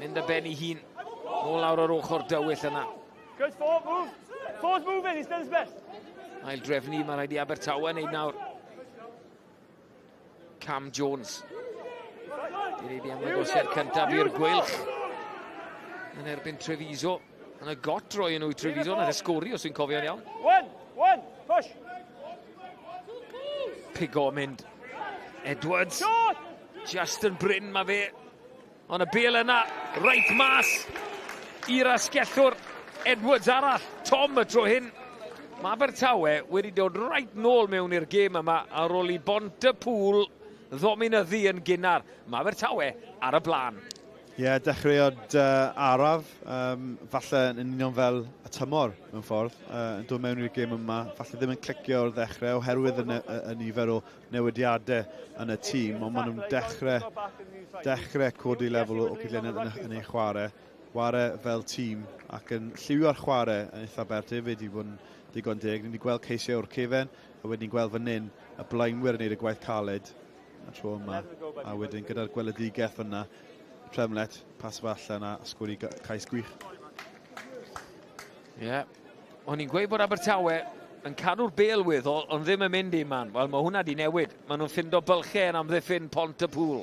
[SPEAKER 9] Mynd â ben i hun. Nôl lawr o'r ochr dywyll yna.
[SPEAKER 11] Good, 4, move. 4's moving, he's done his best.
[SPEAKER 9] Ail drefnu, mae rhaid i Abertawe wneud nawr. Cam Jones. Di wneud i ymddangosiad cyntaf i'r Gweilch yn erbyn Treviso. Yn y got roi nhw i Treviso, nath e sgori os dwi'n cofio'n iawn.
[SPEAKER 11] 1, 1, push.
[SPEAKER 9] Pigo mynd. Edwards. Justin Bryn mae fe. Ond y bel yna, reit mas i'r asgellwr. Edwards arall, Tom y tro hyn. Mae Abertawe wedi dod reit nôl mewn i'r gêm yma ar ôl i Bont-y-pŵl ddominyddu yn gynnar. Mae Abertawe ar y blaen.
[SPEAKER 4] Ie, yeah, dechreuodd araf, falle yn union fel y tymor mewn ffordd, yn dod mewn i'r gêm yma, falle ddim yn clicio o'r ddechrau oherwydd y nifer o newidiadau yn y tîm, ond maen nhw'n dechrau codi lefel o gydlyniad yn ei chwarae, chwarae fel tîm ac yn lliwio'r chwarae yn eitha bert hefyd i fod yn digon deg. Ni'n gweld ceisiau o'r cefen, a wedyn ni'n gweld fan hyn y blaenwyr yn gwneud y gwaith caled y tro yma, a wedyn gyda'r gweledigaeth yna, Tremlett, pas fe allan a sgori cais gwych.
[SPEAKER 9] Ie. Yeah. O'n i'n gweud bod Abertawe yn cadw'r bêl weddol, ond ddim yn mynd i man. Wel, mae hwnna di newid. Maen nhw'n ffindo bylchau yn amddiffyn Pont-y-pŵl.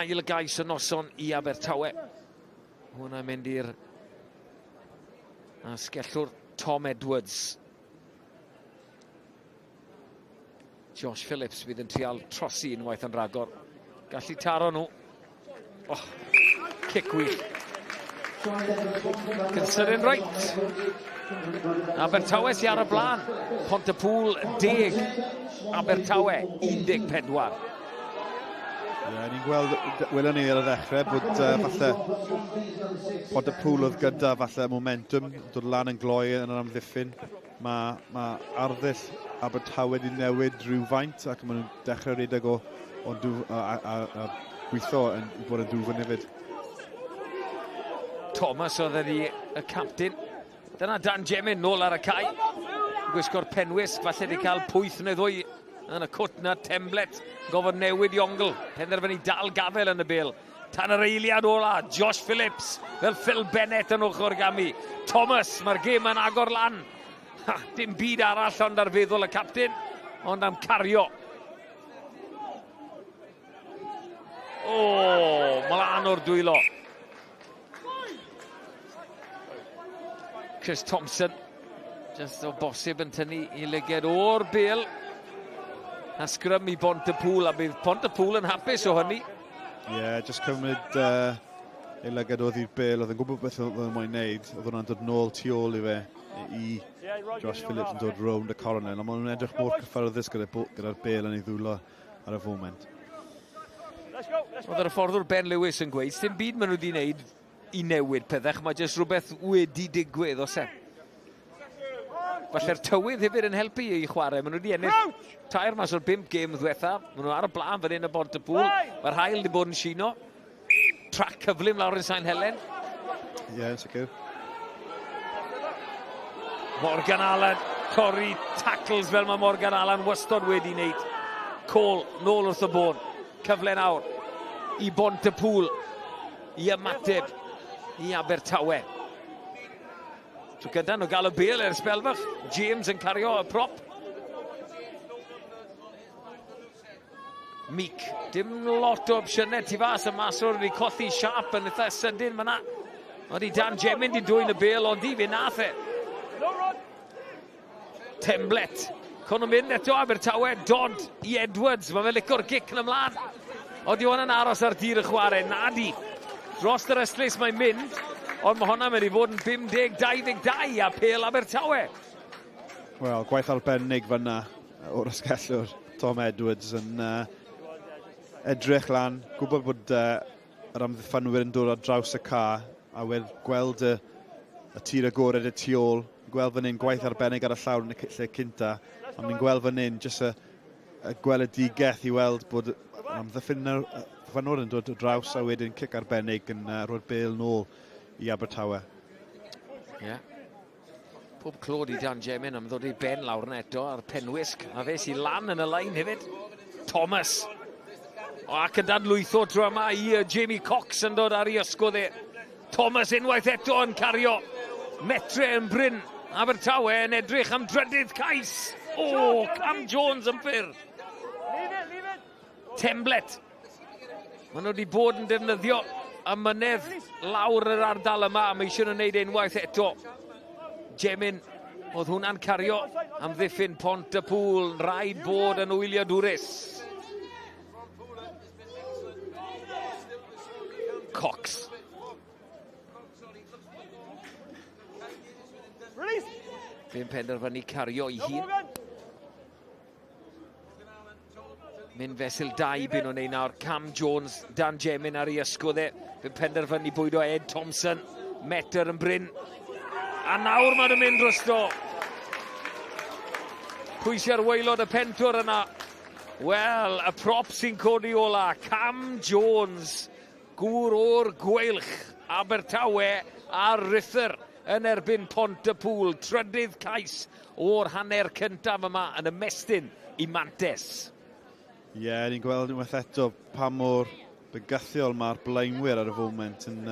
[SPEAKER 9] Ail gais y noson i Abertawe. Hwnna'n mynd i'r asgellwr Tom Edwards. Josh Phillips fydd yn trial trosi unwaith yn rhagor. Gallu taro nhw. Oh, cic wych. Cynsyrin reit. Abertawe sy'n ar y blaen. Pont-y-pŵl 10. Abertawe 14.
[SPEAKER 4] Ie, yeah, ni'n gweld, welon ni ar y ddechrau bod falle Pont-y-pŵl oedd gyda falle momentum, dod lan yn gloi yn yr amddiffyn. Mae arddull Abertawe wedi newid rhywfaint ac maen nhw'n dechrau rhedeg o a gweithio yn bod yn dwfn hefyd.
[SPEAKER 9] Thomas oedd wedi y captain. Dyna Dan Jemin nôl ar y cae. Gwisgo'r penwisg, falle wedi cael pwyth neu ddwy yn y cwt na. Temblet gofod newid i ongl. Penderfynu dal gafel yn y bêl. Tan yr eiliad ola, Josh Phillips fel Phil Bennett yn ochr gamu. Thomas, mae'r gêm yn agor lan. Ha, dim byd arall ond ar feddwl y captain, ond am cario. O, mlaen o'r dwylo. Chris Thompson, just o bosib yn tynnu i lyged o'r bêl. A sgrym i Bont-y-pŵl, a bydd Pont-y-pŵl yn hapus o hynny.
[SPEAKER 4] Ie, yeah, just cymryd ei lygad oedd i'r bêl, oedd yn gwybod beth oedd yn moyn wneud, oedd hwnna'n dod nôl tu ôl i fe i Josh Phillips yn dod rownd y cornel, ond maen nhw'n edrych mor cyfforddus gyda'r bêl yn ei ddwylo ar y foment.
[SPEAKER 9] Oedd yr hyfforddwr Ben Lewis yn gweud, dim byd maen nhw wedi wneud i newid pethau, mae jyst rhywbeth wedi digwydd, oes e? Falle'r tywydd hefyd yn helpu i chwarae. Maen nhw wedi ennill 3 mas o'r 5 gêm ddiwetha. Maen nhw ar y blaen fan hyn y Bont-y-pŵl. Mae'r haul wedi bod yn sino. Trac cyflym lawr yn Sain Helen.
[SPEAKER 4] Ie, yeah, sicr.
[SPEAKER 9] Morgan Allen, torri tackles fel mae Morgan Allen wastod wedi wneud. Cole, nôl wrth y bôn. Cyfle nawr i Bont-y-pŵl i ymateb i Abertawe. Tro gyda nhw gael y bêl ers sbel fach. James yn cario y prop. Meek, dim lot o opsiynau tu fas, y maswr wedi colli siap yn eitha sydyn fyna. Ond i Dan Jemin di dwyn y bêl, ond i fe nath e. Temblet, con nhw'n mynd eto Abertawe, Dodd i Edwards, mae fe licio'r gic yn ymlaen. Ond i hwn yn aros ar dir y chwarae, nadi. Dros yr ystlys mae'n mynd, Ond mae hwnna'n mynd i fod yn 50-22 a pêl Abertawe.
[SPEAKER 4] Wel, gwaith arbennig fyna o'r asgellwr Tom Edwards yn edrych lan, gwybod bod yr amddiffynwyr yn dod ar draws y ca a wedi gweld y tir agored y tu ôl, gweld fan hyn gwaith arbennig ar y llawr yn y lle cynta, ond ni'n gweld fan hyn jyst y gweledigaeth i weld bod amddiffynwyr yn dod draws a wedyn cic arbennig yn rhoi'r bêl nôl i Abertawe.
[SPEAKER 9] Ie. Yeah. Pob clod i Dan Jemin am ddod i ben lawr yna eto a'r penwisg. A fe sy'n lan yn y lein hefyd. Thomas. O, ac yn dadlwytho tro yma i Jamie Cox yn dod ar ei ysgwydd e. Thomas unwaith eto yn cario. Metre yn bryn. Abertawe yn edrych am drydydd cais. O, Cam Jones yn fyr. Temblet. Maen nhw wedi bod yn defnyddio y mynedd lawr yr ardal yma, a mae eisiau nhw'n gwneud unwaith eto. Jemin, oedd hwnna'n cario amddiffyn Pont-y-pŵl, rhaid bod yn wyliadwrus. Cox. Fe'n penderfynu cario ei hun. Mynd fesul 2 byn nhw'n ei nawr. Cam Jones, Dan Jemin ar ei ysgwydd e. Fe'n penderfynu bwydo Ed Thompson. Metr yn bryn. A nawr maen nhw'n mynd drosto. Pwy sy'n ar waelod y pentwr yna? Wel, y prop sy'n codi ola. Cam Jones, gŵr o'r Gweilch, Abertawe a'r Ruthr yn erbyn Pont-y-pŵl. Trydydd cais o'r hanner cyntaf yma yn ymestyn i Mantes.
[SPEAKER 4] Ie, yeah, ni'n gweld unwaith eto pa mor bygythiol mae'r blaenwyr ar y foment yn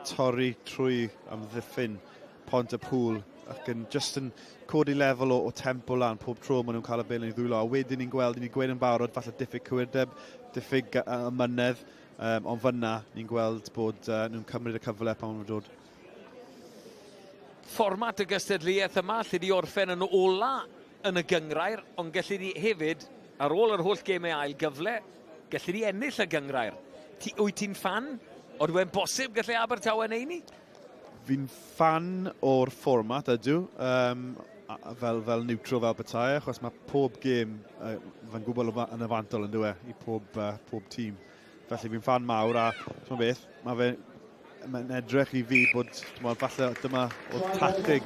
[SPEAKER 4] torri trwy amddiffyn Pont-y-pŵl ac yn just yn codi lefel o tempo lan pob tro maen nhw'n cael y bêl yn ei ddwylo. A wedyn ni'n gweld, ni'n gweud yn barod, falle diffyg cywirdeb, diffyg ymynedd, ond fyna ni'n gweld bod nhw'n cymryd y cyfle pan maen nhw'n dod.
[SPEAKER 9] Fformat y gystadleuaeth yma, lle di orffen yn ola yn y gynghrair, ond gallu di hefyd, ar ôl yr holl gemau ail gyfle, gallu di ennill y gynghrair. Wyt ti'n ffan? Ond yw'n bosib gallu Abertawe neu ni?
[SPEAKER 4] Fi'n ffan o'r fformat ydw, fel neutral fel petai, achos mae pob gêm fe'n gwbl yn yfantol yn dywe i pob tîm. Felly fi'n ffan mawr a ti'n beth, mae'n edrych i fi bod falle dyma oedd tactig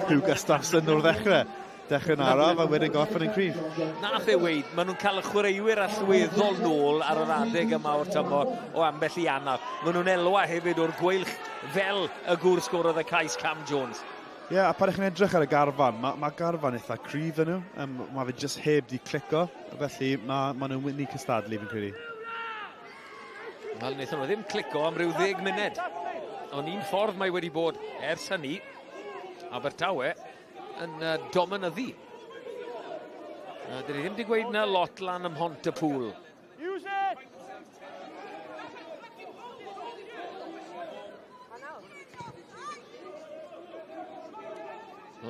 [SPEAKER 4] Hugh Gustafsson o'r ddechrau. Dechrau'n araf a wedyn gorffen yn cryf.
[SPEAKER 9] Nath e weud, maen nhw'n cael y chwaraewyr allweddol nôl ar yr adeg yma o'r tymor o ambell i anaf. Maen nhw'n elwa hefyd o'r Gweilch fel y gŵr sgorodd y cais Cam Jones.
[SPEAKER 4] Ie, yeah, a pan ych chi'n edrych ar y garfan, mae garfan eitha cryf yn nhw. Mae fe jyst heb di clico, felly ma nhw'n mynd i cystadlu fi'n credu.
[SPEAKER 9] Wel, wnaethon nhw ddim clico am ryw 10 munud. Ond un ffordd mae wedi bod ers hynny, Abertawe yn dominyddu. Dyn ni ddim wedi gweud na lot lan ym Mhont-y-pŵl.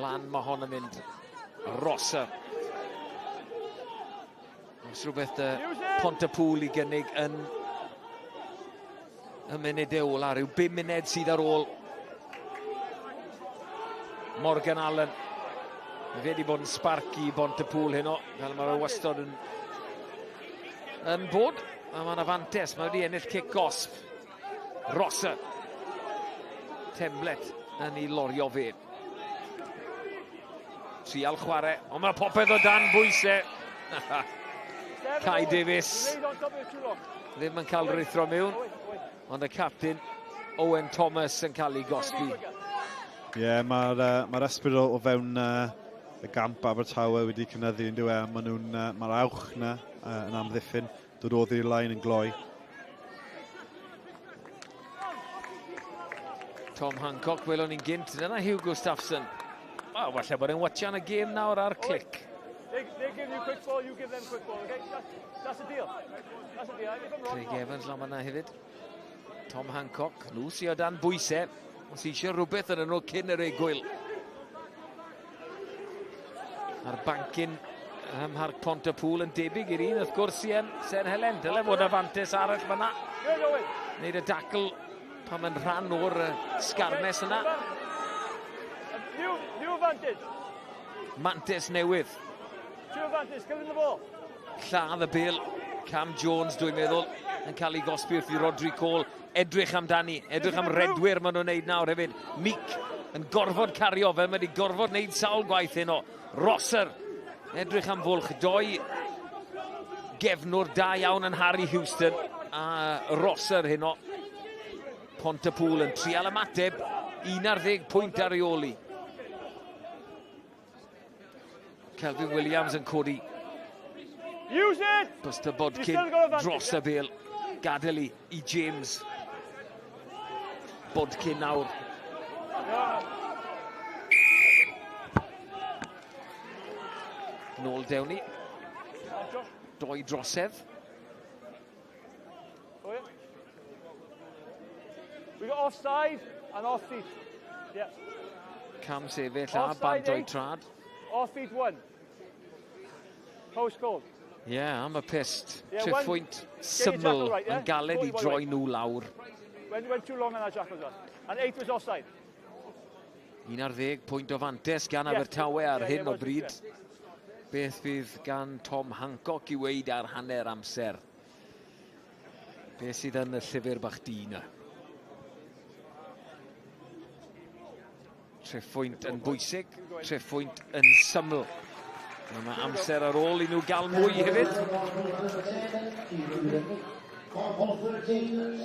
[SPEAKER 9] Lan mae hon yn mynd. Rosser. Os rhywbeth Pont-y-pŵl i gynnig yn y munudau ola, rhyw 5 munud sydd ar ôl. Morgan Allen. Mae fe wedi bod yn spark i Bont-y-pŵl heno, fel mae fe wastad yn bod. A mae'n afantes, mae wedi ennill cic gosb. Rosser. Temblet yn ei lorio fe. Trial chwarae, ond mae popeth o dan bwysau. Kai Davies ddim yn cael rhuthro mewn, ond y captain Owen Thomas yn cael ei gosbi.
[SPEAKER 4] Ie, yeah, mae'r ysbryd o fewn y gamp Abertawe wedi cynyddu yn dywe. Mae'r awch na yn amddiffyn, dod oddi'r lain yn gloi.
[SPEAKER 9] Tom Hancock, welon ni'n gynt, dyna Hugh Gustafsson. O, falle bod e'n watchan y gêm nawr ar clic.
[SPEAKER 11] They give you quick ball, you give them quick ball, okay? That's the deal. That's the deal.
[SPEAKER 9] Craig Evans lan yna hefyd. Tom Hancock, nhw sy o dan bwysau. Os eisiau rhywbeth yn nhw cyn yr egwyl. A'r bancyn ym Mharc Pont-y-pŵl yn debyg i'r un, wrth gwrs, i yn Sen Helen. Dyle fod afantes arall fyna. Wneud y dacl Pam yn rhan o'r sgarmes yna.
[SPEAKER 11] New, new advantage.
[SPEAKER 9] Mantes newydd.
[SPEAKER 11] Two advantage, give the ball.
[SPEAKER 9] Lladd y bil. Cam Jones, dwi'n meddwl, yn cael ei gosbi wrth i Rodri Cole edrych amdani, edrych am redwyr maen nhw'n neud nawr hefyd. Meek yn gorfod cario fel mae wedi gorfod wneud sawl gwaith heno. Rosser, edrych am fwlch. Doi gefnwr da iawn yn Harry Houston a Rosser heno. Pontypool yn trial ymateb, 11 pwynt ar ei ôl i. Kelvin Williams yn codi.
[SPEAKER 11] Use it!
[SPEAKER 9] Buster Bodkin dros y bel. Gadael i, i James. Bodkin nawr. Nôl dewn ni. Doi drosedd.
[SPEAKER 11] We got offside and off feet. Yeah.
[SPEAKER 9] Cam sefyll a bant o'i trad.
[SPEAKER 11] Off feet one. Post called.
[SPEAKER 9] Ie, yeah, am y pist. Yeah, Triphwynt syml right, yeah? yn galed i droi nhw lawr.
[SPEAKER 11] Went, went too long on that jackal. And eight was offside.
[SPEAKER 9] 11 pwynt o fantes gan Abertawe ar hyn o bryd. Beth fydd gan Tom Hancock i weid ar hanner amser? Beth sydd yn y llyfr bach di na? Trefwynt yn bwysig, trefwynt yn syml. Mae amser ar ôl i nhw gael mwy hefyd.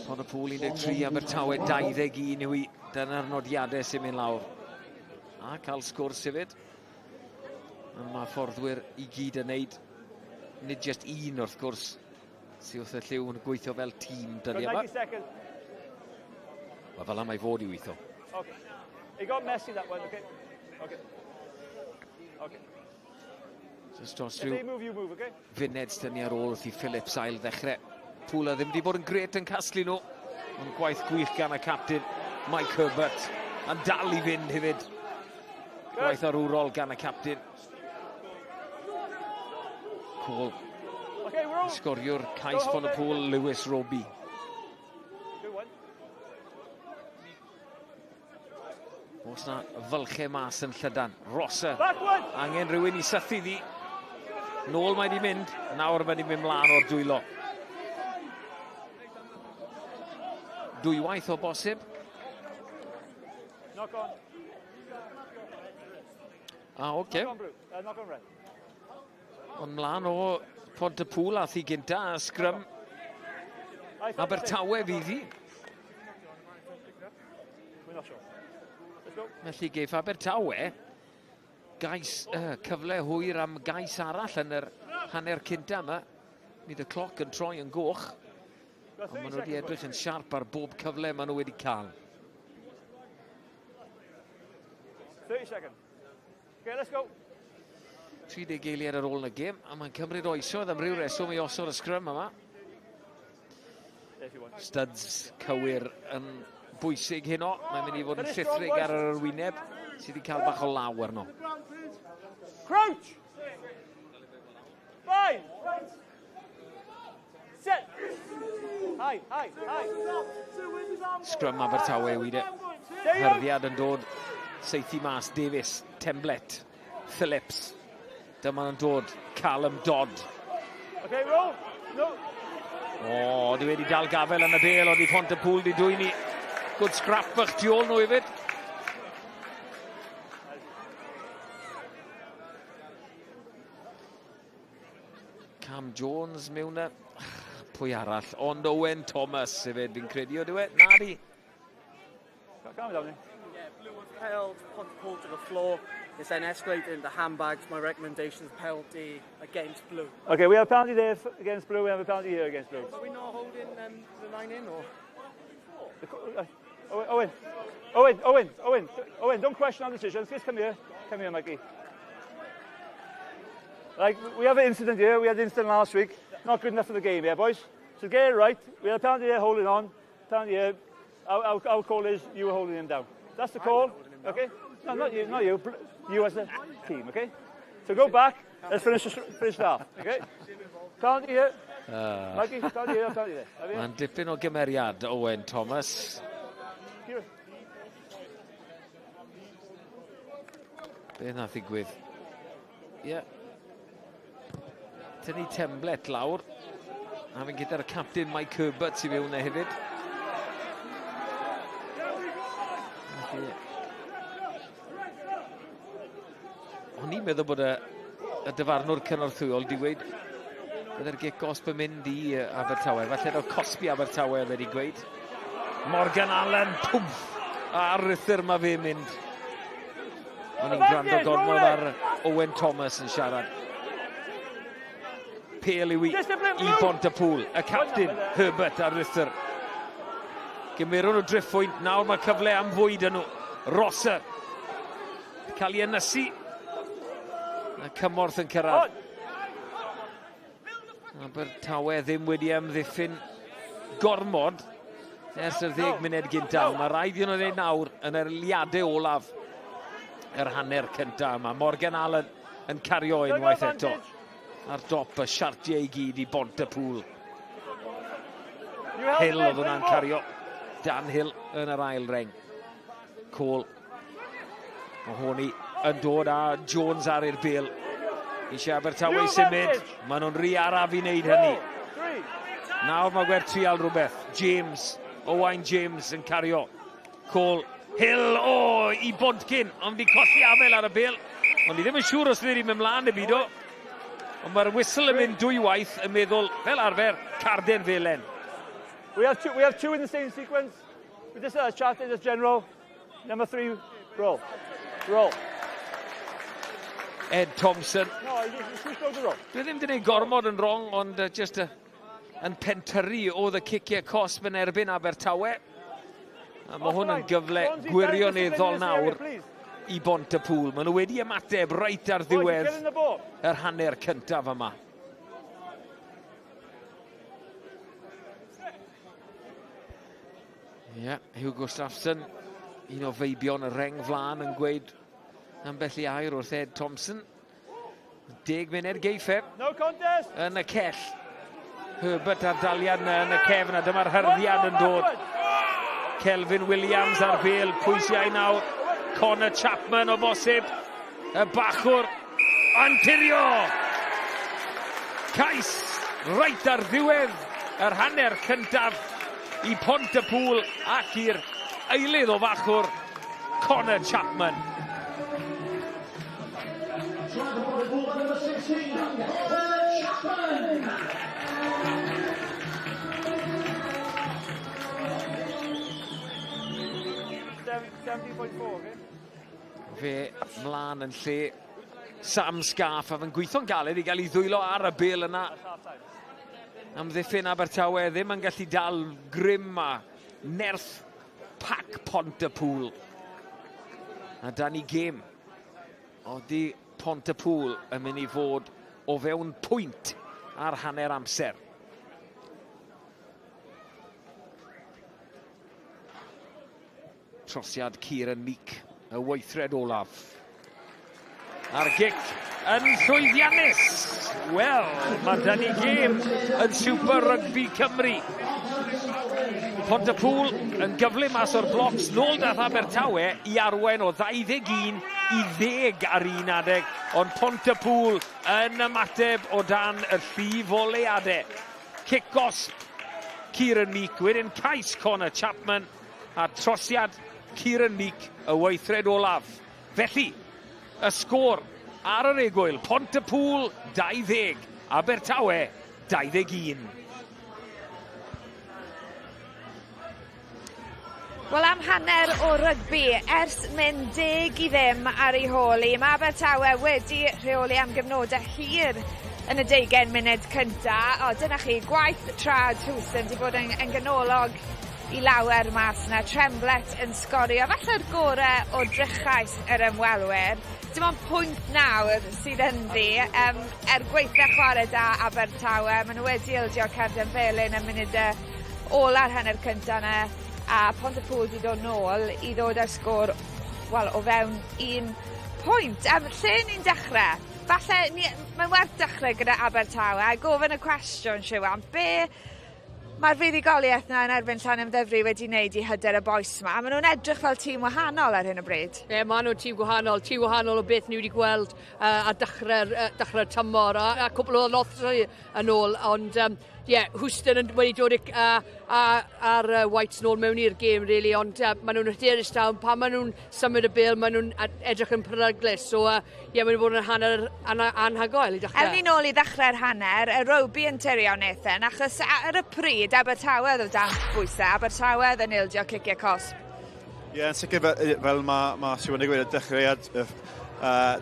[SPEAKER 9] Pontypool 13, Abertawe 21 yw i. Dyna'r nodiadau sy'n mynd lawr. A cael sgwrs hefyd. Ond mae fforddwyr i gyd yn neud. Nid just un wrth gwrs sydd wrth y lliw yn gweithio fel tîm dyddiau yma. Mae fel yma i fod i weithio.
[SPEAKER 11] Okay. It got messy that one, okay? Okay. Okay.
[SPEAKER 9] Just dros rhyw move, you move, okay? Funed dyn ni ar ôl wrth i Phillips ail ddechrau. Pwla ddim wedi bod yn gret yn casglu nhw. Ond gwaith gwych gan y captain Mike Herbert. Yn dal i fynd hefyd. Gwaith arwrol gan y captain. Cole.
[SPEAKER 11] Okay,
[SPEAKER 9] Sgoriwr cais Pontypool, Lewis Roby. Oes na fylchau mas yn llydan. Rosser. Angen rhywun i sythu ddi. Nôl mae di mynd. Nawr mae di mynd mlaen o'r dwylo. Dwywaith o bosib.
[SPEAKER 11] Knock on.
[SPEAKER 9] Ah, oce. Okay. Ond mlaen o Pontypool ath i gynta a sgrym. Abertawe fydd hi. Felly geiff Abertawe gais, cyfle hwyr am gais arall yn yr hanner cynta yma. Bydd y cloc yn troi yn goch. Ond maen nhw wedi edrych yn siarp ar bob cyfle maen nhw wedi cael.
[SPEAKER 11] 30 seconds. Okay, let's go.
[SPEAKER 9] 30 eiliad ar ôl yn y gêm, a mae'n cymryd oesoedd am ryw reswm i osod y sgrym yma. Studs cywir yn bwysig heno. Mae'n mynd i fod yn llithrig ar yr arwyneb sydd wedi cael bach o law arno.
[SPEAKER 11] Crouch! Five! Set! Hi, hi, hi.
[SPEAKER 9] Sgrym Abertawe yw i de. Hyrddiad yn dod. Seithi mas, Davies, Temblet, Phillips. Dyma nhw'n dod, Callum Dodd.
[SPEAKER 11] Okay, roll. No.
[SPEAKER 9] O, di wedi dal gafel yn y bel, ond i Pontypool di dwyni. Good scrap bach tu ôl nhw hefyd. Cam Jones mewn y... Pwy arall? Ond Owen Thomas hefyd, fi'n credu o diwe. Na di.
[SPEAKER 11] Calm down.
[SPEAKER 13] Yeah, Blue have held Pontypool to the floor. It's then escalated into handbags. My recommendation is penalty against Blue.
[SPEAKER 11] Okay, we have a penalty there against Blue. We have a penalty here against Blue.
[SPEAKER 13] Are we not holding the line in, or?
[SPEAKER 11] Owen, Owen, Owen, Owen, Owen, don't question our decisions. Just come here. Come here, Mikey. Like, we have an incident here. We had an incident last week. Not good enough for the game here, boys. So get it right. We had a penalty here holding on. Penalty here. Our call is you were holding him down. That's the call, okay? No, not you, not you. You as a team, okay? So go back. Let's finish the half, okay? Penalty here. Mikey, penalty here, penalty there.
[SPEAKER 9] Mae'n dipyn o gymeriad, Owen Thomas.
[SPEAKER 11] Kieran.
[SPEAKER 9] Be nath ddigwydd? Ie. Yeah. Tynnu Tremblett lawr. A fe'n gyda'r captain Mike Herbert sy'n fewn e hefyd. Felly, o'n i'n meddwl bod y dyfarnwr cynorthwyol di gweud byddai'r gic gosb yn mynd i Abertawe. Falle roedd cosbi Abertawe wedi gweud. Morgan Allen, pwmff! A ruthr mae fe'n mynd. O'n i'n gwrando gormod ar Owen Thomas yn siarad. Pêl yw i Bont-y-pŵl. Y captain, Herbert ar ruthr. Gymeron nhw driffwynt, nawr mae cyfle am fwyd yn nhw. Rosser. Cael ei ynysu. A cymorth yn cyrraedd. Abertawe ddim wedi amddiffyn gormod ers yr 10 munud gyntaf. Mae rhaid iddyn nhw wneud nawr yn yr eiliadau olaf yr hanner cyntaf yma. Morgan Allen yn cario unwaith eto ar dop y siartiau i gyd i Bont-y-pŵl. Hill oedd hwnna'n cario. Dan Hill yn yr ail reng. Cole. Mahoney yn dod â Jones ar i'r bêl. Eisiau Abertawe i symud. Maen nhw'n rhy araf i wneud hynny. Nawr mae gwerth trial rhywbeth. James, Owain James yn cario. Cole, Hill, o, i Bodkin, ond di colli afel ar y bêl. Ond ni ddim yn siŵr os wedi mynd mlaen y byd o. Ond mae'r whistle yn mynd dwywaith yn meddwl, fel arfer, carden felen.
[SPEAKER 11] We have two in the same sequence. We just chatted as general. Number three, roll. Roll.
[SPEAKER 9] Ed Thompson.
[SPEAKER 11] No, who's supposed to roll?
[SPEAKER 9] Dwi ddim wedi gwneud gormod yn wrong, ond just yn pentyrru oedd y ciciau cosb yn erbyn Abertawe. A mae hwn yn gyfle gwirioneddol nawr i Bont-y-pŵl. Maen nhw wedi ymateb reit ar ddiwedd yr hanner cyntaf yma. Ie, yeah, Hugh Gustafsson, un o feibion y reng flaen yn gweud ambell i air wrth Ed Thompson. 10 munud geiff e.
[SPEAKER 11] No contest.
[SPEAKER 9] Yn y cell. Herbert ar daliad yn y cefn a dyma'r hyrddiad yn dod. Kelvin Williams ar bêl, pwysiau nawr. Connor Chapman o bosib. Y bachwr yn tirio. Cais reit ar ddiwedd yr hanner cyntaf i Pont-y-pŵl ac i'r eilydd o fachwr Connor Chapman.
[SPEAKER 10] Number 16, Connor Chapman.
[SPEAKER 11] 17.4, okay?
[SPEAKER 9] Fe mlaen yn lle Sam Scarf a fe'n gweithio'n galed i gael ei ddwylo ar y bêl yna. Amddiffyn Abertawe ddim yn gallu dal grym a nerth pac Pont-y-pŵl. A dan ni gêm. Odi Pont-y-pŵl yn mynd i fod o fewn pwynt ar hanner amser. Trosiad Kieran Meek, y weithred olaf. A'r gic yn llwyddiannus. Wel, mae 'da ni gêm yn Super Rugby Cymru. Pontypŵl yn gyflym mas o'r blocs, nôl dath Abertawe i arwain o 21 i 10 ar un adeg, ond Pontypŵl yn ymateb o dan y llif o leuadau. Cic gosb Kieran Meek, wedyn cais Connor Chapman a trosiad Kieran Meek y weithred olaf. Felly, y sgôr ar yr egwyl, Pontypŵl 20, Abertawe 21.
[SPEAKER 1] Wel, am hanner o rygbi ers mynd 10-0 ar ei hôl hi. Mae Abertawe wedi rheoli am gyfnodau hir yn y 20 munud cynta. O, dyna chi, gwaith traed Houston wedi bod yn ganolog i lawer mas yna. Tremblett yn sgorio, falle'r gorau o drychais yr ymwelwyr. Dim ond pwynt nawr sydd ynddi. Er gweitha chwarae da Abertawe, maen nhw wedi ildio Cerden Felyn yn munudau ola'r hanner cynta yna a Pontypŵl wedi dod nôl i ddod â'r sgôr, wel, o fewn un pwynt. Lle ni'n dechrau? Falle, mae'n werth dechrau gyda Abertawe a gofyn y cwestiwn, Siwan, be Mae'r fuddugoliaeth 'na yn erbyn Llanymddyfri wedi wneud i hyder y bois 'ma, a maen nhw'n edrych fel tîm wahanol ar hyn o bryd.
[SPEAKER 5] Ie, yeah, maen nhw'n tîm gwahanol, tîm wahanol o beth ni wedi gweld ar dechrau'r dechrau tymor a, a cwpl o nothau yn ôl, ond ie, yeah, Houston yn wedi dod a'r Whites nôl mewn i'r gêm, really, ond maen nhw'n hyderus dawn, pan maen nhw'n symud y bêl, maen nhw'n edrych yn peryglus, so ie, yeah, maen nhw'n bod yn hanner anhygoel i ddechrau.
[SPEAKER 1] Ewn ni nôl i ddechrau'r hanner, y Roby yn tirio Nathan, achos ar y pryd Abertawe oedd o dan bwysau, Abertawe oedd yn ildio ciciau cosb.
[SPEAKER 4] Ie, yeah, yn sicr fel, fel mae ma Siwan wedi gweud, y dechreuad,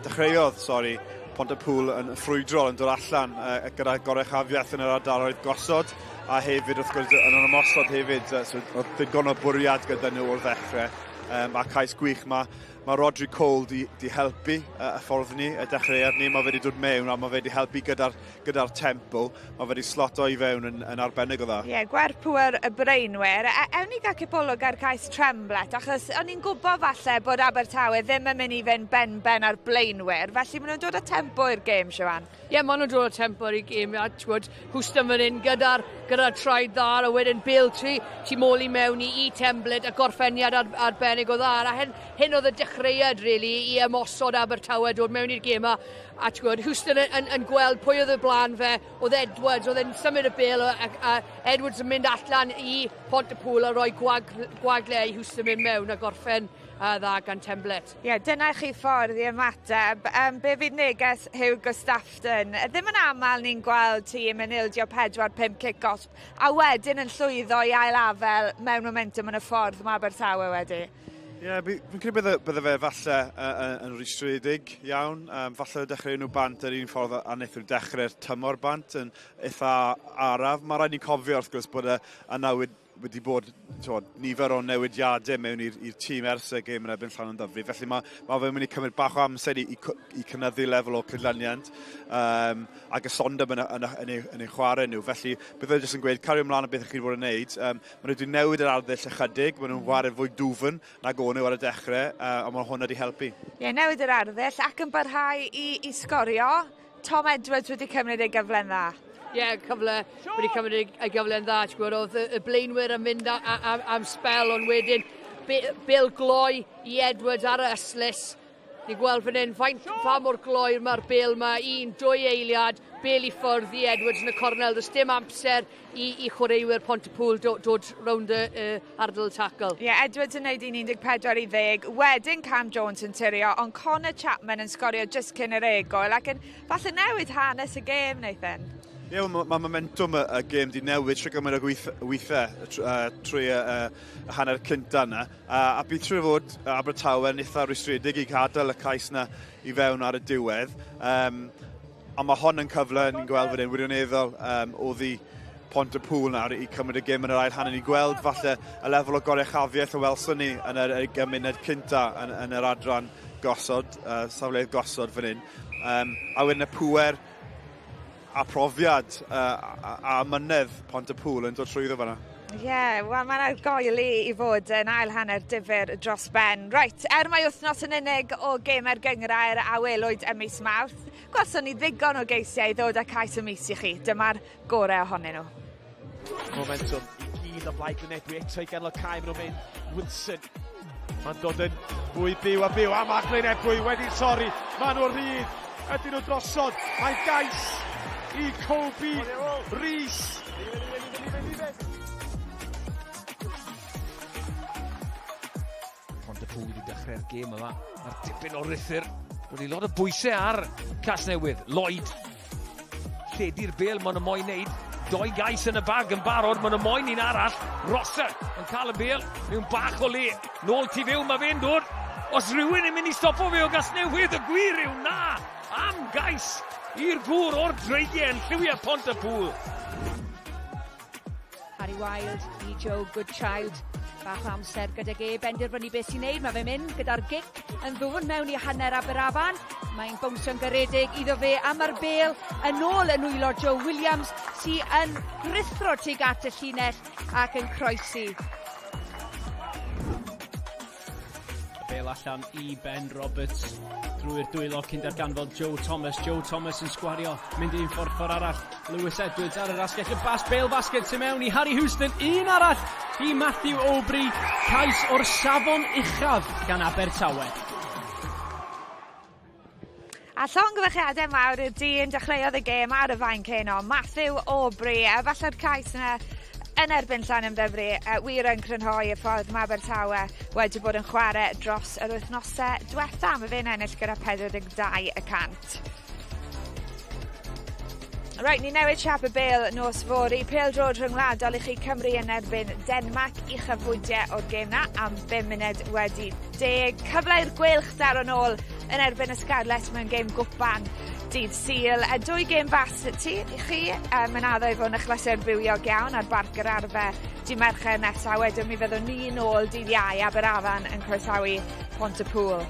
[SPEAKER 4] dechreuodd, sorry, Pontypool yn ffrwydrol yn dod allan gyda goruchafiaeth yn yr ardaloedd gosod a hefyd wrth gwrs yn yr ymosod hefyd, so oedd ddigon o bwriad gyda nhw o'r ddechrau a cais gwych. Mae Rodri Cole di, di helpu y ffordd ni, y dechreuad ni, mae fe wedi dod mewn a mae fe wedi helpu gyda'r gyda tempo, mae fe wedi sloto i fewn yn, yn arbennig o dda.
[SPEAKER 1] Ie, yeah, gwerth pŵer y breinwyr. E, ewn ni gael cipolwg ar cais Tremblet, achos o'n i'n gwybod falle bod Abertawe ddim yn mynd i fynd ben-ben ar blaenwyr, felly maen nhw'n dod â tempo i'r gêm, Siwan.
[SPEAKER 5] Ie, yeah, maen nhw'n dod â tempo i'r gêm, a ti'n Houston fan hyn gyda'r gyda traed dda, a wedyn Bill tu, tu môl i mewn i, i Tremblet a gorffeniad ar, arbennig o dda. A hyn, hyn oedd y dechreuad, really, i ymosod Abertawe dod mewn i'r gêm a, a ti'n gwybod, Houston yn, yn, yn gweld pwy oedd y blaen fe, oedd Edwards, oedd e'n symud y bêl, a, a Edwards yn mynd allan i Pontypool a rhoi gwag, gwagle i Houston mynd mewn a gorffen a dda gan Tremblet.
[SPEAKER 1] Ie, yeah, dyna chi ffordd i ymateb. Be fydd neges Hugh Gustafton? Ddim yn aml ni'n gweld tîm yn ildio 4-5 cic gosb a wedyn yn llwyddo i ail-afel mewn momentum yn y ffordd mae Abertawe wedi.
[SPEAKER 4] Ie, yeah, fi'n credu bydde, bydde fe falle yn rwystredig iawn. Falle dechrau nhw bant yr un ffordd a wnaethon nhw dechrau'r tymor bant yn eitha araf. Mae rhaid ni cofio wrth gwrs bod y, y newid wedi bod twod, nifer o newidiadau mewn i'r tîm ers y gêm yn erbyn Llanymddyfri. Felly mae, mae fe'n mynd i cymryd bach o amser i, i, i cynyddu lefel o cydlyniant a gysondeb yn, yn, yn, ei, yn ei chwarae nhw. Felly byddai jyst yn gweud, cario ymlaen o beth ych chi wedi bod yn neud. Maen nhw wedi newid yr arddull ychydig, maen nhw'n chwarae fwy dwfn nag o'n nhw ar y dechrau, a mae hwnna wedi helpu.
[SPEAKER 1] Ie, yeah, newid yr arddull ac yn barhau i, i sgorio. Tom Edwards wedi cymryd ei gyfle'n dda.
[SPEAKER 5] Ie, yeah, cyfle, wedi cymryd ei gyfle'n dda. Ti'n gwybod, oedd y, y blaenwyr yn mynd a, a, a, am sbel, ond wedyn bêl gloi i Edwards ar y ystlys. Ni'n gweld fan hyn, faint pa mor gloi mae'r bêl yma, un, dwy eiliad, bêl i ffwrdd i Edwards yn y cornel. Does dim amser i, i chwaraewyr Pontypool dod, dod rownd y ardal tackle.
[SPEAKER 1] Ie, yeah, Edwards yn neud un 14 i 10, wedyn Cam Jones yn tirio, ond Connor Chapman yn sgorio just cyn yr egwyl ac yn falle newid hanes y gêm, Nathan.
[SPEAKER 4] Ie, yeah, mae ma momentum y, y gêm di newid trwy gymaint o weithiau trwy y, y hanner cynta yna. A bydd trwy fod Abertawe yn eitha rwystredig i gadael y cais yna i fewn ar y diwedd. A mae hon yn cyfle ni'n gweld fan hyn wirioneddol oddi Pontypool nawr i cymryd y gêm yn yr ail hanner. Ni gweld falle y lefel o goruchafiaeth o welson ni yn yr, y gymuned cynta yn, yn yr adran gosod, safleoedd gosod fan hyn. A wedyn y pŵer a profiad a, a mynedd Pontypool yn dod trwyddo fanna.
[SPEAKER 1] Ie, yeah, wel mae'n argoeli i fod yn ail hanner difyr dros ben. Reit, er mai wythnos yn unig o gemau'r gynghrair a welwyd ym mis Mawrth, gwelson ni ddigon o geisiau i ddod â cais y mis i chi. Dyma'r gorau ohonyn nhw.
[SPEAKER 6] Momentum i gyd o blaid Glynebwy eto i ganol cae maen nhw'n mynd. Wilson. Mae'n dod yn fwy byw a byw a mae Glynebwy wedi torri. Maen nhw'n rhydd. Ydyn nhw drosodd. Mae'n gais i Kobe Rees.
[SPEAKER 9] Pontypool wedi dechrau'r gêm yma. Mae'r tipyn o rithyr. Wedi lot o bwysau ar Casnewydd. Lloyd. Lledu'r bêl maen nhw moyn neud. Doi gais yn y bag yn barod, maen nhw moyn un arall. Rosser yn cael y bêl mewn bach o le. Nôl tu fewn mae fe'n dod. Os rhywun yn mynd i stopo fe o Gasnewydd, y gwir yw na. Am gais i'r gŵr o'r dreigiau yn lliwiau Pontypool.
[SPEAKER 14] Harry Wild i Joe Goodchild. Bach o amser gydag e benderfynu beth sy'n neud. Mae fe'n mynd gyda'r gic yn ddwfn mewn i hanner Aberafan. Mae'n bownsio'n garedig iddo fe a mae'r bêl yn ôl yn nwylo Joe Williams sy'n yn rhuthro tuag at y llinell ac yn croesi.
[SPEAKER 6] Y bêl
[SPEAKER 2] Bale allan i Ben Roberts drwy'r dwylo cyn darganfod Joe Thomas. Joe Thomas yn sgwario, mynd un ffordd ffordd arall. Lewis Edwards ar yr asgell, y bas, Bale basket tu mewn i Harry Houston. Un arall i Matthew Aubrey. Cais o'r safon uchaf gan Abertawe.
[SPEAKER 1] A llongyfarchiadau mawr i'r dyn dechreuodd y gêm ar y fainc heno, Matthew Aubrey. A falle'r cais yna yn erbyn Llanymddyfri wir yn crynhoi y ffordd mae Abertawe wedi bod yn chwarae dros yr wythnosau diwetha. Mae fe'n ennill gyda 42%. Reit, ni newid siap y bêl nos fory. Pêl-droed rhyngwladol i chi, Cymru yn erbyn Denmarc, uchafbwyntiau o'r gêm na am 5 munud wedi 10. Cyfle i'r Gweilch daro nôl yn erbyn y Scarlets mewn gêm gwpan dydd Sul. A dwy gêm Varsity i chi. Mae'n addo i fod yn achlysur bywiog iawn ar Barc yr Arfe dydd Mercher nesaf. Wedyn mi fyddwn ni nôl dydd Iau, Aberafan yn croesawu Pontypool.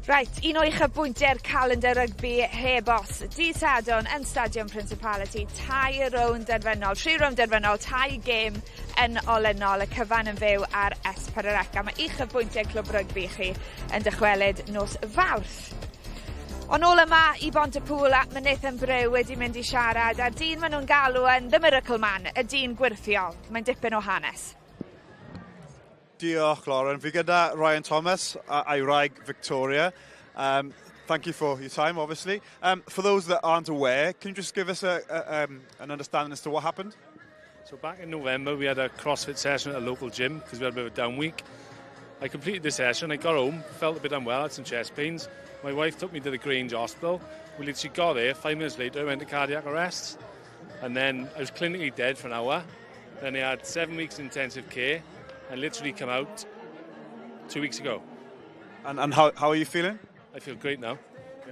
[SPEAKER 1] Reit, un o uchafbwyntiau'r calendar rygbi heb os. Dydd Sadwrn yn Stadiwm Principality, tair rownd derfynol, tri rownd derfynol, tair gêm yn olynol, y cyfan yn fyw ar S4C. A mae uchafbwyntiau clwb rygbi chi yn dychwelyd nos Fawrth. Ond nôl yma i Bontypŵl, a mae Nathan Brew wedi mynd i siarad a'r dyn maen nhw'n galw yn The Miracle Man, y dyn gwyrthiol. Mae'n dipyn o hanes.
[SPEAKER 4] Diolch, Lauren. Fi gyda Ryan Thomas a'i wraig Victoria. Thank you for your time, obviously. For those that aren't aware, can you just give us an understanding as to what happened?
[SPEAKER 15] So back in November, we had a CrossFit session at a local gym because we had a bit of a down week. I completed the session, I got home, felt a bit unwell, had some chest pains. My wife took me to the Grange Hospital. We literally got there, 5 minutes later, I went to cardiac arrest. And then I was clinically dead for an hour. Then I had 7 weeks intensive care and literally come out 2 weeks ago.
[SPEAKER 4] And how are you feeling?
[SPEAKER 15] I feel great now.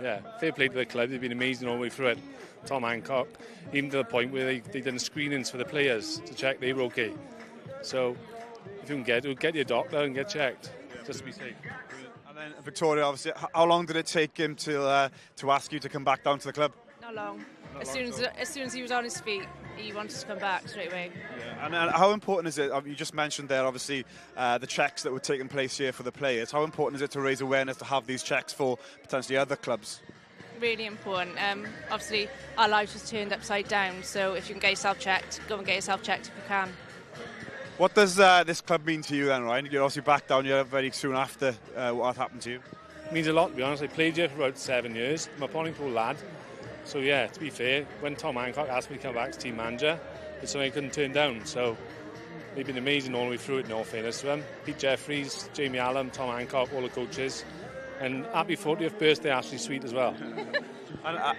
[SPEAKER 15] Yeah, fair play to the club. They've been amazing all the way through it. Tom Hancock, even to the point where they done screenings for the players to check they were okay. So if you can get your doctor and get checked, just to be safe.
[SPEAKER 4] And then Victoria, obviously, how long did it take him to ask you to come back down to the club?
[SPEAKER 16] Not long.
[SPEAKER 4] Not
[SPEAKER 16] as
[SPEAKER 4] long
[SPEAKER 16] soon
[SPEAKER 4] at
[SPEAKER 16] as
[SPEAKER 4] all.
[SPEAKER 16] As soon as he was on his feet, he wanted to come back straight away.
[SPEAKER 4] Yeah. And how important is it? You just mentioned there, obviously, the checks that were taking place here for the players. How important is it to raise awareness to have these checks for potentially other clubs?
[SPEAKER 16] Really important. Obviously, our lives was turned upside down, so if you can get yourself checked, go and get yourself checked if you can.
[SPEAKER 4] What does this club mean to you then, Ryan? You're obviously back down here very soon after what happened to you.
[SPEAKER 15] It means a lot, to be honest. I played here for about 7 years. I'm a Pontypool lad. So yeah, to be fair, when Tom Hancock asked me to come back as team manager, it's something I couldn't turn down. So they've been amazing all the way through it, in all fairness to them. Pete Jeffries, Jamie Allen, Tom Hancock, all the coaches. And happy 40th birthday, Ashley Sweet, as well.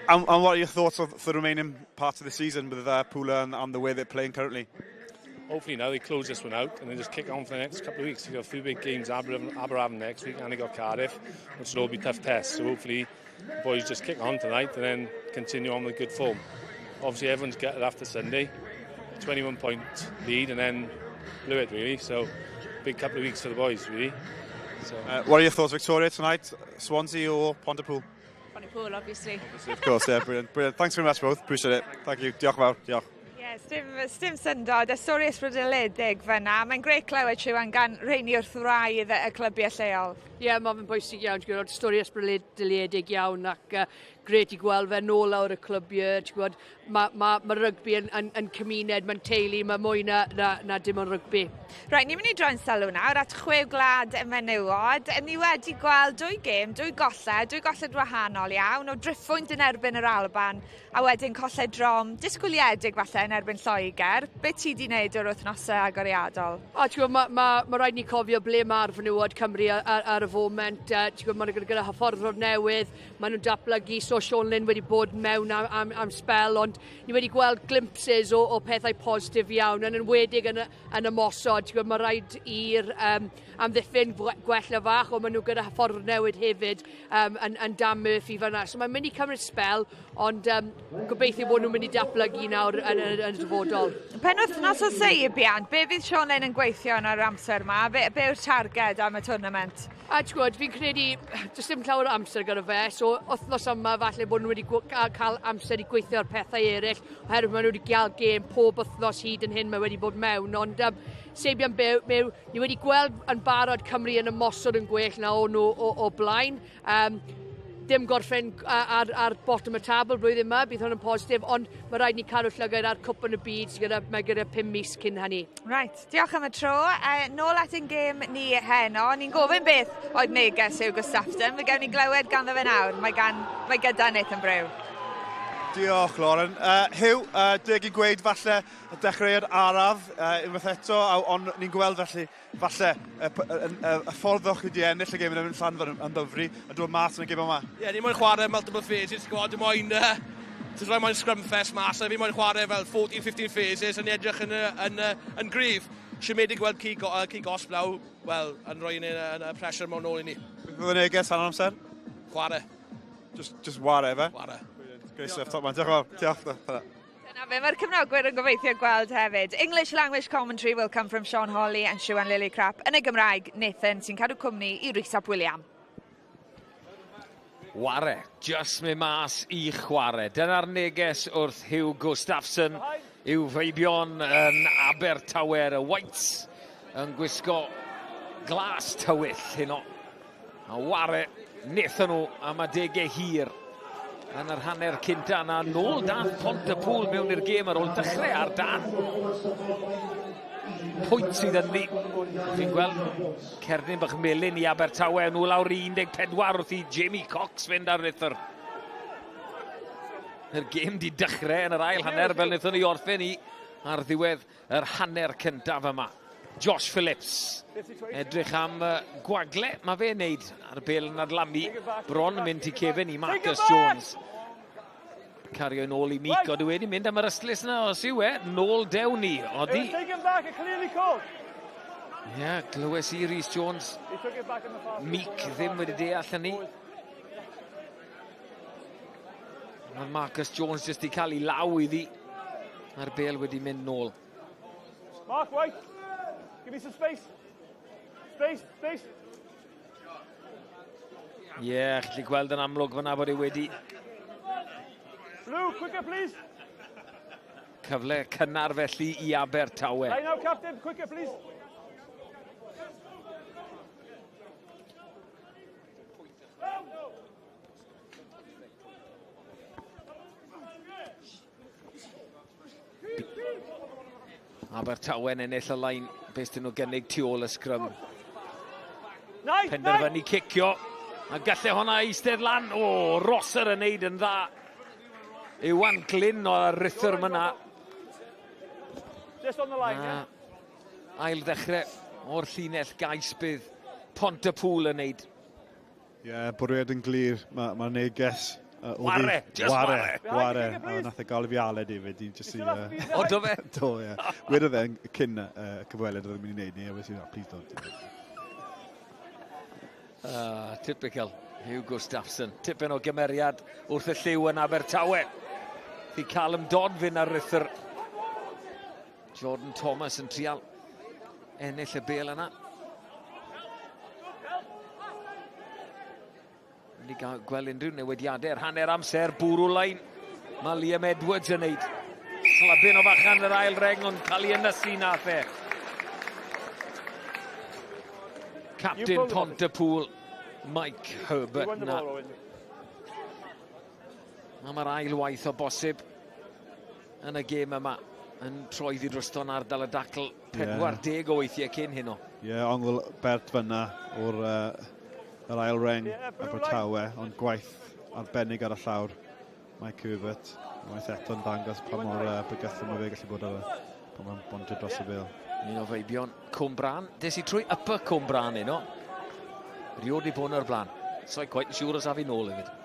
[SPEAKER 4] And what are your thoughts of the remaining parts of the season with Pooler and the way they're playing currently?
[SPEAKER 15] Hopefully now they close this one out and then just kick on for the next couple of weeks. They've got a few big games, Aberavon next week, and they got Cardiff, which will all be tough tests. So hopefully the boys just kick on tonight and then continue on with good form. Obviously everyone's gutted after Sunday, 21 point lead and then blew it really. So big couple of weeks for the boys really. So
[SPEAKER 4] What are your thoughts, Victoria, tonight? Swansea or Pontypool?
[SPEAKER 16] Pontypool, obviously.
[SPEAKER 4] Obviously, of course, yeah, brilliant. Brilliant. Thanks very much both. Appreciate it. Thank you. Diolch yn fawr. Diolch.
[SPEAKER 1] Ie, sdim syndod, y stori ysbrydoledig fyna. Mae'n grêt clywed Siwan gan rheini wrth wraidd y clybiau lleol.
[SPEAKER 5] Ie, yeah, mae fe'n bwysig iawn, ti'n gwybod, stori ysbrydoledig iawn ac grêt i gweld fe nôl lawr y clybiau, ti'n gwybod, mae ma, ma rygbi yn cymuned, mae'n teulu, mae mwy na dim ond rygbi.
[SPEAKER 1] Reit, ni'n mynd i droi'n sylw nawr at Chwe Gwlad y menywod. Ni wedi gweld dwy gêm, dwy golled wahanol iawn, o driphwynt yn erbyn yr Alban, a wedyn colled drom, disgwyliedig falle yn erbyn Lloegr. Be ti di wneud o'r wythnosau agoriadol?
[SPEAKER 5] O, ti'n gwybod, mae ma, ma rhaid ni cofio ble mae'r fenywod Cymru ar y foment. Ti'n gwybod, maen nhw gyda hyfforddwr newydd, maen nhw'n datblygu, so Sean Lynn wedi bod mewn am sbel, ond ni wedi gweld glimpses o pethau positif iawn, yn enwedig yn ymosod. Ti'n gwybod, mae rhaid i'r amddiffyn gwella fach, ond maen nhw gyda hyfforddwr newydd hefyd yn Dan Murphy fyna. So mae'n mynd i cymryd sbel, ond gobeithio bod nhw'n mynd i datblygu nawr yn y dyfodol.
[SPEAKER 1] Penwythnos o seibiant, be fydd Sean Lynn yn gweithio yn yr amser yma? Be yw'r targed am y tournament?
[SPEAKER 5] A ti'n gwybod, fi'n credu, does dim llawer o amser gyda fe, so wythnos yma falle bod nhw wedi cael amser i gweithio ar pethau eraill, oherwydd maen nhw wedi cael gêm pob wythnos hyd yn hyn mae wedi bod mewn, ond seibiant byw, mew, ni wedi gweld yn barod Cymru yn ymosod yn gwell na o'n nhw o blaen. Dim gorffen ar bottom y tabl blwyddyn yma, bydd hwn yn positif, ond mae rhaid ni cadw llygaid ar Cwpan y Byd sydd gyda, mae gyda 5 mis cyn hynny.
[SPEAKER 1] Right, diolch am y tro. Nôl at ein gêm ni heno. Ni'n gofyn beth oedd neges Huw Gustafson. Fe gewn ni glywed ganddo fe nawr. Mae gyda Nathan Brew.
[SPEAKER 4] Diolch, Lauren. Huw, deg i gweud falle y dechreuad araf unwaith eto, ond ni'n gweld felly falle y ffordd o'ch chi wedi ennill y gêm yn erbyn Llanfair yn ddyfru a dod mas yn y gêm yma.
[SPEAKER 6] Ie, yeah, ni moyn chwarae multiple phases, ti'n gwybod, dim moyn, ti'n rhoi moyn scrum fest mas, a fi moyn chwarae fel 14-15 phases yn edrych yn gryf. Siomedig gweld ci gosb law, wel, yn rhoi yn y pressure mewn ôl i ni.
[SPEAKER 4] Beth oedd y neges hanner amser?
[SPEAKER 6] Chwarae.
[SPEAKER 4] Just ware, fe?
[SPEAKER 6] Ware.
[SPEAKER 4] Great stuff, top man. Diolch yn fawr. Diolch.
[SPEAKER 1] Dyna fe, mae'r cefnogwyr yn gobeithio gweld hefyd. English language commentary will come from Sean Holly and Siwan Lillicrap. Yn y Gymraeg, Nathan sy'n cadw cwmni i Rhys ap William.
[SPEAKER 9] Ware, just mynd mas i chwarae. Dyna'r neges wrth Huw Gustafsson i'w feibion yn Abertawe. Y Whites yn gwisgo glas tywyll heno. A ware, wnaethon nhw am adegau hir yn yr hanner cynta yna. Nôl dath Pontypool mewn i'r gêm ar ôl dechrau ar dan pwynt sydd ynddi. Chi'n gweld cerdyn bach melyn i Abertawe, nhw lawr i 14 wrth i Jamie Cox fynd ar rithr. Yr gêm di dechrau yn yr ail hanner fel wnaethon ni orffen i ar ddiwedd yr hanner cyntaf yma. Josh Phillips edrych am gwagle, mae fe'n neud ar bêl yn adlamu, bron yn mynd i cefn i Marcus Jones. Cario yn ôl i Mick, ond wedi mynd am yr ystlys yna, os yw e, nôl dewn ni, odi. Ie, yeah, glywes i Rhys Jones. Mick ddim wedi deall hynny. Mae Marcus Jones jyst i cael ei law iddi. Mae'r bêl wedi mynd nôl.
[SPEAKER 11] Mark White, give me some space. Space, space.
[SPEAKER 9] Ie, yeah, chi'n gweld yn amlwg fyna bod e wedi...
[SPEAKER 11] Blue, quicker please.
[SPEAKER 9] Cyfle cynnar felly i Abertawe.
[SPEAKER 11] Line out, captain, quicker please.
[SPEAKER 9] Abertawe'n ennill y lein, beth dyn nhw gynnig tu ôl y sgrym. Penderfynu cicio, a gallai hwnna eistedd lan. O, Rosser yn neud yn dda. Iwan Glyn o'r rhythr yna.
[SPEAKER 11] Just on the line, yeah.
[SPEAKER 9] Ail ddechrau o'r llinell gais bydd Pontypool yn neud.
[SPEAKER 4] Ie, yeah, bwriad yn glir. Mae neges.
[SPEAKER 9] Ware, just ware.
[SPEAKER 4] Ware, a nath e gael fi aled hefyd. Just i,
[SPEAKER 9] o, do fe?
[SPEAKER 4] Do, ie. Wedodd e cyn cyfweliad oedd yn mynd i wneud ni, a wedi, oh, please don't.
[SPEAKER 9] Typical Huw Gustafsson. Tipyn o gymeriad wrth y lliw yn Abertawe. Di cael ymdod fynd ar rithr. Jordan Thomas yn trial ennill y bêl yna. Ni gael gweld unrhyw newidiadau ar hanner amser, bwrw lein. Mae Liam Edwards yn neud. Slabyn o fachan yr ail reng, ond cael ei ynysu nath e. Captain Pontypool, Mike Herbert na. A mae'r ail waith o bosib yn y gêm yma yn troi ddi drosto'n ardal y dacl 40 o weithiau cyn hyn o.
[SPEAKER 4] Ie, yeah, ongl bert fyna o'r yr ail reng Abertawe, ond gwaith arbennig ar y llawr. Mike Herbert, waith eto'n dangos pa mor bygythiol mae fe gallu bod ar y pan mae'n bontio dros y bêl.
[SPEAKER 9] Un o feibion Cwmbran. Des i trwy upper Cwmbran uno. Rioed i bod o'r blaen. So i quite yn siŵr os af i nôl hefyd.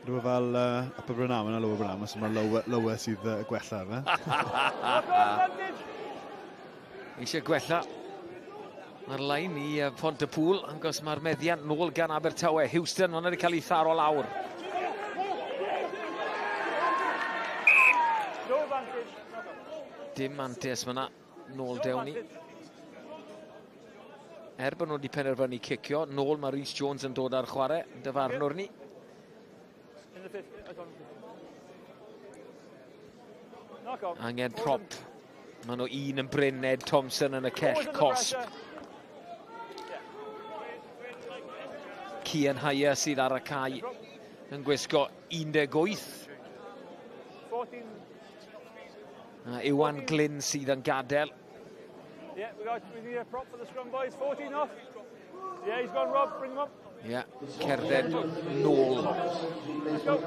[SPEAKER 4] Rwy'n fel upper Brynaman a lower Brynaman, so mae'r lower sydd gwella fe.
[SPEAKER 9] Eisiau gwella. Mae'r lein i Pontypool, angos mae'r meddiant nôl gan Abertawe. Houston, mae'n wedi cael ei tharo lawr. Dim mantes fyna, nôl dewn ni. Er bod nhw wedi penderfynu cicio, nôl mae Rhys Jones yn dod ar chwarae, yn dyfarnwr ni. Angen prop. Maen nhw un yn brin, Ed Thompson yn y cell cosb. Cian Haya sydd ar y cae yn gwisgo 18. A Iwan Glyn sydd yn gadael.
[SPEAKER 11] Yeah, we need a prop for the scrum, boys. 14 off. Yeah, he's gone, Rob. Bring him up.
[SPEAKER 9] Yeah, cerdded nôl.
[SPEAKER 11] Let's go.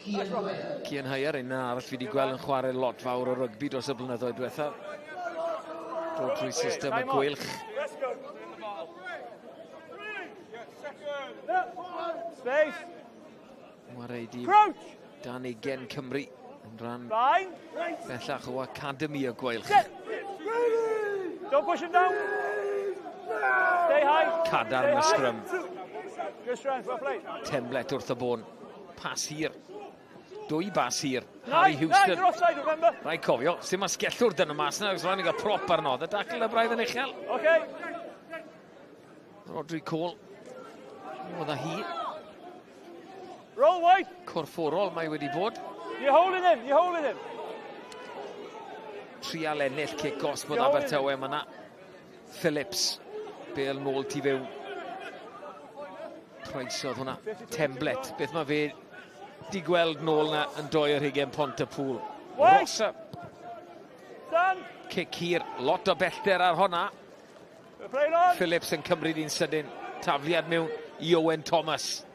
[SPEAKER 9] Cian Hyer, un arall fi wedi gweld yn chwarae lot fawr o rygbi dros y blynyddoedd diwethaf. Dod drwy system y Gweilch.
[SPEAKER 11] Space.
[SPEAKER 9] Mae i dan ugen Cymru yn rhan bellach o Academy y Gweilch.
[SPEAKER 11] Don't push him down. Stay high.
[SPEAKER 9] Cadarn y sgrym.
[SPEAKER 11] Good strength, well played.
[SPEAKER 9] Temblet wrth y bôn. Pas hir. Dwy bas hir. Harry Houston.
[SPEAKER 11] Nine,
[SPEAKER 9] Rhaid cofio, sy'n asgellwr dyn y mas yna, rhaid ni gael prop arno. Y dacl y braidd yn uchel.
[SPEAKER 11] Okay.
[SPEAKER 9] Rodri Cole. Oedd a hi.
[SPEAKER 11] Roll white.
[SPEAKER 9] Corfforol mae wedi bod.
[SPEAKER 11] You're holding him, you're holding him.
[SPEAKER 9] Trial ennill cic gosb bod Abertawe yma na. Phillips. Bel nôl tu fewn. Price oedd hwnna. Temblet. Beth mae fe di gweld nôl na yn 22 Pontypool. Rossa. Cic hir. Lot o bellter ar hwnna. Phillips yn cymryd un sydyn. Tafliad mewn i Owen Thomas.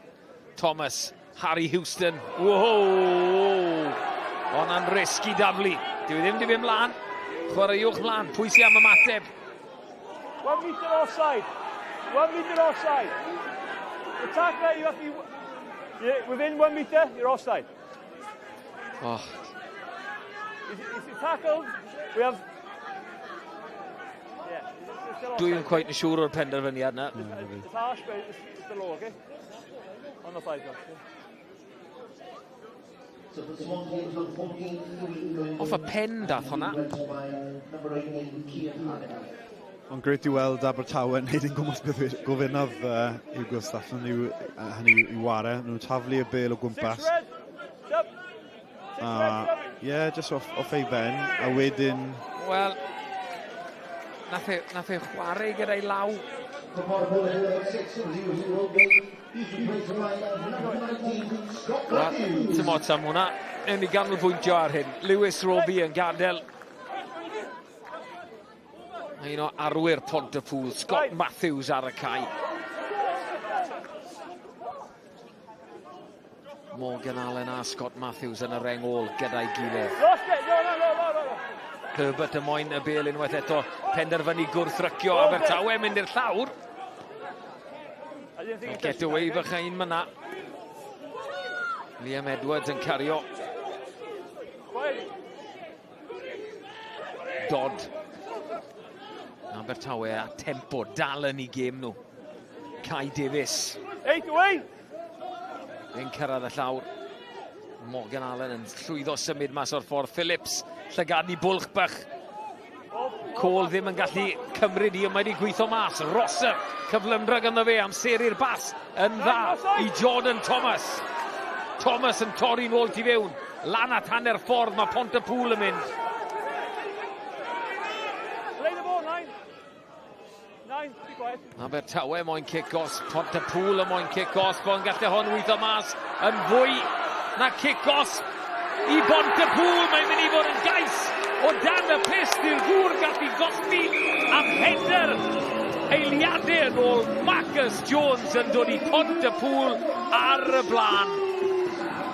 [SPEAKER 9] Thomas. Harry Houston. Wow! Hwnna'n risg i daflu. Dyw e ddim di fynd mlaen. Chwaraewch mlaen. Pwy sy'n am ymateb?
[SPEAKER 11] 1 metre offside. 1 metre offside. The tackler, you have to be within 1 metre, you're offside.
[SPEAKER 9] Oh.
[SPEAKER 11] If you tackled, we have... Yeah,
[SPEAKER 9] Dwi'n quite yn siŵr o'r penderfyniad na.
[SPEAKER 11] It's harsh, but it's the law, okay? On the five, yeah.
[SPEAKER 9] Off y pen dath hwnna.
[SPEAKER 4] Ond grêt i weld Abertawe yn neud yn gwmws beth gofynnodd Hugo Staffan hynny i ware. Nhw'n taflu y bel o gwmpas. A ie, just off ei ben. A wedyn...
[SPEAKER 9] Wel, nath e chwarae gyda'i law. Wel, dim ots am hwnna. Ewn ni ganolbwyntio ar hyn. Lewis Roby yn gadael. Mae un o arwyr Pontypool, Scott Matthews ar y cae. Morgan Allen a Scott Matthews yn y reng ôl gyda'i gilydd. Herbert y moyn y bel unwaith eto, penderfynu gwrthrycio Abertawe, mynd i'r llawr. Get away bychain myna. Liam Edwards yn cario. Dodd. Abertawe a tempo dal yn ei gêm nhw. Kai Davies.
[SPEAKER 11] 8 away!
[SPEAKER 9] Yn cyrraedd y llawr. Morgan Allen yn llwyddo symud mas o'r ffordd. Phillips, llygadu bwlch bach. Cole ddim yn gallu cymryd i, ond mae wedi gweithio mas. Rosser, cyflymdra ganddo fe, amseru'r bas yn dda i Jordan Thomas. Thomas yn torri nôl tu fewn. Lan at hanner ffordd, mae Pontypool yn mynd.
[SPEAKER 11] Play the ball, 9. 9, be quiet.
[SPEAKER 9] Abertawe moyn cic gosb, Pontypool yn moyn cic gosb, ond gallu hon weithio mas yn fwy na cic gosb i Pontypool. Mae'n mynd i fod yn gais o dan y pyst i'r gŵr gallu gosbi am 4 eiliadau yn ôl. Marcus Jones yn dod i Pontypool ar y blaen.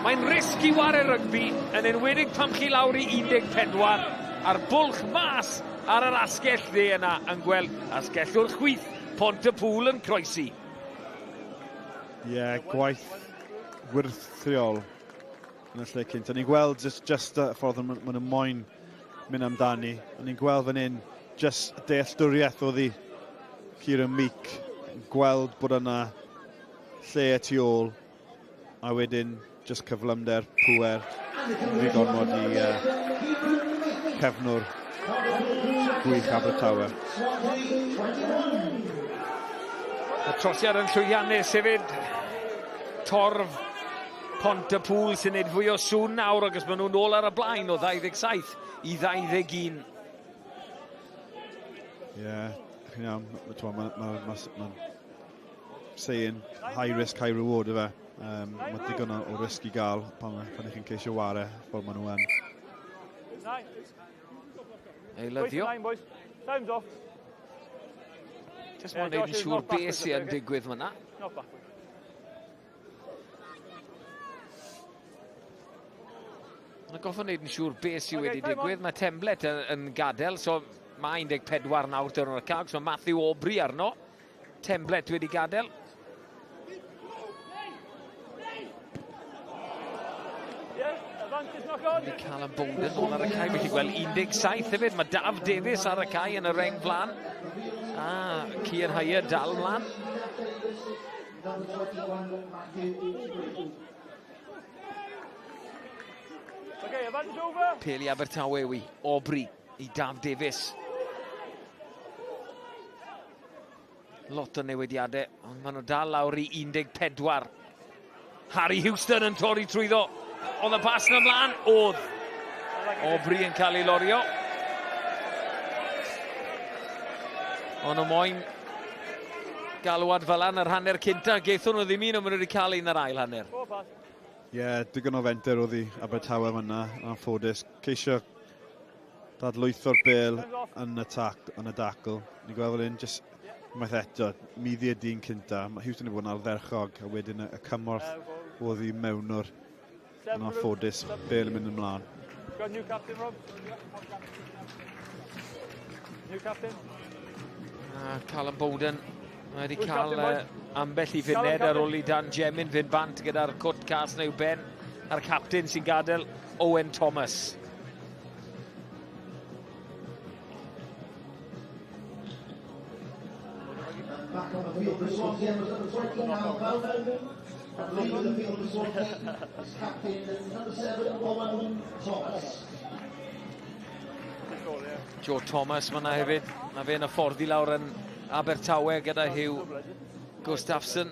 [SPEAKER 9] Mae'n risg i ware rygbi, yn enwedig pam chi lawr i 14, a'r bwlch mas ar yr asgell dde yna yn gweld asgellwr chwith Pontypool yn croesi.
[SPEAKER 4] Ie, yeah, gwaith wirthiol yn y lle cynt. O'n i'n gweld just y ffordd maen nhw moyn mynd amdani. O'n i'n gweld fan hyn just dealltwriaeth oedd i Kieran Meek, gweld bod yna lle y tu ôl, a wedyn just cyflymder, pŵer, rhy gormod i cefnwr Gwych Abertawe.
[SPEAKER 9] Y trosiad yn llwyddiannus hefyd. Torf Pont-y-pŵl sy'n neud fwy o sŵn nawr agos maen nhw'n ôl ar y blaen o 27 i 21.
[SPEAKER 4] Ie, yeah, chi'n iawn. Mae'n ma, ma, ma, saying high risk, high reward yfe. Mae digon o risg i gael pan ych chi'n ceisio ware fel maen nhw yn.
[SPEAKER 9] Eilyddio.
[SPEAKER 11] Time's off.
[SPEAKER 9] Just moyn neud yn siŵr beth sy'n digwydd fyna. Mae'n goffo wneud yn siŵr beth sydd wedi digwydd. Mae Temblet yn gadael, so mae 14 nawr dyn nhw'r cag, so Matthew Aubrey arno. Temblet wedi gadael. Wedi cael yn Bowden nôl ar y cae, felly gweld 17 hefyd. Mae Daf Davies ar y cae yn y reng flan. A Cian Hyer dal mlaen. Peli Abertawe yw i Aubrey i Daf Davies. Lot o newidiadau, ond maen nhw dal lawr i 14. Harry Houston yn torri trwyddo. Oedd y pas na mlaen? Oedd. Aubrey yn cael ei lorio. Ond nhw moyn galwad fel an yr hanner cynta. Geithon nhw ddim un, ond maen nhw wedi cael un yr ail hanner.
[SPEAKER 4] Ie, yeah, digon o fenter oedd i Abertawe fyna, anffodus. Ceisio dadlwytho'r bel yn y tac, yn y dacl. Ni'n gweld fel un, jyst unwaith eto, muddi y dyn cynta. Mae Houston wedi bod yn ardderchog, a wedyn y cymorth oedd i mewn o'r yn anffodus, bel yn mynd ymlaen.
[SPEAKER 11] Got new captain, Rob? New captain?
[SPEAKER 9] Callum Bowden mae wedi cael ambell i funed ar ôl i Dan Jemin fynd bant gyda'r cwt cas neu ben a'r captain sy'n gadael Owen Thomas.
[SPEAKER 10] Back on the field for Swansea was number 20, Callum Bowden. And leading the field for Swansea is captain number 7, Owen Thomas.
[SPEAKER 9] Joe Thomas mae yna hefyd. Mae fe'n hyfforddi lawr yn Abertawe gyda Hugh Gustafsson.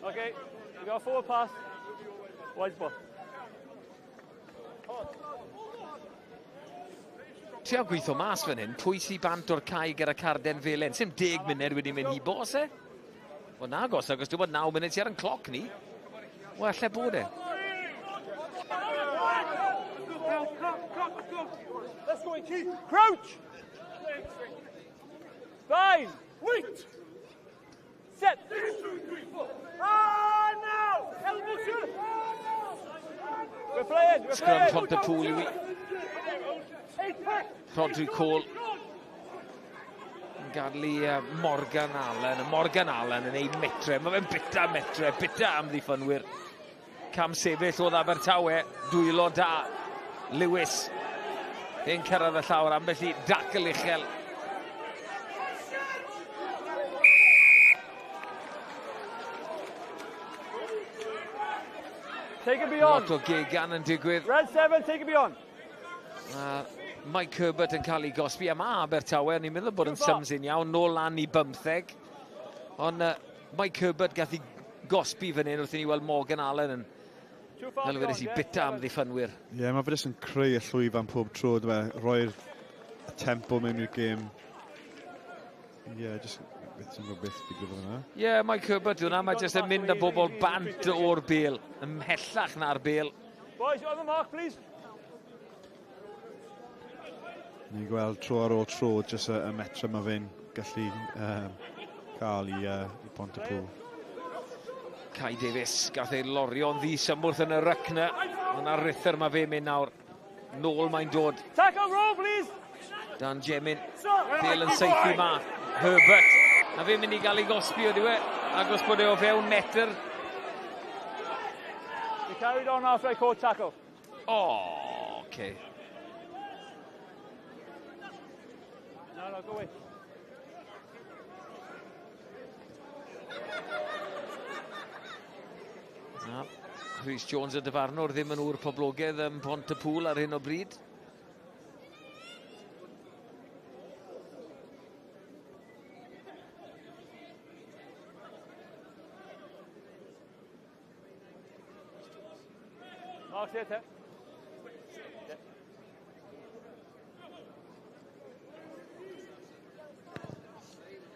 [SPEAKER 11] Okay, we got a forward pass. Wide ball.
[SPEAKER 9] Trio gweithio mas fan hyn, pwy sy'n bant o'r cae gyda carden felen? Sim 10 munud wedi mynd hibo, oes e? Wel nagos, agos dwi'n bod 9 munud sy ar yn cloc ni. Wel, lle bod e?
[SPEAKER 11] Let's go, Keith. Crouch! Fine! Wait! Set! 3, 2, 3, 4. Ah, now! Elbow to! We're playing, we're
[SPEAKER 9] Scrum
[SPEAKER 11] playing!
[SPEAKER 9] Pontypool yw i. Rodri Cole yn gadw i Morgan Allen. Morgan Allen yn ei metre. Mae fe'n bita metre, bita amddiffynwyr. Cam sefyll oedd Abertawe, dwylo da. Lewis yn cyrraedd y llawr, ambell i dacl uchel.
[SPEAKER 11] Take it beyond.
[SPEAKER 9] Lot o gegan yn digwydd.
[SPEAKER 11] Red 7, take it beyond.
[SPEAKER 9] Mike Herbert yn cael ei gosbi, a mae Abertawe, ni'n meddwl bod yn symsyn iawn, nôl lan i 15. Ond Mike Herbert gath ei gosbi fan hyn wrth i ni weld Morgan Allen yn fel wedes i, bita am ddiffynwyr.
[SPEAKER 4] Ie, yeah, mae fe jyst yn creu y llwyfan pob tro, dwi, roi'r tempo mewn i'r gêm. Ie, yeah, jyst beth sy'n gwybod beth digwydd yna.
[SPEAKER 9] Ie, yeah, Mike Herbert yna, mae jyst yn mynd â bobl bant o'r bel, ymhellach na'r bel.
[SPEAKER 11] Boys, on the mark, please.
[SPEAKER 4] Ni'n gweld tro ar ôl tro, jyst y metre mae fe'n gallu cael i Pontypool.
[SPEAKER 9] Kai Davies gath ei lorio'n ddisymwrth yn y ryc na. Ond ar rithr mae fe'n mynd nawr. Nôl mae'n dod.
[SPEAKER 11] Tackle roll, please!
[SPEAKER 9] Dan Jemin. Bel yn saethu ma. Herbert. Na fe'n mynd i gael ei gosbi o diwe. Agos bod e o fewn metr.
[SPEAKER 11] He carried on after I caught tackle.
[SPEAKER 9] Oh, okay.
[SPEAKER 11] No, no, go away.
[SPEAKER 9] Na, Rhys Jones y dyfarnwr ddim yn ŵr poblogaidd ym Mhont-y-pŵl ar hyn o bryd.
[SPEAKER 11] Mark, te.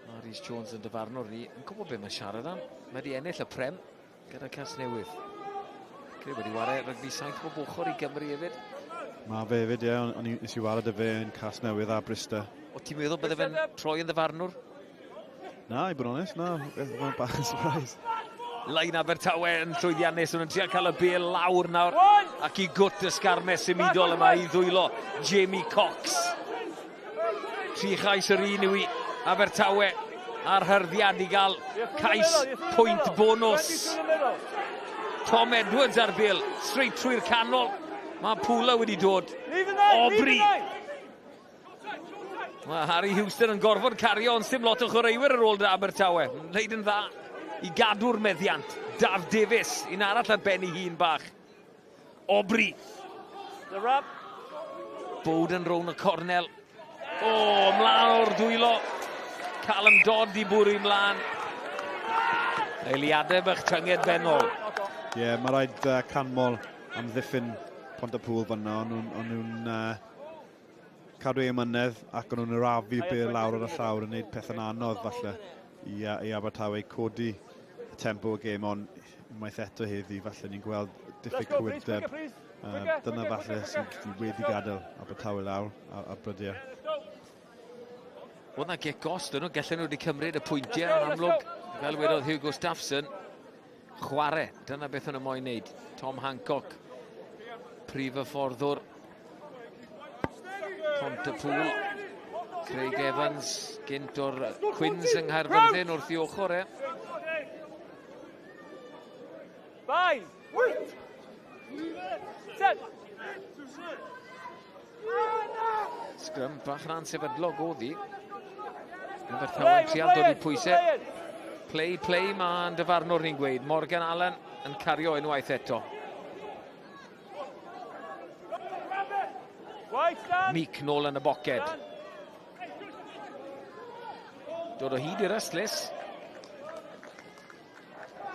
[SPEAKER 9] Mae Rhys Jones yn dyfarnwr ni yn gwybod beth mae'n siarad am. Mae wedi ennill y prem gyda Casnewydd. Credu wedi wario rygbi saith bob ochr i Gymru hefyd.
[SPEAKER 4] Mae fe hefyd, ie. O'n i nes i wario dy fe yn Casnewydd a Bristol.
[SPEAKER 9] O ti'n meddwl bydde fe'n troi yn ddyfarnwr?
[SPEAKER 4] Na, i bod yn onest, na. Mae'n bach yn surprise.
[SPEAKER 9] Lein Abertawe yn llwyddiannus, nhw'n trio cael y bel lawr nawr ac i gwt y sgarmes symudol yma i ddwylo Jamie Cox. Tri chais yr un yw i Abertawe a'r hyrddiad i gael cais pwynt bonws. Tom Edwards ar bel, straight trwy'r canol. Mae Pula wedi dod. Aubrey. Mae Harry Houston yn gorfod cario, ond sim lot o chwaraewyr ar ôl Abertawe. Wneud yn dda i gadw'r meddiant. Daf Davies, un arall ar ben ei hun bach. Aubrey.
[SPEAKER 11] The wrap.
[SPEAKER 9] Bowden rown y cornel. O, mlaen o'r dwylo. Callum Dodd i bwrw mlaen. Eiliadau bach tynged benol.
[SPEAKER 4] Ie, yeah, mae rhaid uh, canmol am ddiffyn Pontypool fanna. O'n nhw'n uh, cadw ei ymynedd ac o'n nhw'n arafu bel lawr ar y llawr yn gwneud pethau'n anodd falle i, uh, i Abertawe codi y tempo y gêm, ond unwaith eto heddi falle ni'n gweld diffyg cywirdeb. Uh, dyna falle sydd wedi gadael Abertawe lawr ar, ar brydiau.
[SPEAKER 9] Oedd na gic gost nhw, gallen nhw wedi cymryd y pwyntiau yn amlwg. Fel wedodd Hugo Staffson, chwarae, dyna beth o'n nhw moyn wneud. Tom Hancock, prif hyfforddwr Pontypool. Craig Evans, gynt o'r Quins yng Nghaerfyrddin wrth i ochr e.
[SPEAKER 11] Five, set.
[SPEAKER 9] Sgrym bach yn ansefydlog oedd hi. Abertawe'n trial dod i pwysau. Play, play, mae'n dyfarnwr ni'n gweud. Morgan Allen yn cario unwaith eto. Meek nôl yn y boced. Dod o hyd i'r ystlys.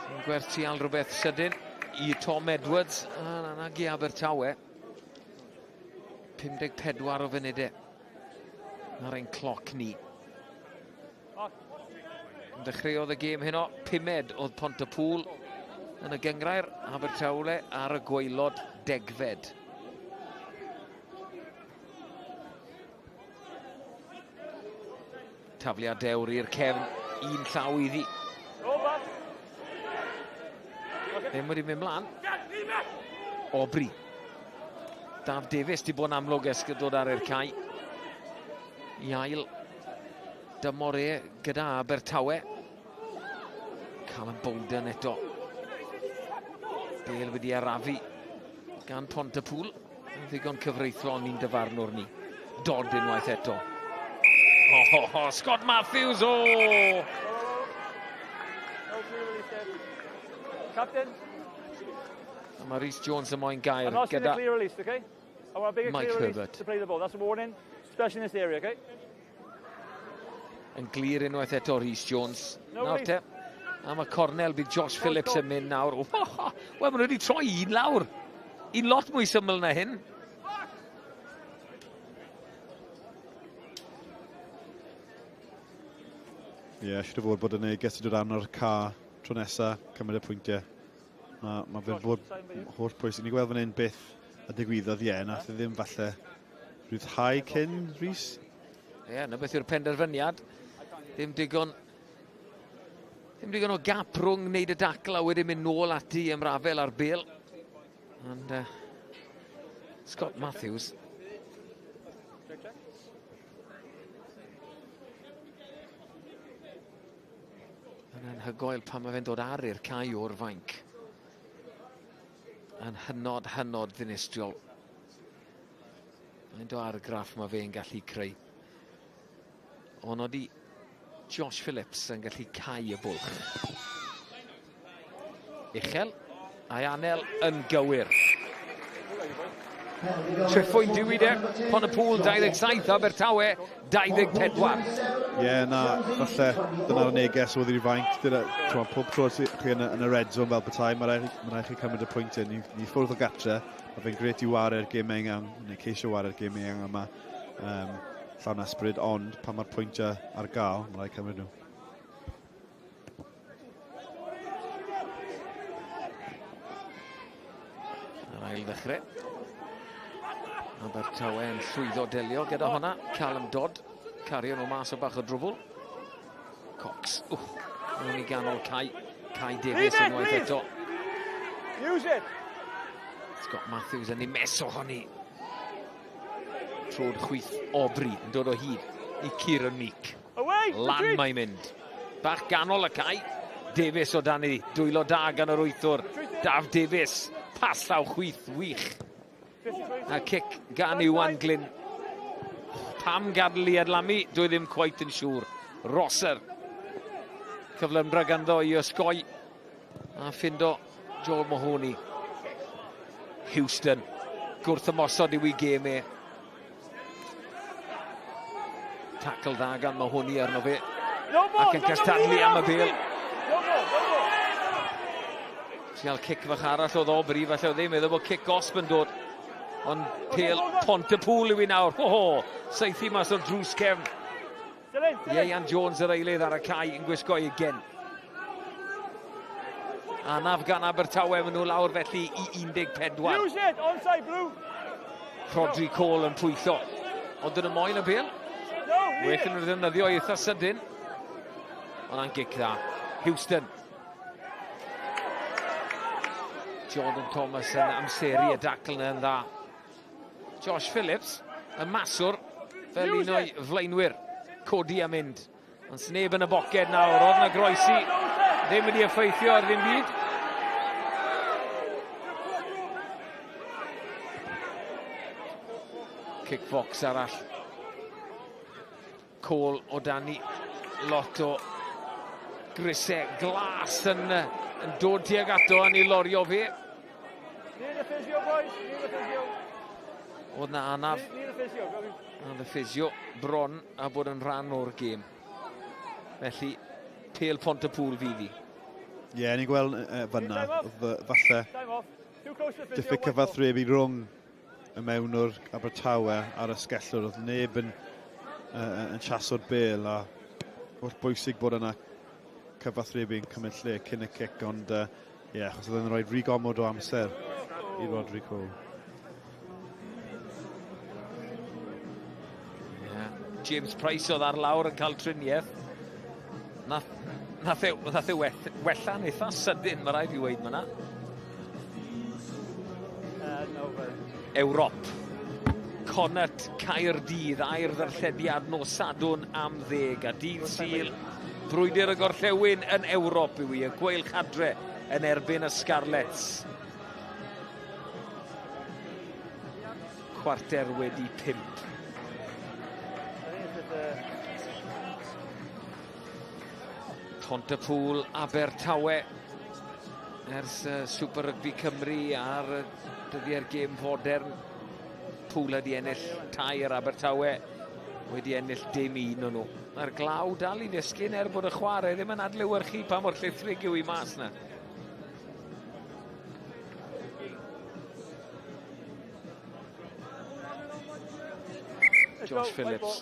[SPEAKER 9] Sy'n gwerth trial rhywbeth sydyn i Tom Edwards. A na, na gi Abertawe. 54 o funudau ar ein cloc ni. Dechreuodd y gêm heno, pumed oedd Pontypool yn y gyngrair, Abertawe ar y gwaelod degfed. Tafliad dewr i'r cefn, un llaw iddi. Ddim wedi mynd mlaen. Aubrey. Daf Davies di bod yn amlwg ers dod ar i'r cae. I ail dymor e gyda Abertawe. Callum Bowden eto. Bale wedi arafu gan Pontypool. Yn ddigon cyfreithlon ni'n dyfarnwr ni. Dodd unwaith eto. Oh, oh, oh, Scott Matthews, o! Oh!
[SPEAKER 11] Captain.
[SPEAKER 9] A mae Rhys Jones yn moyn gair gyda
[SPEAKER 11] clear release, okay? I want a bigger
[SPEAKER 9] Mike
[SPEAKER 11] clear release
[SPEAKER 9] Herbert.
[SPEAKER 11] to play the ball. That's a warning, especially in this area, okay?
[SPEAKER 9] Yn glir unwaith eto Rhys Jones.
[SPEAKER 11] No
[SPEAKER 9] Nawr te, am y cornel bydd Josh Phillips yn mynd nawr. Wel, maen nhw wedi troi un lawr. Un lot mwy syml na hyn.
[SPEAKER 4] Ie, yeah, siwr o fod bod y neges i dod arno'r ca tro nesa, cymryd y pwyntiau. Mae ma fe'n fod holl pwysig. Ni'n gweld fan hyn beth y digwyddodd, ie, nath e ddim falle rhyddhau cyn, Rhys?
[SPEAKER 9] Ie, yeah, na beth yw'r penderfyniad. Ddim digon ddim digon o gap rhwng wneud y dacl a wedyn mynd nôl ati ymrafel ar bel. And uh, Scott Matthews. Yn anhygoel pan mae fe'n dod ar i'r cae o'r fainc. Yn hynod, hynod ddinistriol. Mae'n do argraff mae fe'n gallu creu. Ond oeddi Josh Phillips yn gallu cau y bwlch. Uchel. A'i anel yn gywir. Triphwynt diwyd e, Pontypool 27, Abertawe 24.
[SPEAKER 4] Ie, yeah, na, falle dyna'r neges oedd i'r fainc. Dyna, pob tro chi yn y red zone fel petai, mae rhaid chi cymryd y pwyntiau. Ni ffwrdd o gatre, mae fe'n gret i ware'r gêm eang, neu ceisio ware'r gêm eang yma. Llawn ysbryd, ond pan mae'r pwyntiau ar gael, mae rhaid cymryd nhw.
[SPEAKER 9] Yr ail ddechrau. Abertawe yn llwyddo delio gyda hwnna. Callum Dodd, cario nhw mas o bach o drwbl. Cox, mewn i ganol Kai. Kai Davies unwaith eto.
[SPEAKER 11] Use it!
[SPEAKER 9] Scott Matthews yn ei mes ohoni. Trod chwith Aubrey yn dod o hyd i Kieran Meek. Lan mae'n mynd. Bach ganol y cae. Davies o dan i dwylo da gan yr wythwr. Daf Davies. Pas llaw chwith wych. A cic gan Iwan Glyn. Pam gadael i adlamu? Dwi ddim quite yn siŵr. Rosser. Cyflymdra ganddo i osgoi. A ffindo Joel Mahoney. Houston. Gwrth ymosod i'w gêm e. Tackle dda gan Mahoney arno fe. Ac yn cystadlu am y bêl. Trial cic fach arall oedd Aubrey, falle oedd ddim meddwl bod cic gosb yn dod. Ond pêl Pontypool yw i nawr. Ho, saethu mas o'r drws cefn. Ieuan Jones yr eilydd ar y cae yn gwisgo ei gen. Anaf gan Abertawe, maen nhw lawr felly i 14.
[SPEAKER 11] Use it, onside blue.
[SPEAKER 9] Rodri Cole yn pwyllo. Ond yn y moyn y bêl. Wethon nhw'n ddefnyddio eitha sydyn. Ond a'n gic dda. Houston. Jordan Thomas yn amseru y dacl yna yn dda. Josh Phillips, y maswr, fel un o'i flaenwyr, codi a mynd. Ond sneb yn y boced nawr, oedd na groesi, ddim wedi effeithio ar ddim byd. Kick box arall. Cole o dani, lot o grysau glas yn dod tuag ato yn ei lorio fe.
[SPEAKER 11] Need a physio, boys. Need a physio.
[SPEAKER 9] Oedd na anaf. Need a physio bron a bod yn rhan o'r gêm. Felly, pêl Pontypool fydd hi.
[SPEAKER 4] Ie, ni'n gweld fyna, falle diffyg cyfathrebu rhwng y mewnwr Abertawe a'r asgellwr. Oedd neb yn chaso'r bêl a holl bwysig bod yna cyfathrebu yn cymryd lle cyn y cic, ond ie, achos oedd yn rhoi rhy gomod o amser i Rodri Cole.
[SPEAKER 9] Yeah. James Price oedd ar lawr yn cael triniaeth. Nath e wella'n eitha sydyn, mae rhaid i weud myna. Ewrop. Connacht Caerdydd, air ddarllediad nos Sadwrn am 10 a dydd Sul. Brwydr y Gorllewin yn Ewrop yw i, y Gweilch adre yn erbyn y Scarlets. 5:15. Pontypool, Abertawe, ers Super Rugby Cymru ar dyddiau'r gêm fodern. Pŵl wedi ennill 3 ar Abertawe, wedi ennill dim un o'n nhw. Mae'r glaw dal i ddisgyn er bod y chwarae ddim yn adlewyrchu pa mor llithrig yw i mas na. Josh Phillips.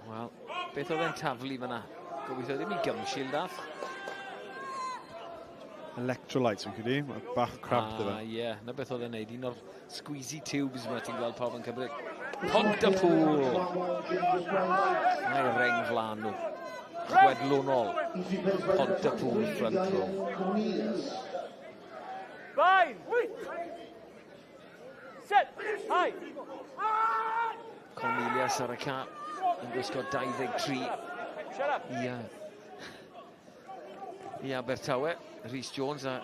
[SPEAKER 9] Wel, beth oedd e'n taflu fyna? Gobeithio ddim i gymsill dath.
[SPEAKER 4] Electrolytes yn credu, bach cramp dy fe.
[SPEAKER 9] Ie, na beth oedd e'n neud, un o'r squeezy tubes yma ti'n gweld pawb yn cymryd. Pontypool! Mae reng flan nhw. Chwedlonol. Pontypool front row.
[SPEAKER 11] Fine! Set! High!
[SPEAKER 9] Cornelius ar y cap yn gwisgo 23 i Abertawe. Rhys Jones a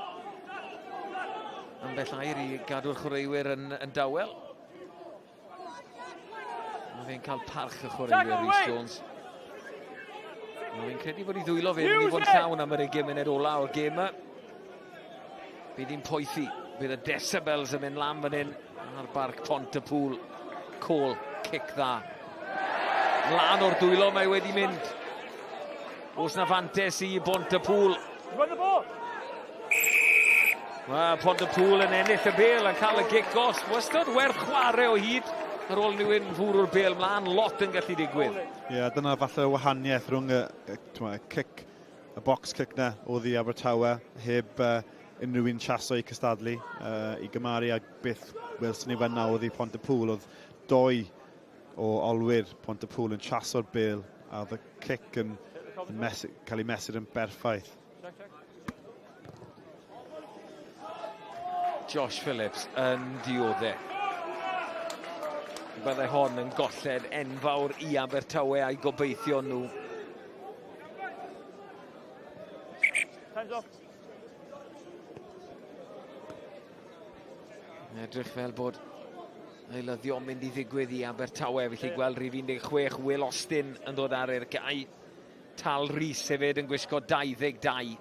[SPEAKER 9] ambell air i gadw'r chwaraewyr yn dawel. Mae fe'n cael parch y chwaraewyr, Rhys Jones. Mae fe'n credu bod ei ddwylo fe yn mynd i fod yn llawn am yr 20 munud ola o'r gêm yma. Bydd hi'n poethi. Bydd y decibels yn mynd lan fan hyn ar barc Pontypool. Cole, cic dda. Mlaen o'r dwylo mae wedi mynd. Oes na fantes i Pontypool. Mae Pontypool yn ennill y bêl yn cael y gic gosb. Wastad werth chwarae o hyd ar ôl rhywun fwrw'r bêl mlaen. Lot yn gallu digwydd.
[SPEAKER 4] Ie, yeah, dyna falle wahaniaeth rhwng y cic, y box kick na o ddi Abertawe, heb unrhyw un chaso i cystadlu, i gymaru ag beth welson ni fan'na oddi Pontypool. Oedd doi o olwyr Pontypool yn chaso'r bêl a oedd y cic yn cael ei mesur yn berffaith.
[SPEAKER 9] Josh Phillips yn dioddef. Byddai hon yn golled enfawr i Abertawe a'i gobeithio nhw.
[SPEAKER 11] Time's off.
[SPEAKER 9] Edrych fel bod eilyddio mynd i ddigwydd i Abertawe, felly gweld rhif 16 Will Austin yn dod ar i'r cae. Tal Rhys hefyd yn gwisgo 22.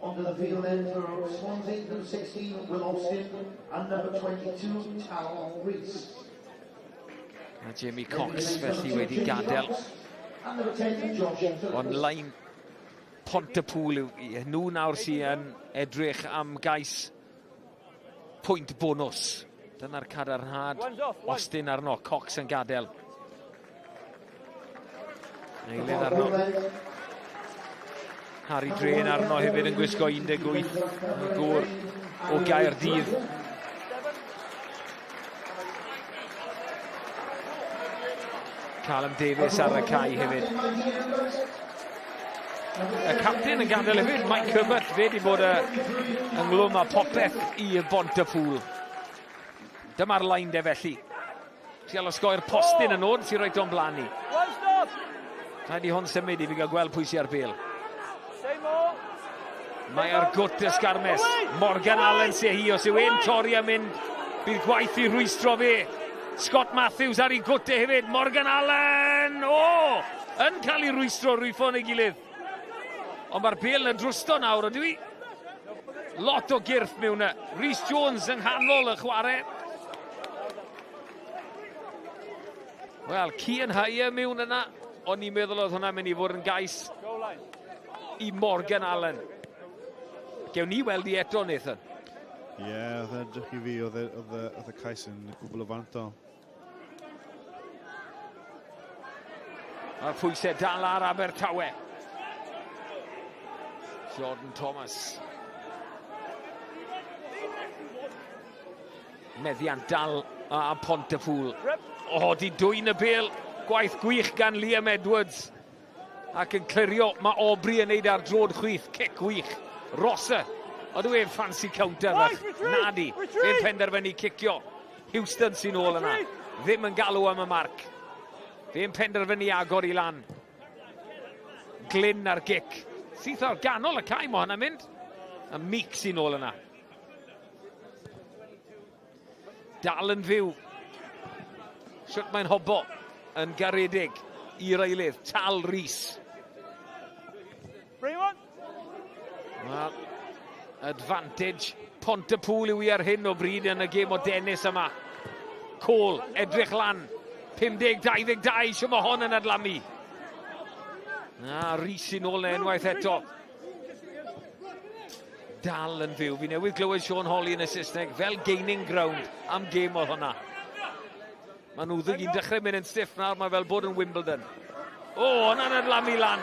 [SPEAKER 10] Onto the field then for Swansea, number 16, Will Austin, and number 22, Tal Rhys.
[SPEAKER 9] A Jamie Cox felly wedi gadael.
[SPEAKER 10] And number 10, Josh Phillips.
[SPEAKER 9] Ond lein Pontypool yw nhw nawr sy'n edrych am gais pwynt bonws. Dyna'r cadarnhad. Austin arno, Cox yn gadael. Eilydd arno. Harry Drain arno hefyd yn gwisgo 18, y gŵr o Gaerdydd. Callum Davies ar y cae hefyd. Y captain yn gadael hefyd, Mike Herbert, fe wedi bod ynglwm â popeth i Bontypool. Dyma'r line de felly. Trial osgoi'r postyn yn ôl sy'n rhoi o'n blaen ni. Rhaid i hwn symud i fi gael gweld pwy sy'n ar bêl. Mae ar gwt y sgarmes. Morgan Allen sy'n hi, os yw e'n torri a mynd, bydd gwaith i rwystro fe. Scott Matthews ar ei gwt e hefyd. Morgan Allen! O! Yn cael ei rwystro rwyfo yn ei gilydd. Ond mae'r bêl yn drwsto nawr, ydw i? Lot o gyrff mewn yna. Rhys Jones yng nghanol y chwarae. Wel, Cian Hyer mewn yna. O'n i'n meddwl oedd hwnna'n mynd i fod yn gais i Morgan Allen. Gewn ni weld i eto, Nathan.
[SPEAKER 4] Ie, yeah, oedd edrych i fi, oedd y cais yn gwbl o fantol.
[SPEAKER 9] Mae'r pwysau dal ar Abertawe. Jordan Thomas. Meddiant dal a Pontypool. O, di dwyn y bêl. Gwaith gwych gan Liam Edwards. Ac yn clirio, mae Aubrey yn neud ar drod chwith. Cic gwych. Rosser. Odw e'n fancy counter fach? Nadi. Fe'n penderfynu cicio. Houston sy'n ôl yna. Ddim yn galw am y marc. Fe'n penderfynu agor i lan. Glyn ar gic. Syth o'r ganol y cae mo hwnna'n mynd. A Meek sy'n ôl yna. Dal yn fyw. Shwt mae'n hobo yn garedig i'r eilydd. Tal Rhys. Well, advantage Pontypool yw i ar hyn o bryd yn y gêm o dennis yma. Cole, edrych lan. 50-22, siw mae hon yn adlamu. Na, Rhys sy'n ôl na unwaith eto. Dal yn fyw. Fi newydd glywed Sean Holly yn y Saesneg fel gaining ground am gêm oedd hwnna. Mae nhw ddeg dechrau mynd yn stiff nawr, mae fel bod yn Wimbledon. O, hwnna'n adlamu lan.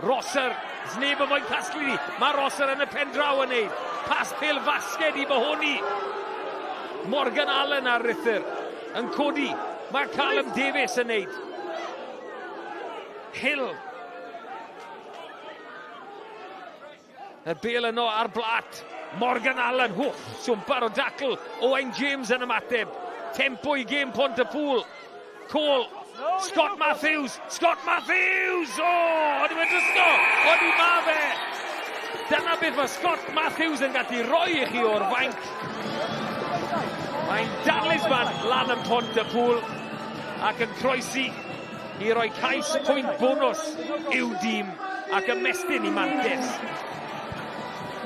[SPEAKER 9] Rosser, sneb yn moyn casglu ni. Mae Rosser yn y pen draw yn neud. Pas pêl fasged i Mahoney. Morgan Allen ar rithyr yn codi. Mae Callum Davies yn neud. Hill. Y bêl yno ar blat. Morgan Allen, hwff, siwmpar o dacl. Owain James yn ymateb. Tempo i gêm Pontypool. Cole, Scott Matthews, Scott Matthews! O, o'n i'n drysgo, o'n i ma fe! Dyna beth mae Scott Matthews yn gallu roi i chi o'r fainc. Mae'n dalisman lan yn Pontypool ac yn croesi i roi cais pwynt bonws i'w dîm ac ymestyn i mantes.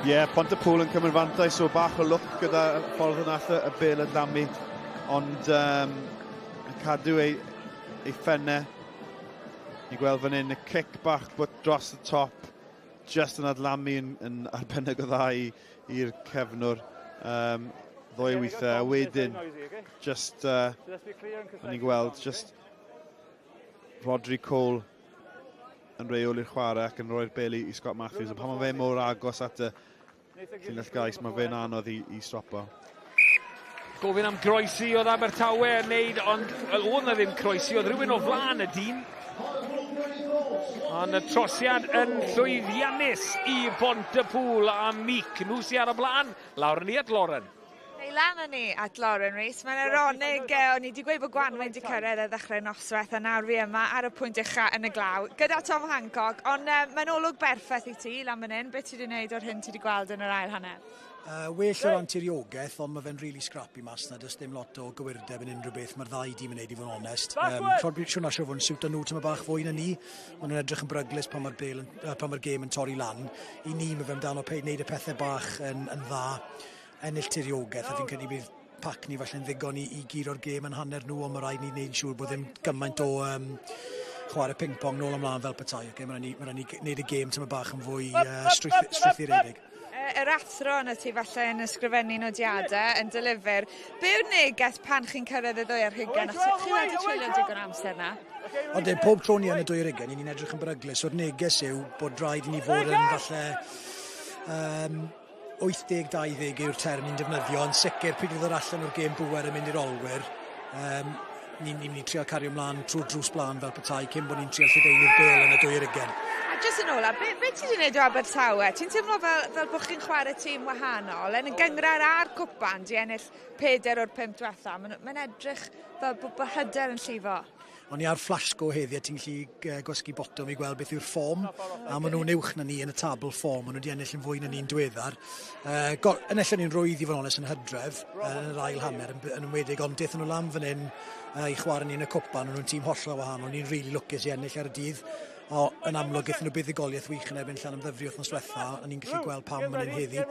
[SPEAKER 4] Ie, yeah, Pontypool yn cymryd fantais o bach o lwc gyda ffordd yn all y bel yn lamu, ond cadw ei phennau. Ni'n gweld fan hyn y cic bach dros y top, just yn adlamu yn arbennig o dda i'r cefnwr ddwy weithiau. A wedyn, just, o'n i'n gweld, just Rodri Cole yn reoli'r chwarae ac yn rhoi'r bel i Scott Matthews. A pan mae fe mor agos at y llinell gais, mae fe'n anodd i stopo.
[SPEAKER 9] Gofyn am groesi oedd Abertawe yn neud, ond oedd na ddim croesi, oedd rhywun o flaen y dyn. Ond y trosiad yn llwyddiannus i Bontypool a Meek. Nhw sy'n ar y blaen, lawr ni at Lauren.
[SPEAKER 1] Neu lan ni at Lauren Rees. Mae'n ironig, o'n i wedi gweud bod Gwanwyn wedi cyrraedd ar ddechrau noswaith a nawr fi yma ar y pwynt ucha yn y glaw gyda Tom Hancock, ond mae'n olwg berffaith i ti lan fan hyn. Beth ti wedi gwneud o'r hyn ti wedi gweld yn yr ail hanner?
[SPEAKER 8] Well o ran tiriogaeth, ond mae fe'n really scrappy mas na, does dim lot o gywirdeb yn unrhyw beth, mae'r ddau dîm yn neud i fod yn onest. Siwr na siwr fod yn siwt nhw tyma bach fwy na ni, maen nhw'n edrych yn bryglus pan mae'r gêm yn torri lan. I ni, mae fe amdano wneud y pethau bach yn dda, ennill tiriogaeth, a fi'n credu bydd pac ni falle'n ddigon i guro'r gêm yn hanner nhw, ond mae rhaid ni wneud yn siŵr bod ddim gymaint o chwarae ping-pong nôl ymlaen fel petai. Okay? Mae rhaid ni wneud y gêm tyma bach yn fwy strwythuredig.
[SPEAKER 1] Yr athro yna ti falle yn ysgrifennu nodiadau yn dylyfr. Be yw'r neges pan chi'n cyrraedd y 22? Achos chi wedi treulio digon amser na.
[SPEAKER 8] Ond pob tro ni yn y 22, ni'n edrych yn beryglus. So'r neges yw bod rhaid i ni fod yn falle 80-20 yw'r term ni'n defnyddio. Yn sicr, pryd oedd yr allan o'r gêm bŵer yn mynd i'r olwyr, ni'n mynd i trio cario ymlaen trwy'r drws blaen fel petai cyn bod ni'n trio lledaenu'r bêl yn y 22.
[SPEAKER 1] Just yn ola, be ti wedi gwneud o Abertawe? Ti'n teimlo fel bod chi'n chwarae tîm wahanol? Yn y gynghrair a'r cwpan, di ennill 4 o'r 5 diwetha. Mae'n edrych fel bod hyder yn llifo.
[SPEAKER 8] O'n i ar Flashgo heddi, a ti'n gallu gwasgu botwm i gweld beth yw'r fform, a maen nhw'n uwch na ni yn y tabl fform, maen nhw wedi ennill yn fwy na ni'n diweddar. Enillon ni'n rwydd i fod yn onest yn hydref, yn yr ail hanner yn enwedig, ond daethon nhw lan fan hyn i chwarae ni yn y cwpan, o'n nhw'n tîm hollol wahanol, ni'n rili lwcus i ennill ar y dydd. O, yn amlwg, gaethon nhw buddugoliaeth wych yn erbyn Llanymddyfri wythnos diwetha, a ni'n gallu gweld pam yn hyn heddi.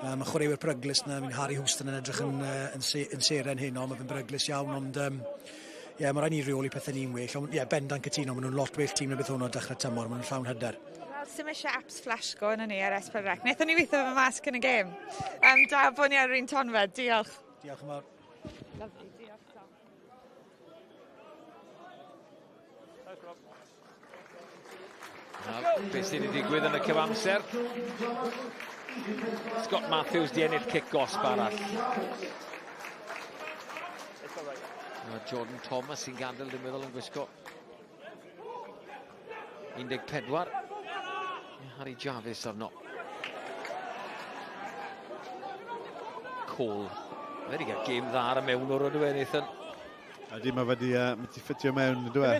[SPEAKER 8] Mae chwaraewyr peryglus na, Harry Houston yn edrych yn seren heno, mae fe'n beryglus iawn, ond ie, mae rhaid ni reoli pethau ni'n well, ond ie, bendant cytuno, maen nhw'n lot well tîm na beth hwnnw dechrau tymor, maen nhw'n llawn hyder.
[SPEAKER 1] Wel, sy'm eisiau apps Flashgo yn ni ar S4C. Wnaethon ni weithio fy mas cyn y gêm. Da bod ni ar yr un tonfed, diolch.
[SPEAKER 8] Diolch yn fawr.
[SPEAKER 1] Lovely, diolch Tom.
[SPEAKER 9] Beth sydd wedi digwydd yn y cyfamser? Scott Matthews di ennill cic gosb arall. Mae Jordan Thomas sy'n gadael, dwi'n meddwl, yn gwisgo 14. Harry Jarvis arno. Cole. Mae wedi cael gêm dda ar y mewnwr, ydw e, Nathan?
[SPEAKER 4] Ydy, mae wedi ffitio mewn, ydw e?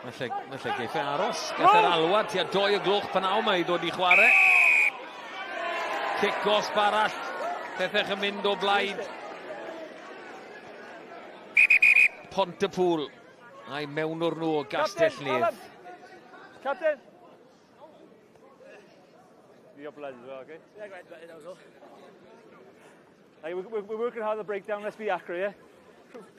[SPEAKER 9] Falle geiff e aros. Gath e'r alwad tua 2 o gloch pan mae i ddod i chwarae. Cic gosb arall. Pethau yn mynd o blaid Pontypool. A'i mewnwr nhw o Gastell Nedd.
[SPEAKER 11] Captain! You got blood as well, okay?
[SPEAKER 6] Yeah, go ahead, that was all.
[SPEAKER 11] Like, we're working hard on the breakdown, let's be accurate, yeah?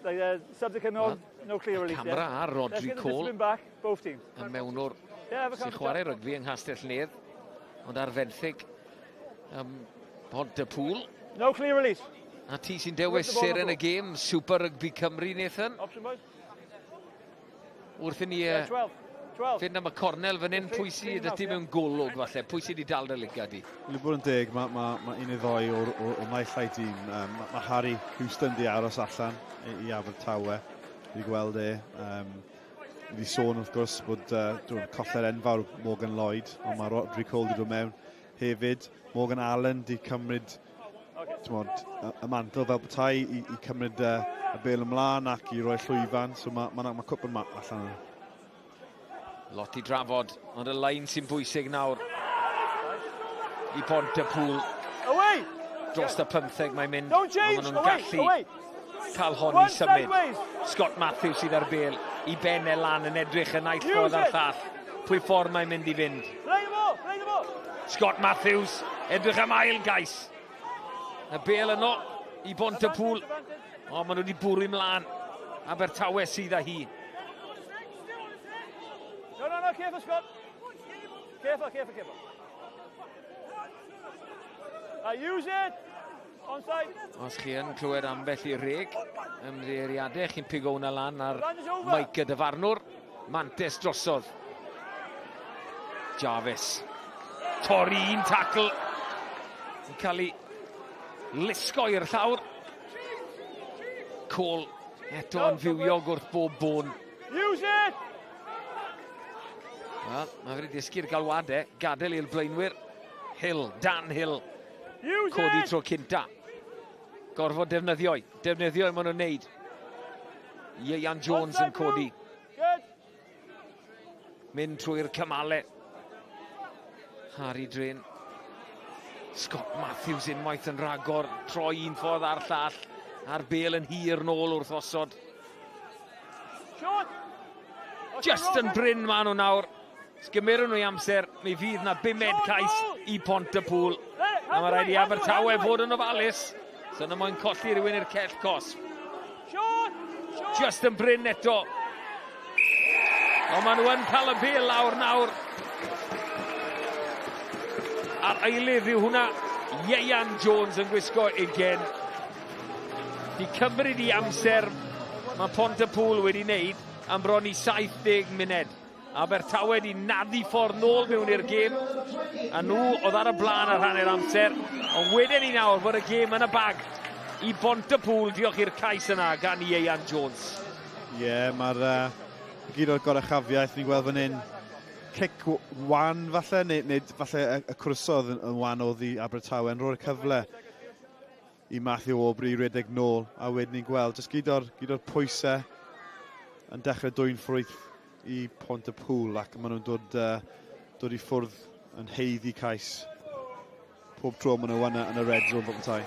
[SPEAKER 11] Like, subs are coming on, no clear release.
[SPEAKER 9] Camera ar Rodri Cole.
[SPEAKER 11] Back, both teams.
[SPEAKER 9] Y mewnwr sy'n chwarae rygbi yng Nghastell Nedd, ond ar fenthyg Pontypool.
[SPEAKER 11] No clear release.
[SPEAKER 9] A ti sy'n dewis seren y gêm, Super Rugby Cymru, Nathan.
[SPEAKER 11] Option, boys.
[SPEAKER 9] Wrth i ni fynd am y cornel fan hyn, pwy sydd ydy mewn golwg falle? Pwy sydd wedi dal dy lygad di?
[SPEAKER 4] Wel, i bod yn deg, mae un neu ddoi o'r naill ai dîm. Mae Harry Houston di aros allan i Abertawe. Wedi gweld e. Wedi sôn wrth gwrs bod colled enfawr Morgan Lloyd, ond mae Rodri Cole wedi dod mewn hefyd. Morgan Allen di cymryd y mantle fel petai i cymryd y bêl ymlaen ac i roi llwyfan, so mae cwpl allan yna.
[SPEAKER 9] Lot i drafod, ond y lein sy'n bwysig nawr i Pontypool. Dros y 15 mae'n mynd, ond maen nhw'n gallu cael hon i symud. Scott Matthews sydd ar bêl i ben e lan yn edrych yn naill ffordd a'r llall. Pwy ffordd mae'n mynd i fynd? Scott Matthews, edrych am ail gais. Y bel yno i Bontypŵl. O, maen nhw wedi bwrw ymlaen. Abertawe sydd â hi.
[SPEAKER 11] No, no, no, careful, Scott. Careful, careful, careful. I use it! Onside.
[SPEAKER 9] Os chi yn clywed ambell i reg ymddiheuriadau, chi'n pigo hwnna lan ar Mike y dyfarnwr. Mantes drosodd. Jarvis. Torri un tacl. Yn cael ei lusgo i'r llawr. Cole eto yn fywiog wrth bob bôn.
[SPEAKER 11] Use it!
[SPEAKER 9] Wel, mae wedi dysgu'r galwadau, gadael i'r blaenwyr. Hill, Dan Hill, codi tro cynta. Gorfod defnyddioi, defnyddioi maen nhw'n neud. Ieuan Jones yn codi. Mynd trwy'r cymalau. Harry Drain. Scott Matthews unwaith yn rhagor, troi un ffordd a'r llall, a'r bel yn hir nôl wrth osod. Just yn brin maen nhw nawr. Sgymerwn nhw i amser, mi fydd na bumed cais i Pontypŵl. A mae rhaid i Abertawe fod yn ofalus. So yna moyn colli rhywun i'r cell cosb. Just yn brin eto. Ond maen nhw yn cael y bel lawr nawr. A'r eilydd yw hwnna, Ieuan Jones yn gwisgo 20. Di cymryd i amser mae Pontypŵl wedi wneud am bron i 70 munud. Abertawe di naddu ffordd nôl mewn i'r gêm. A nhw oedd ar y blaen ar hanner amser. Ond wedyn ni nawr bod y gêm yn y bag i Bontypŵl, diolch i'r cais yna gan Ieuan Jones.
[SPEAKER 4] Ie, yeah, mae'r gyd o'r goruchafiaeth ni'n gweld fan hyn. Cic wan falle, neu falle y cwrsodd yn wan oedd i Abertawe yn rhoi'r cyfle i Matthew Aubrey redeg nôl, a wedyn ni'n gweld jyst gyd o'r pwysau yn dechrau dwyn ffrwyth i Pontypŵl, ac maen nhw'n dod i ffwrdd yn haeddu cais. Pob tro maen nhw yn y red zone fel petai.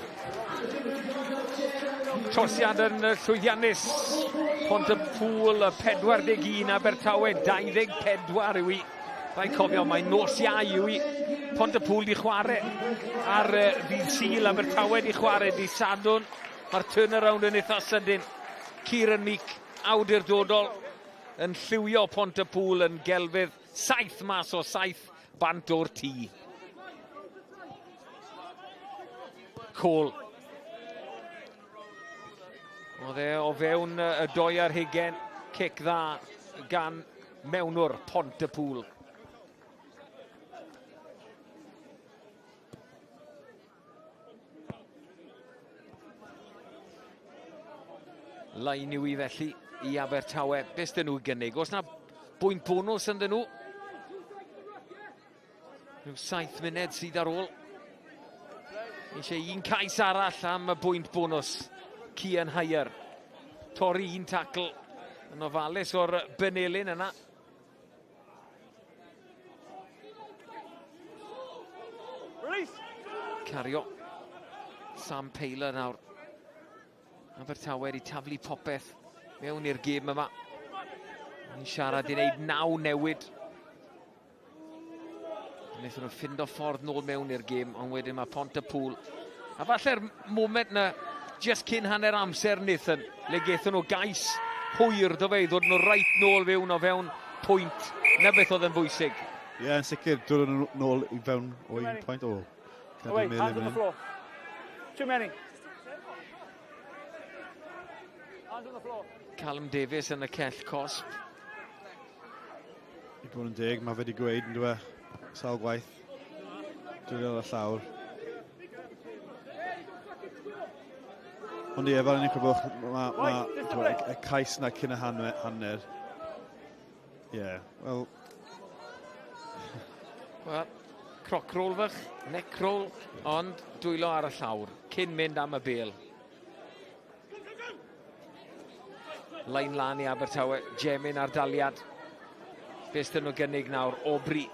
[SPEAKER 9] Trosiad yn llwyddiannus. Pontypŵl 41, Abertawe 24 yw i. Rhaid cofio, mae nos Iau yw i. Pontypŵl di chwarae ar ddydd Sul, Abertawe di chwarae dydd Sadwrn. Mae'r turnaround yn eitha sydyn. Kieran Meek, awdurdodol, yn lliwio Pontypŵl yn gelfydd. 7 mas o 7 bant o'r tŷ. Cole. Oedd e o fewn y 22, cic dda gan mewnwr Pontypŵl. Lain yw i felly i Abertawe. Beth dyn nhw gynnig? Oes na bwynt bonws ynddyn nhw? Rhyw 7 munud sydd ar ôl. Eisiau un cais arall am y bwynt bonws. Cian Hyer. Torri un tacl yn ofalus o'r benelin yna. Cario Sam Paylor nawr. Abertawe wedi taflu popeth mewn i'r gêm yma. Ni'n siarad i wneud 9 newid. Wnaethon nhw ffindo ffordd nôl mewn i'r gêm, ond wedyn mae Pontypŵl. A falle'r moment na, just cyn hanner amser, Nathan, le gaethon nhw gais hwyr, do fe, i ddod nhw reit nôl fewn o fewn pwynt. Na beth oedd yn bwysig.
[SPEAKER 4] Ie, yeah, yn sicr, dod nhw nôl i fewn o un pwynt. O,
[SPEAKER 11] oh, wait, hands on the floor. Too many. Hands on the floor.
[SPEAKER 9] Callum Davies yn y cell cosb.
[SPEAKER 4] I bod yn deg, mae fe wedi gweud yn dweud sawl gwaith. Dwi'n ar y llawr. Ond ie, fel ni'n gwybod, mae y cais na cyn y hanner. Ie, wel...
[SPEAKER 9] Wel, croc roll fach, neck roll, ond dwylo ar y llawr, cyn mynd am y bel. Lain lan i Abertawe, Jemin ar daliad. Beth dyn nhw gynnig nawr? Aubrey,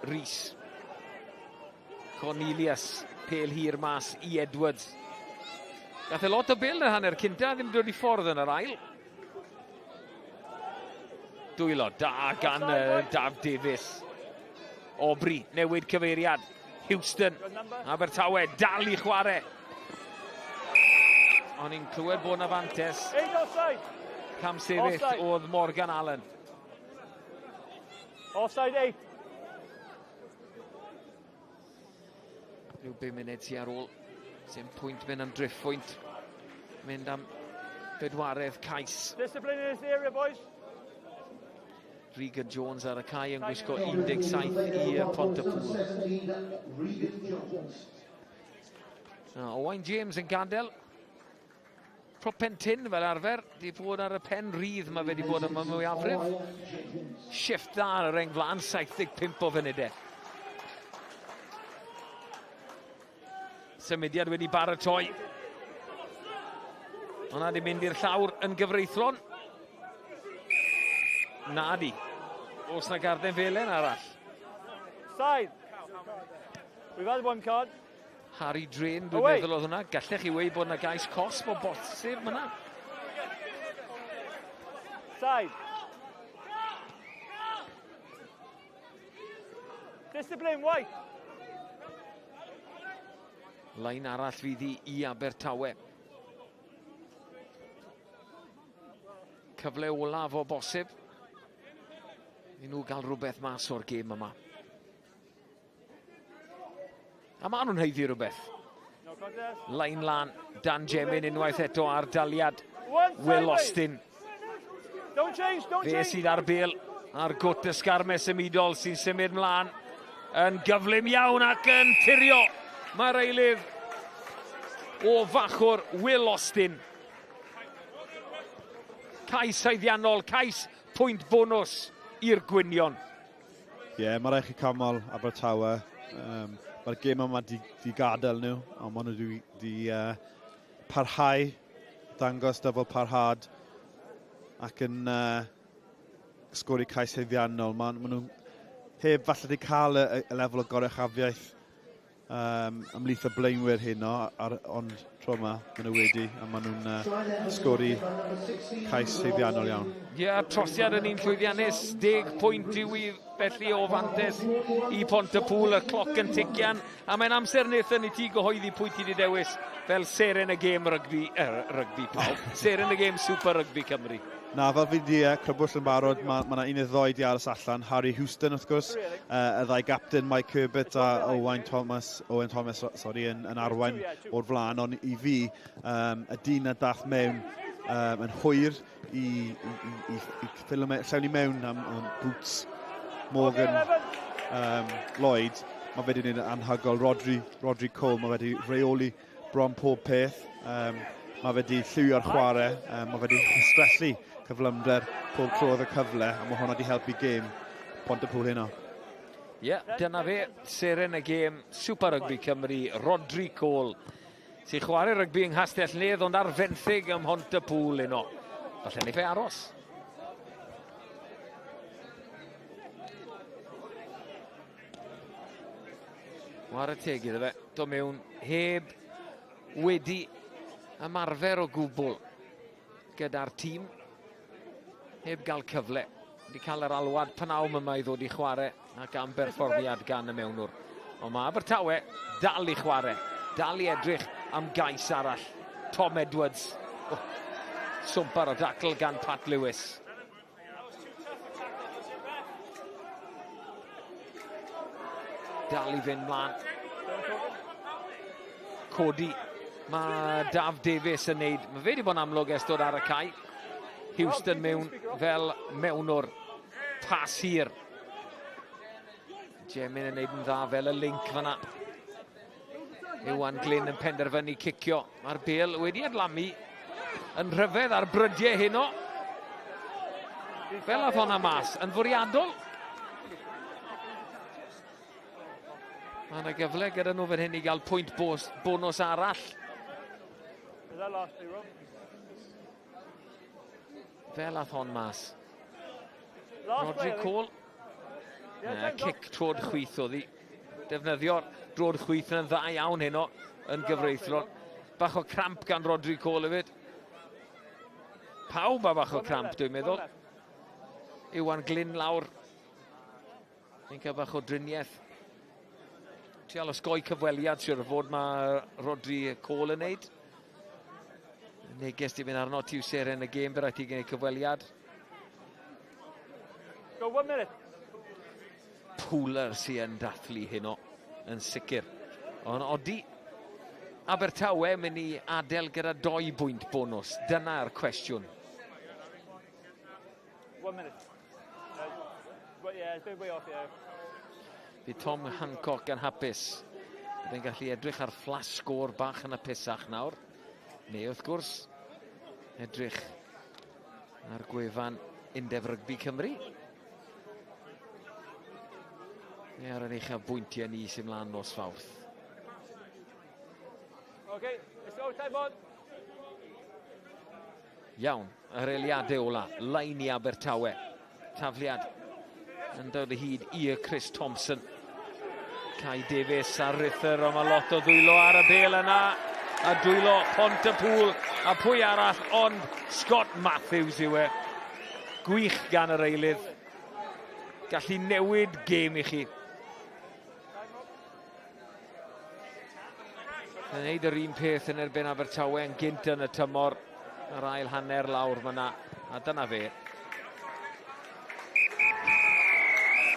[SPEAKER 9] Rhys, Cornelius, pel hir mas i Edwards. Gath e lot o bel yn y hanner cynta, ddim dod i ffordd yn yr ail. Dwylo da gan Daf Davies. Aubrey, newid cyfeiriad. Houston. Abertawe dal i chwarae. O'n i'n clywed bod 'na fantes. Cam sefyll oedd Morgan Allen.
[SPEAKER 11] Offside 8.
[SPEAKER 9] Rhyw 5 munud sy ar ôl. Sim pwynt mynd am driffwynt. Mynd am bedwaredd cais.
[SPEAKER 11] Discipline in this area, boys.
[SPEAKER 9] Regan Jones ar y cae yn gwisgo 17 i Pontypool. Owain James yn gadael. Prop pen tyn fel arfer, di bod ar y pen rydd mae fe di bod yma mwyafrif. Shift dda ar y reng flaen, 75 o funudau. Symudiad wedi baratoi. Hwna di mynd i'r llawr yn gyfreithlon. Na di. Oes na garden felen arall?
[SPEAKER 11] Side. We've had one card.
[SPEAKER 9] Harry Drain, dwi'n meddwl oedd hwnna. Gallech chi weud bod yna gais cosb o bosib yna.
[SPEAKER 11] Side. Discipline, white.
[SPEAKER 9] Lein arall fydd i Abertawe. Cyfle olaf o bosib i nhw gael rhywbeth mas o'r gêm yma. A maen nhw'n haeddu rhywbeth. Lein lan, Dan Jemin unwaith eto ar daliad Will Austin.
[SPEAKER 11] Don't change, don't
[SPEAKER 9] Fe
[SPEAKER 11] change.
[SPEAKER 9] sydd ar bel a'r gwt ysgarmes symudol sy'n symud mlaen yn gyflym iawn ac yn tirio. Mae'r eilydd o fachwr Will Austin. Cais haeddiannol, cais pwynt bonws i'r gwynion.
[SPEAKER 4] Ie, yeah, mae rhaid chi canmol Abertawe. Mae'r gêm yma di gadael nhw, ond maen nhw di parhau, dangos dyfal parhad ac yn sgori cais haeddiannol. Maen nhw heb falle di cael y lefel o goruchafiaeth ymhlith y blaenwyr heno, ond tro yma maen nhw wedi, a maen nhw'n sgori cais haeddiannol iawn.
[SPEAKER 9] Ie, yeah, trosiad yn un llwyddiannus, 10 pwynt yw i felly o fantes i Pontypool, y cloc yn tician, a mae'n amser Nathan i ti gyhoeddi pwy ti wedi dewis fel seren y gêm rygbi, rygbi pawb, seren y gêm Super Rugby Cymru.
[SPEAKER 4] Na, fel fi di crybwyll yn barod, mae yna un neu ddoi di aros allan. Harry Houston, wrth gwrs, y ddau gapten Mike Herbert a Owain Thomas, Owen Thomas, sorry, yn arwain o'r flaen. Ond i fi, y dyn a dath mewn yn hwyr i llewn i mewn am boots Morgan Lloyd, mae fe wedi gwneud yn anhygoel. Rodri Cole, mae wedi reoli bron pob peth. Mae fe wedi lliwio'r chwarae, mae fe wedi chwistrellu cyflymder pob tro oedd y cyfle, a mae hwnna wedi helpu gêm Pontypool heno.
[SPEAKER 9] Ie, yeah, dyna fe, seren y gêm Super Rugby Cymru, Rodri Cole, sy'n chwarae rygbi yng Nghastell Nedd, ond ar fenthyg ym Mhontypool heno. Falle wneith e aros. Chwarae teg iddo fe, dod mewn heb wedi ymarfer o gwbl gyda'r tîm, heb gael cyfle. Wedi cael yr alwad pnawn yma i ddod i chwarae ac am berfformiad gan y mewnwr. Ond mae Abertawe dal i chwarae, dal i edrych am gais arall. Tom Edwards, oh, swmpar o dacl gan Pat Lewis. Dal i fynd mlaen. Codi. Mae Daf Davies yn neud. Mae fe wedi bod yn amlwg ers dod ar y cae. Houston mewn fel mewnwr. Pas hir. Jemin yn neud yn dda fel y link fanna. Iwan Glyn yn penderfynu cicio. Mae'r bel wedi adlamu yn rhyfedd ar brydiau heno. Fel ath honna mas, yn fwriadol. Mae yna gyfle gyda nhw fan hyn i gael pwynt bonws arall. Fel ath hon mas. Rodri Cole. Cic trod chwith oedd hi. Defnyddio'r drod chwith yn dda iawn heno yn gyfreithlon. Bach o cramp gan Rodri Cole hefyd. Pawb a bach o cramp, dwi'n meddwl. Iwan Glyn lawr. Ni'n cael bach o driniaeth. Trial osgoi cyfweliad, siwr o fod mae Rodri Cole yn neud. Neges di mynd arno ti yw seren y gêm, fe rhaid ti gwneud cyfweliad.
[SPEAKER 11] Go one minute.
[SPEAKER 9] Pooler sy'n yn dathlu heno, yn sicr. Ond odi Abertawe mynd i adael gyda doi bwynt bonws? Dyna'r cwestiwn.
[SPEAKER 11] One minute. Yeah, it's been way off, yeah.
[SPEAKER 9] Bydd Tom Hancock yn hapus. Bydd e'n gallu edrych ar flash sgôr bach yn y pesach nawr. Neu wrth gwrs, edrych ar gwefan Undeb Rygbi Cymru. Neu ar yr uchaf bwyntiau ni sy'n mlaen nos Fawrth.
[SPEAKER 11] Okay, let's go, time on.
[SPEAKER 9] Iawn, yr eiliadau ola, lein i Abertawe. Tafliad yn dod o hyd i Chris Thompson. Kai Davies ar Rither, ond mae lot o ddwylo ar y bel yna. A dwylo Pont-y-pŵl, a pwy arall ond Scott Matthews yw e. Gwych gan yr eilydd. Gallu newid gêm i chi. Yn gwneud yr un peth yn erbyn Abertawe yn gynt yn y tymor. Yr ail hanner lawr fyna. A dyna fe.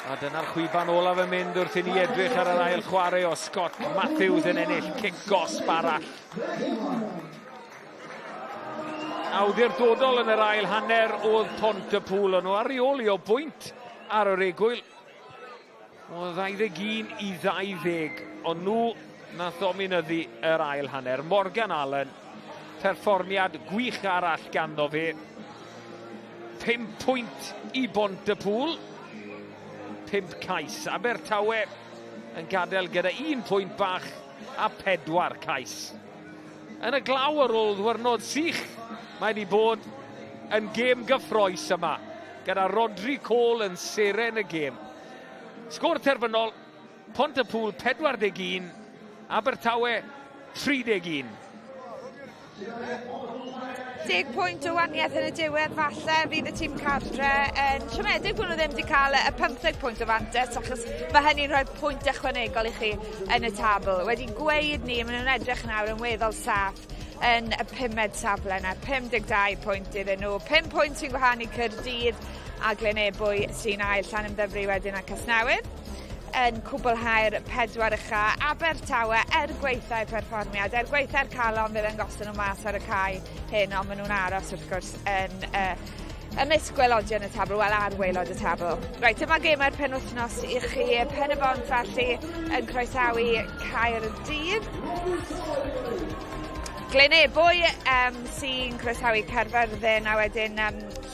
[SPEAKER 9] A dyna'r chwiban olaf yn mynd wrth i ni edrych ar yr ail chwarae o Scott Matthews yn ennill cic gosb arall. Awdurdodol yn yr ail hanner oedd Pont-y-pŵl. O'n nhw ar reoli o bwynt ar yr egwyl. O 21 i 20, ond nhw nath ddominyddu yr ail hanner. Morgan Allen, perfformiad gwych arall ganddo fe. 5 pwynt i Bont-y-pŵl, 5 cais. Abertawe yn gadael gyda 1 pwynt bach a 4 cais. Yn y glaw ar ôl ddwyrnod sych, mae wedi bod yn gêm gyffroes yma, gyda Rodri Cole yn seren y gêm. Sgôr terfynol, Pont-y-pŵl 41, Abertawe 31.
[SPEAKER 1] 10 pwynt o waniaeth yn y diwedd falle fydd y tîm cartre yn siomedig bod nhw ddim wedi cael y 15 pwynt o fantes achos mae hynny'n rhoi pwynt ychwanegol i chi yn y tabl. Wedi gweud ni, maen nhw'n edrych nawr yn weddol saff yn y pumed safle yna. 52 pwynt iddyn nhw. 5 pwynt sy'n gwahanu Caerdydd a Glynebwy sy'n ail Llanymddyfri wedyn a Casnewydd yn cwblhau'r pedwar ucha. Abertawe er gweitha'i perfformiad, er gweitha'r calon fydd yn gosod nhw mas ar y cae hyn, ond maen nhw'n aros wrth gwrs yn ymysg gwaelodion y tabl, wel ar waelod y tabl. Reit, dyma gemau'r penwythnos i chi. Pen y Bont felly yn croesawu Caerdydd. Glynebwy sy'n croesawu Caerfyrddin a wedyn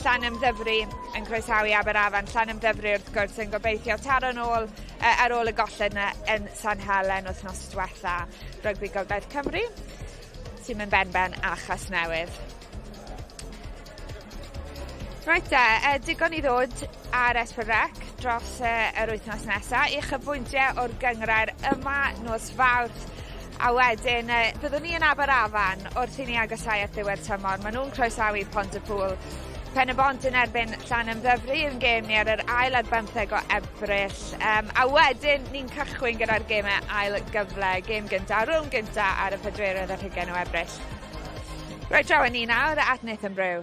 [SPEAKER 1] Llanymddyfri yn croesawu Aberafan. Llanymddyfri wrth gwrs yn gobeithio taro nôl ar ôl y golled yna yn San Helen wythnos diwetha. Rygbi Gogledd Cymru sy'n mynd ben-ben a Chasnewydd. Reit te, digon i ddod ar S4C dros yr wythnos nesaf. I chyfbwyntiau o'r gynghrair yma nos Fawrth. A wedyn, byddwn ni yn Aberafan wrth i ni agosáu at ddiwedd tymor. Maen nhw'n croesawu Pont-y-pŵl. Pen-y-bont yn erbyn Llanymddyfri yw'n gêm ni ar yr ail ar bymtheg o Ebrill. A wedyn ni'n cychwyn gyda'r gemau ail gyfle, gêm gynta, rownd gynta ar y pedwerydd ar hugain o Ebrill. Reit, draw â ni nawr at Nathan Brew.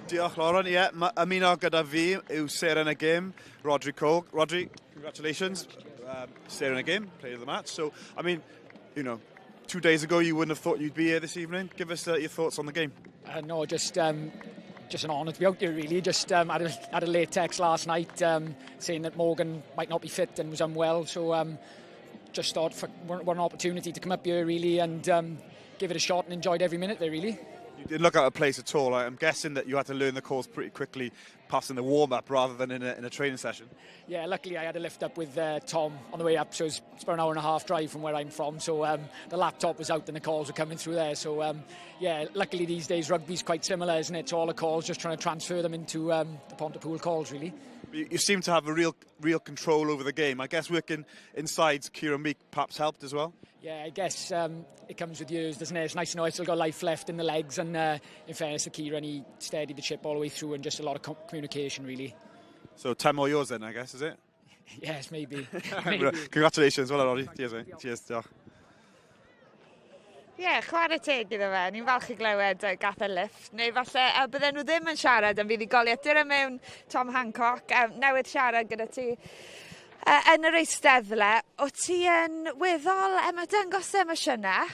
[SPEAKER 4] Diolch, Lauren. Ie, yeah, ymuno gyda fi yw seren y gêm, Rodri Cole. Rodri, congratulations. Seren y gêm, player of the match. So, I mean, 2 days ago you wouldn't have thought you'd be here this evening. Give us your thoughts on the game.
[SPEAKER 17] No, just an honour to be out here, really. Just had a late text last night saying that Morgan might not be fit and was unwell. So just thought for, what an opportunity to come up here, really, and give it a shot and enjoyed every minute there, really.
[SPEAKER 4] You didn't look out of place at all. I'm guessing that you had to learn the course pretty quickly, perhaps in the warm-up rather than in a training session.
[SPEAKER 17] Yeah, luckily I had a lift up with Tom on the way up, so it's about an hour and a half drive from where I'm from. So the laptop was out and the calls were coming through there. So yeah, luckily these days rugby's quite similar, isn't it? So all the calls, just trying to transfer them into the Pontypool calls, really.
[SPEAKER 4] You seem to have a real, real control over the game. I guess working inside Kieran Meek perhaps helped as well.
[SPEAKER 17] Yeah, I guess it comes with years, doesn't it? It's nice to know I still got life left in the legs, and in fairness to Kieran, he steadied the ship all the way through, and just a lot of communication, really.
[SPEAKER 4] So 10 more yours then, I guess, is it?
[SPEAKER 17] Yes, maybe. Maybe.
[SPEAKER 4] Congratulations, well done, Roddy. Cheers, mate. Cheers, diolch.
[SPEAKER 1] Ie, yeah, chwarae teg iddo fe. Ni'n falch i glywed gath e lift. Neu falle bydden nhw ddim yn siarad am fuddugoliaeth. Dyr mewn Tom Hancock, newydd siarad gyda ti yn yr eisteddle. O ti yn weddol dangos emosiynau,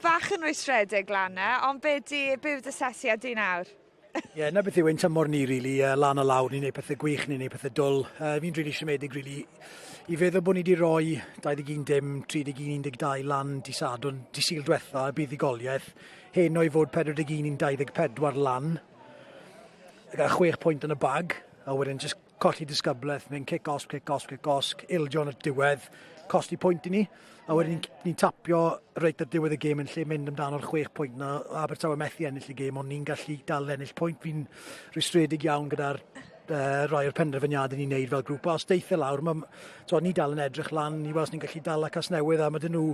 [SPEAKER 1] bach yn rwystredig lan e, ond be di, be yw dy asesiad di nawr?
[SPEAKER 8] Ie, yeah, na beth yw ein tymor ni, really, lan a lawr, ni'n neud pethau gwych, ni'n neud pethau dwl. Fi'n really siomedig, really, i feddwl bod ni wedi rhoi 21 dim, 31-12 lan di Sadwrn, di Sul diwetha, y buddugoliaeth. Heno i fod 41-24 lan, gyda 6 pwynt yn y bag, a wedyn just colli disgyblaeth, mynd cic gosb, cic gosb, cic gosb, ildio yn y diwedd, costi pwynt i ni. A wedyn ni'n tapio reit ar diwedd y gêm yn lle mynd amdano'r 6 pwynt na. Abertawe methu ennill y gêm, ond ni'n gallu dal ennill pwynt. Fi'n rwystredig iawn gyda'r rai o'r penderfyniadau ni'n neud fel grŵp. A os deith e lawr, ma, so, ni dal yn edrych lan i weld os ni'n gallu dal a Casnewydd, a mae dyn nhw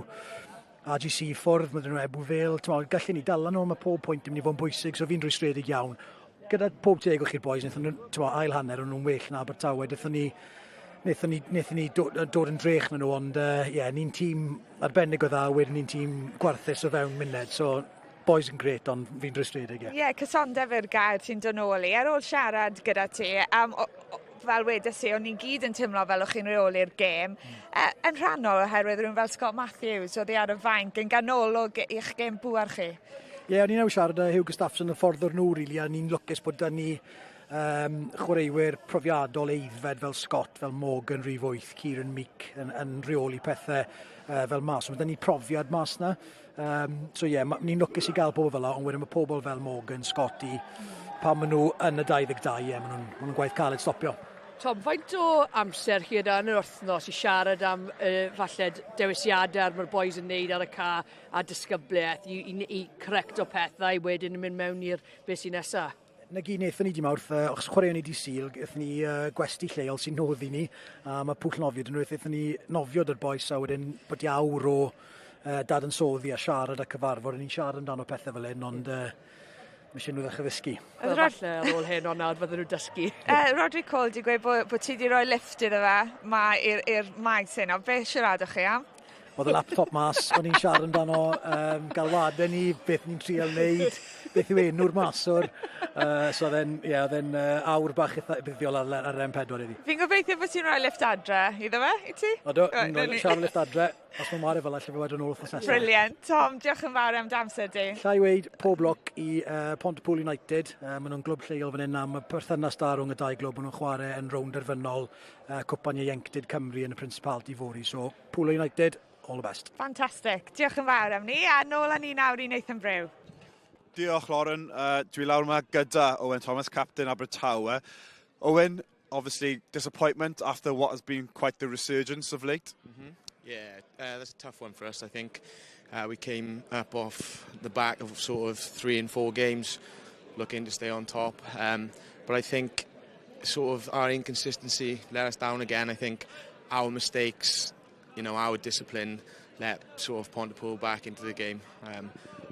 [SPEAKER 8] RGC ffwrdd, mae dyn nhw Ebbw Vale. Gallu ni dal nhw, mae pob pwynt yn mynd i fod yn bwysig, so fi'n rwystredig iawn. Gyda pob tegwch i'r boys, wnaethon nhw, t'mo, ail hanner, o'n nhw'n well na Abertawe, wnaethon ni dod yn drech na nhw, ond yeah, ni'n tîm arbennig o dda, wedyn ni'n tîm gwarthus o fewn munud, so boys yn gret, ond fi'n rwystredig, ie.
[SPEAKER 1] Ie, yeah, cysondeb yw'r gair ti'n dod nôl i. Ar ôl siarad gyda ti, fel wedes i, o'n i'n gyd yn teimlo fel o'ch chi'n reoli'r gêm. Yn rhannol oherwydd rhywun fel Scott Matthews, oedd hi ar y fainc yn ganolog i'ch gêm bŵer chi.
[SPEAKER 8] Ie, yeah, o'n i'n newydd siarad â Hugh Gustafsson y ffordd o'r nhw, really, a ni'n lwcus bod da ni chwaraewyr profiadol aeddfed fel Scott, fel Morgan rhif 8, Kieran Meek yn rheoli pethau fel mas. So, mae da ni profiad mas na. So ie, yeah, ni'n lwcus i gael pobl fel la, ond wedyn mae pobl fel Morgan, Scotty, pan maen nhw yn y 22, ie, maen nhw'n ma nhw gwaith caled stopio.
[SPEAKER 5] Tom, faint o amser chi yna yn yr wythnos i siarad am falle dewisiadau mae'r boys yn neud ar y ca a disgyblaeth i correcto pethau wedyn yn mynd mewn i'r beth sy'n nesaf?
[SPEAKER 8] Na gyd wnaethon ni di Mawrth, achos chwaraeon ni di Sul, wnaethon ni gwesty lleol sy'n noddi ni, a mae pwll nofio dyn nhw, wnaethon ni nofio dy'r boys a wedyn bod i awr o dadansoddi a siarad a cyfarfod, ni'n siarad amdano pethau fel hyn, ond mae eisiau nhw ddechrau ddysgu.
[SPEAKER 5] Wel, falle ar ôl hyn ond nawr fydden nhw'n dysgu.
[SPEAKER 1] Rodri Cole di gweud bod ti di roi lift iddo fe ma i'r maes hyn, o beth siaradwch chi am?
[SPEAKER 8] Oedd y laptop mas, o'n i'n siarad amdano galwadau ni, beth ni'n trial wneud, beth yw enw'r maswr. So oedd e'n yeah, oedd e'n awr bach eitha buddiol ar M4 iddi.
[SPEAKER 1] Fi'n gobeithio bod ti'n rhoi lift adre iddo fe, i ti?
[SPEAKER 8] Odw, ni'n siarad lift adre, os mae'n mare fel alle fe wedyn ôl wythnos nesaf.
[SPEAKER 1] Brilliant. Tom, diolch yn fawr am damser di.
[SPEAKER 8] Llai weud, pob lwc i Pontypool United. Maen nhw'n glwb lleol fan hyn am y perthynas da rhwng y dau glwb. Maen nhw'n chwarae yn rownd derfynol Cwpan Ieuenctid Cymru yn y Principality fory. So, Pool United, all the best.
[SPEAKER 1] Fantastic. Diolch yn fawr am ni, a nôl â ni nawr i Nathan Brew.
[SPEAKER 4] Diolch, Lauren. Dwi lawr yma gyda Owen Thomas, captain Abertawe. Owen, obviously disappointment after what has been quite the resurgence of late.
[SPEAKER 7] Yeah, that's a tough one for us, I think. We came up off the back of sort of three and four games, looking to stay on top. But I think sort of our inconsistency let us down again. I think our mistakes, our discipline let sort of Pontypool back into the game.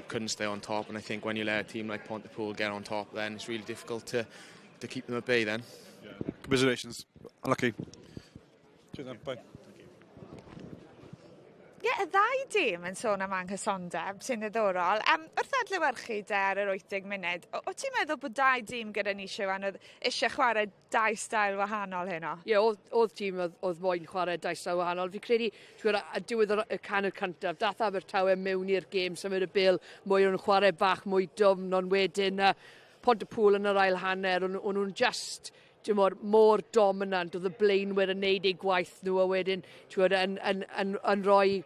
[SPEAKER 7] Couldn't stay on top, and I think when you let a team like Pontypool get on top, then it's really difficult to keep them at bay then.
[SPEAKER 4] Yeah. Commiserations. Unlucky. Cheers, then. Bye.
[SPEAKER 1] Ie, yeah, y ddau dîm yn sôn am anghysondeb sy'n ddiddorol. Wrth adlewyrchu de ar yr 80 munud, o ti'n meddwl bod dau dîm gyda ni, Siwan, oedd eisiau chwarae dau stael wahanol heno?
[SPEAKER 5] Ie, yeah, oedd tîm oedd moyn chwarae dau stael wahanol. Fi credu, ti'n gwybod, a diwedd y hanner cyntaf, dath Abertawe mewn i'r gêm, symud y bêl mwy, o'n chwarae bach mwy dwfn, ond wedyn Pontypool yn yr ail hanner, o'n nhw'n just ti'n mod, mor dominant, oedd y blaenwyr yn neud eu gwaith nhw a wedyn ti'n gwybod, yn rhoi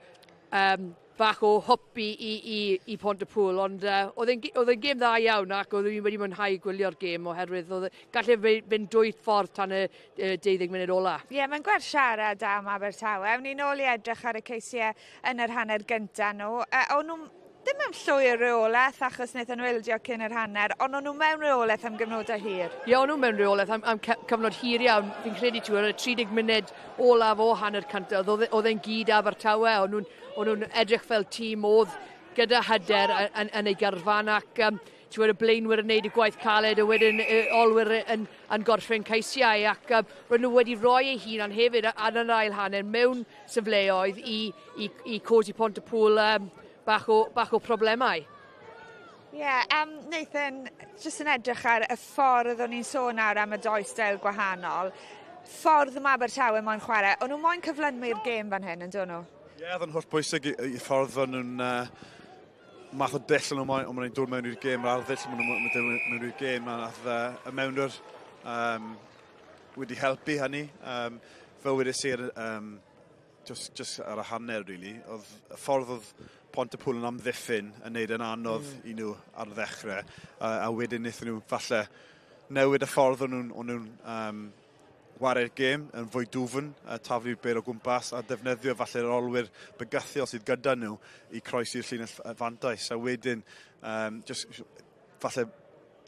[SPEAKER 5] bach o hwp i Pontypool, ond oedd e'n gêm dda iawn ac oedd e'n wedi mwynhau gwylio'r gêm oherwydd oedd gallu fynd dwy ffordd tan y 20 munud ola.
[SPEAKER 1] Ie, yeah, mae'n gwerth siarad am Abertawe. Ewn ni nôl i edrych ar y ceisiau yn yr hanner gyntaf nhw. O'n nhw ddim mewn llwyr reolaeth achos wnaethon nhw ildio cyn yr hanner, ond o'n nhw mewn reolaeth am gyfnodau hir.
[SPEAKER 5] Ie, o'n nhw mewn reolaeth am cyfnod hir iawn. Fi'n credu ti'n y 30 munud olaf o hanner cyntaf, oedd e'n gyd Abertawe, o'n nhw'n edrych fel tîm oedd gyda hyder yn ei garfan ac ti'n y blaenwyr yn neud y gwaith caled a wedyn y olwyr yn gorffen ceisiau ac roedd nhw wedi rhoi eu hunan hefyd ar yr ail hanner mewn sefleoedd i cosi Pontypool bach o problemau.
[SPEAKER 1] Ie, yeah, Nathan, jyst yn edrych ar y ffordd o'n i'n sôn nawr am y doi steil gwahanol, ffordd yma Abertawe moyn chwarae, o'n nhw moyn cyflynnu'r gêm fan hyn, yn dyn nhw?
[SPEAKER 4] Ie, yeah, oedd yn holl bwysig i ffordd o'n nhw'n math o dull o'n nhw moyn dod mewn i'r gêm, yr arddull o'n nhw'n dod mewn i'r gêm, a nath y mewnwr wedi helpu hynny. Fel wedes i just ar y hanner, really, oedd y ffordd oedd Pontypool yn amddiffyn yn neud yn anodd i nhw ar ddechrau, a wedyn wnaethon nhw falle newid y ffordd o'n nhw'n chwarae'r gêm yn fwy dwfn, taflu'r bêl o gwmpas a defnyddio falle'r olwyr bygythiol sydd gyda nhw i croesi'r llinell fantais. A wedyn, just, falle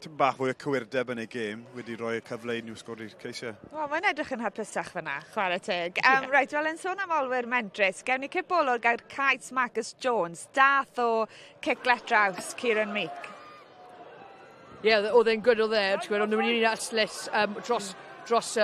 [SPEAKER 4] tipyn bach fwy o cywirdeb yn ei gêm wedi rhoi y cyfle i nhw sgori'r ceisiau.
[SPEAKER 1] Wel, mae'n edrych yn hapusach fyna, chwarae teg. Reit, wel, yn sôn am olwyr mentrus, gewn ni cipolwg ar cais Marcus Jones, dath o cic draws Kieran Meek.
[SPEAKER 5] Ie, yeah, oedd e'n good oedd e, ti'n gwybod, ond nhw'n mynd i'r dros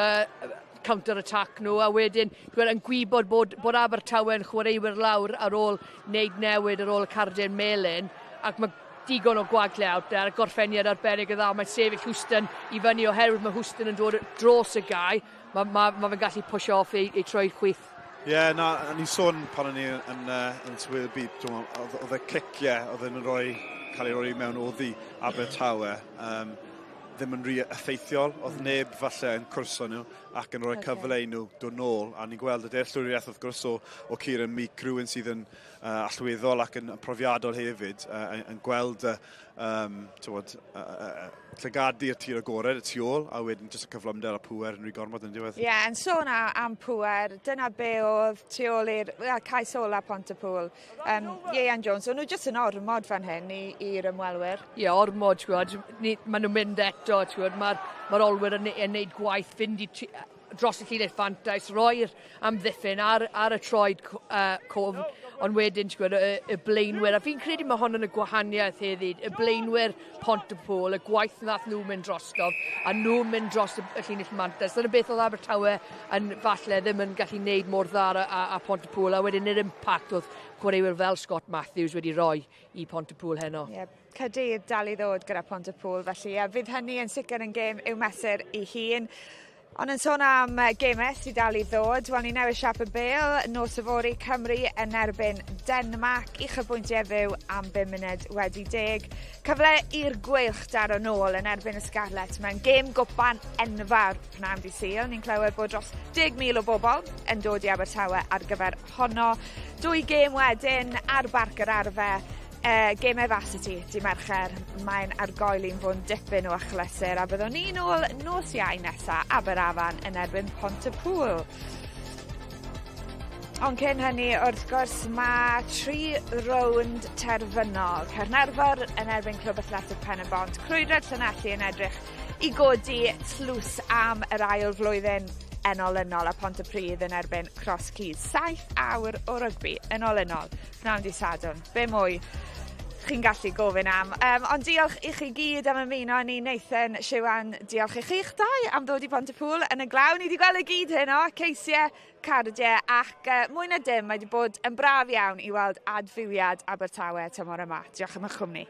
[SPEAKER 5] counter-attack nhw, a wedyn gwybod, yn gwybod bod Abertawe yn chwaraewyr lawr ar ôl wneud newid ar ôl y cardyn melyn, ac mae digon o gwagle out there, gorffeniad arbennig o dda, mae'n sefyll Houston i fyny oherwydd mae Houston yn dod dros y gae, mae fe'n gallu push off ei troed chwith.
[SPEAKER 4] Ie, yeah, na, ni'n sôn pan o'n i yn Swydd Byd, oedd y ciciau oedd yn rhoi, cael ei roi mewn oddi Abertawe, ddim yn rhy effeithiol. Oedd neb falle yn cwrso nhw ac yn rhoi cyfle i nhw dod nôl. A ni'n gweld y dealltwriaeth wrth gwrs o Kieran Meek, rhywun sydd yn allweddol ac yn profiadol hefyd, yn gweld tywod, llygadu'r tir agored y tu ôl, a wedyn jyst y cyflymder a pŵer yn rhy gormod yn diwedd.
[SPEAKER 1] Ie, yeah, yn sôn am pŵer, dyna be oedd tu ôl i'r well, cais ola Pontypool. Ieuan Jones, o'n nhw jyst yn ormod fan hyn i'r ymwelwyr.
[SPEAKER 5] Ie, yeah, ormod, ti'n gwybod, maen nhw'n mynd eto, ti'n gwybod, mae'r olwyr yn neud gwaith, fynd i dros y llinell fantais, roi'r amddiffyn ar y troed cwfn, ond wedyn, ti'n gwybod, y blaenwyr, a fi'n credu mae hon yn y gwahaniaeth hefyd, y blaenwyr Pontypool, y gwaith nath nhw mynd drosto, a nhw'n mynd dros y llinell mantais. Dyna beth oedd Abertawe yn falle ddim yn gallu neud mor dda a Pontypool, a wedyn yr impact oedd chwaraewyr fel Scott Matthews wedi rhoi i Pontypool heno.
[SPEAKER 1] Yeah. Caerdydd dal i ddod gyda Pontypool, felly yeah, fydd hynny yn sicr yn gêm i'w mesur i hun. Ond yn sôn am gemau sydd dal i ddod, wel ni newid siap y bêl, nos yfory Cymru yn erbyn Denmark, uchafbwyntiau fyw am 10:40. Cyfle i'r Gweilch daro nôl yn erbyn y Scarlets mewn gêm gwpan enfawr pnawn dydd Sul. Ni'n clywed bod dros 10,000 o bobl yn dod i Abertawe ar gyfer honno. Dwy gêm wedyn ar Barc yr Arfe, gemau Varsity dydd Mercher, mae'n argoeli'n fod yn dipyn o achlysur a byddwn ni nôl nos Iau nesa Aberafan yn erbyn Pontypool. Ond cyn hynny, wrth gwrs, mae tri rownd terfynol. Caernarfon yn erbyn Clwb Athletic Pen y Bont. Crwydrad Llanelli yn edrych i godi tlws am yr ail flwyddyn yn olynol a Pontypridd yn erbyn Cross Keys. 7 awr o rygbi yn olynol. Pnawn dydd Sadwrn. Be mwy chi'n gallu gofyn am. Ond diolch i chi gyd am ymuno ni, Nathan, Siwan, diolch i chi'ch dau am ddod i Pontypool yn y glaw. Ni wedi gweld y gyd heno, ceisiau, cardiau ac mwy na dim, mae wedi bod yn braf iawn i weld adfywiad Abertawe tymor yma. Diolch am eich cwmni.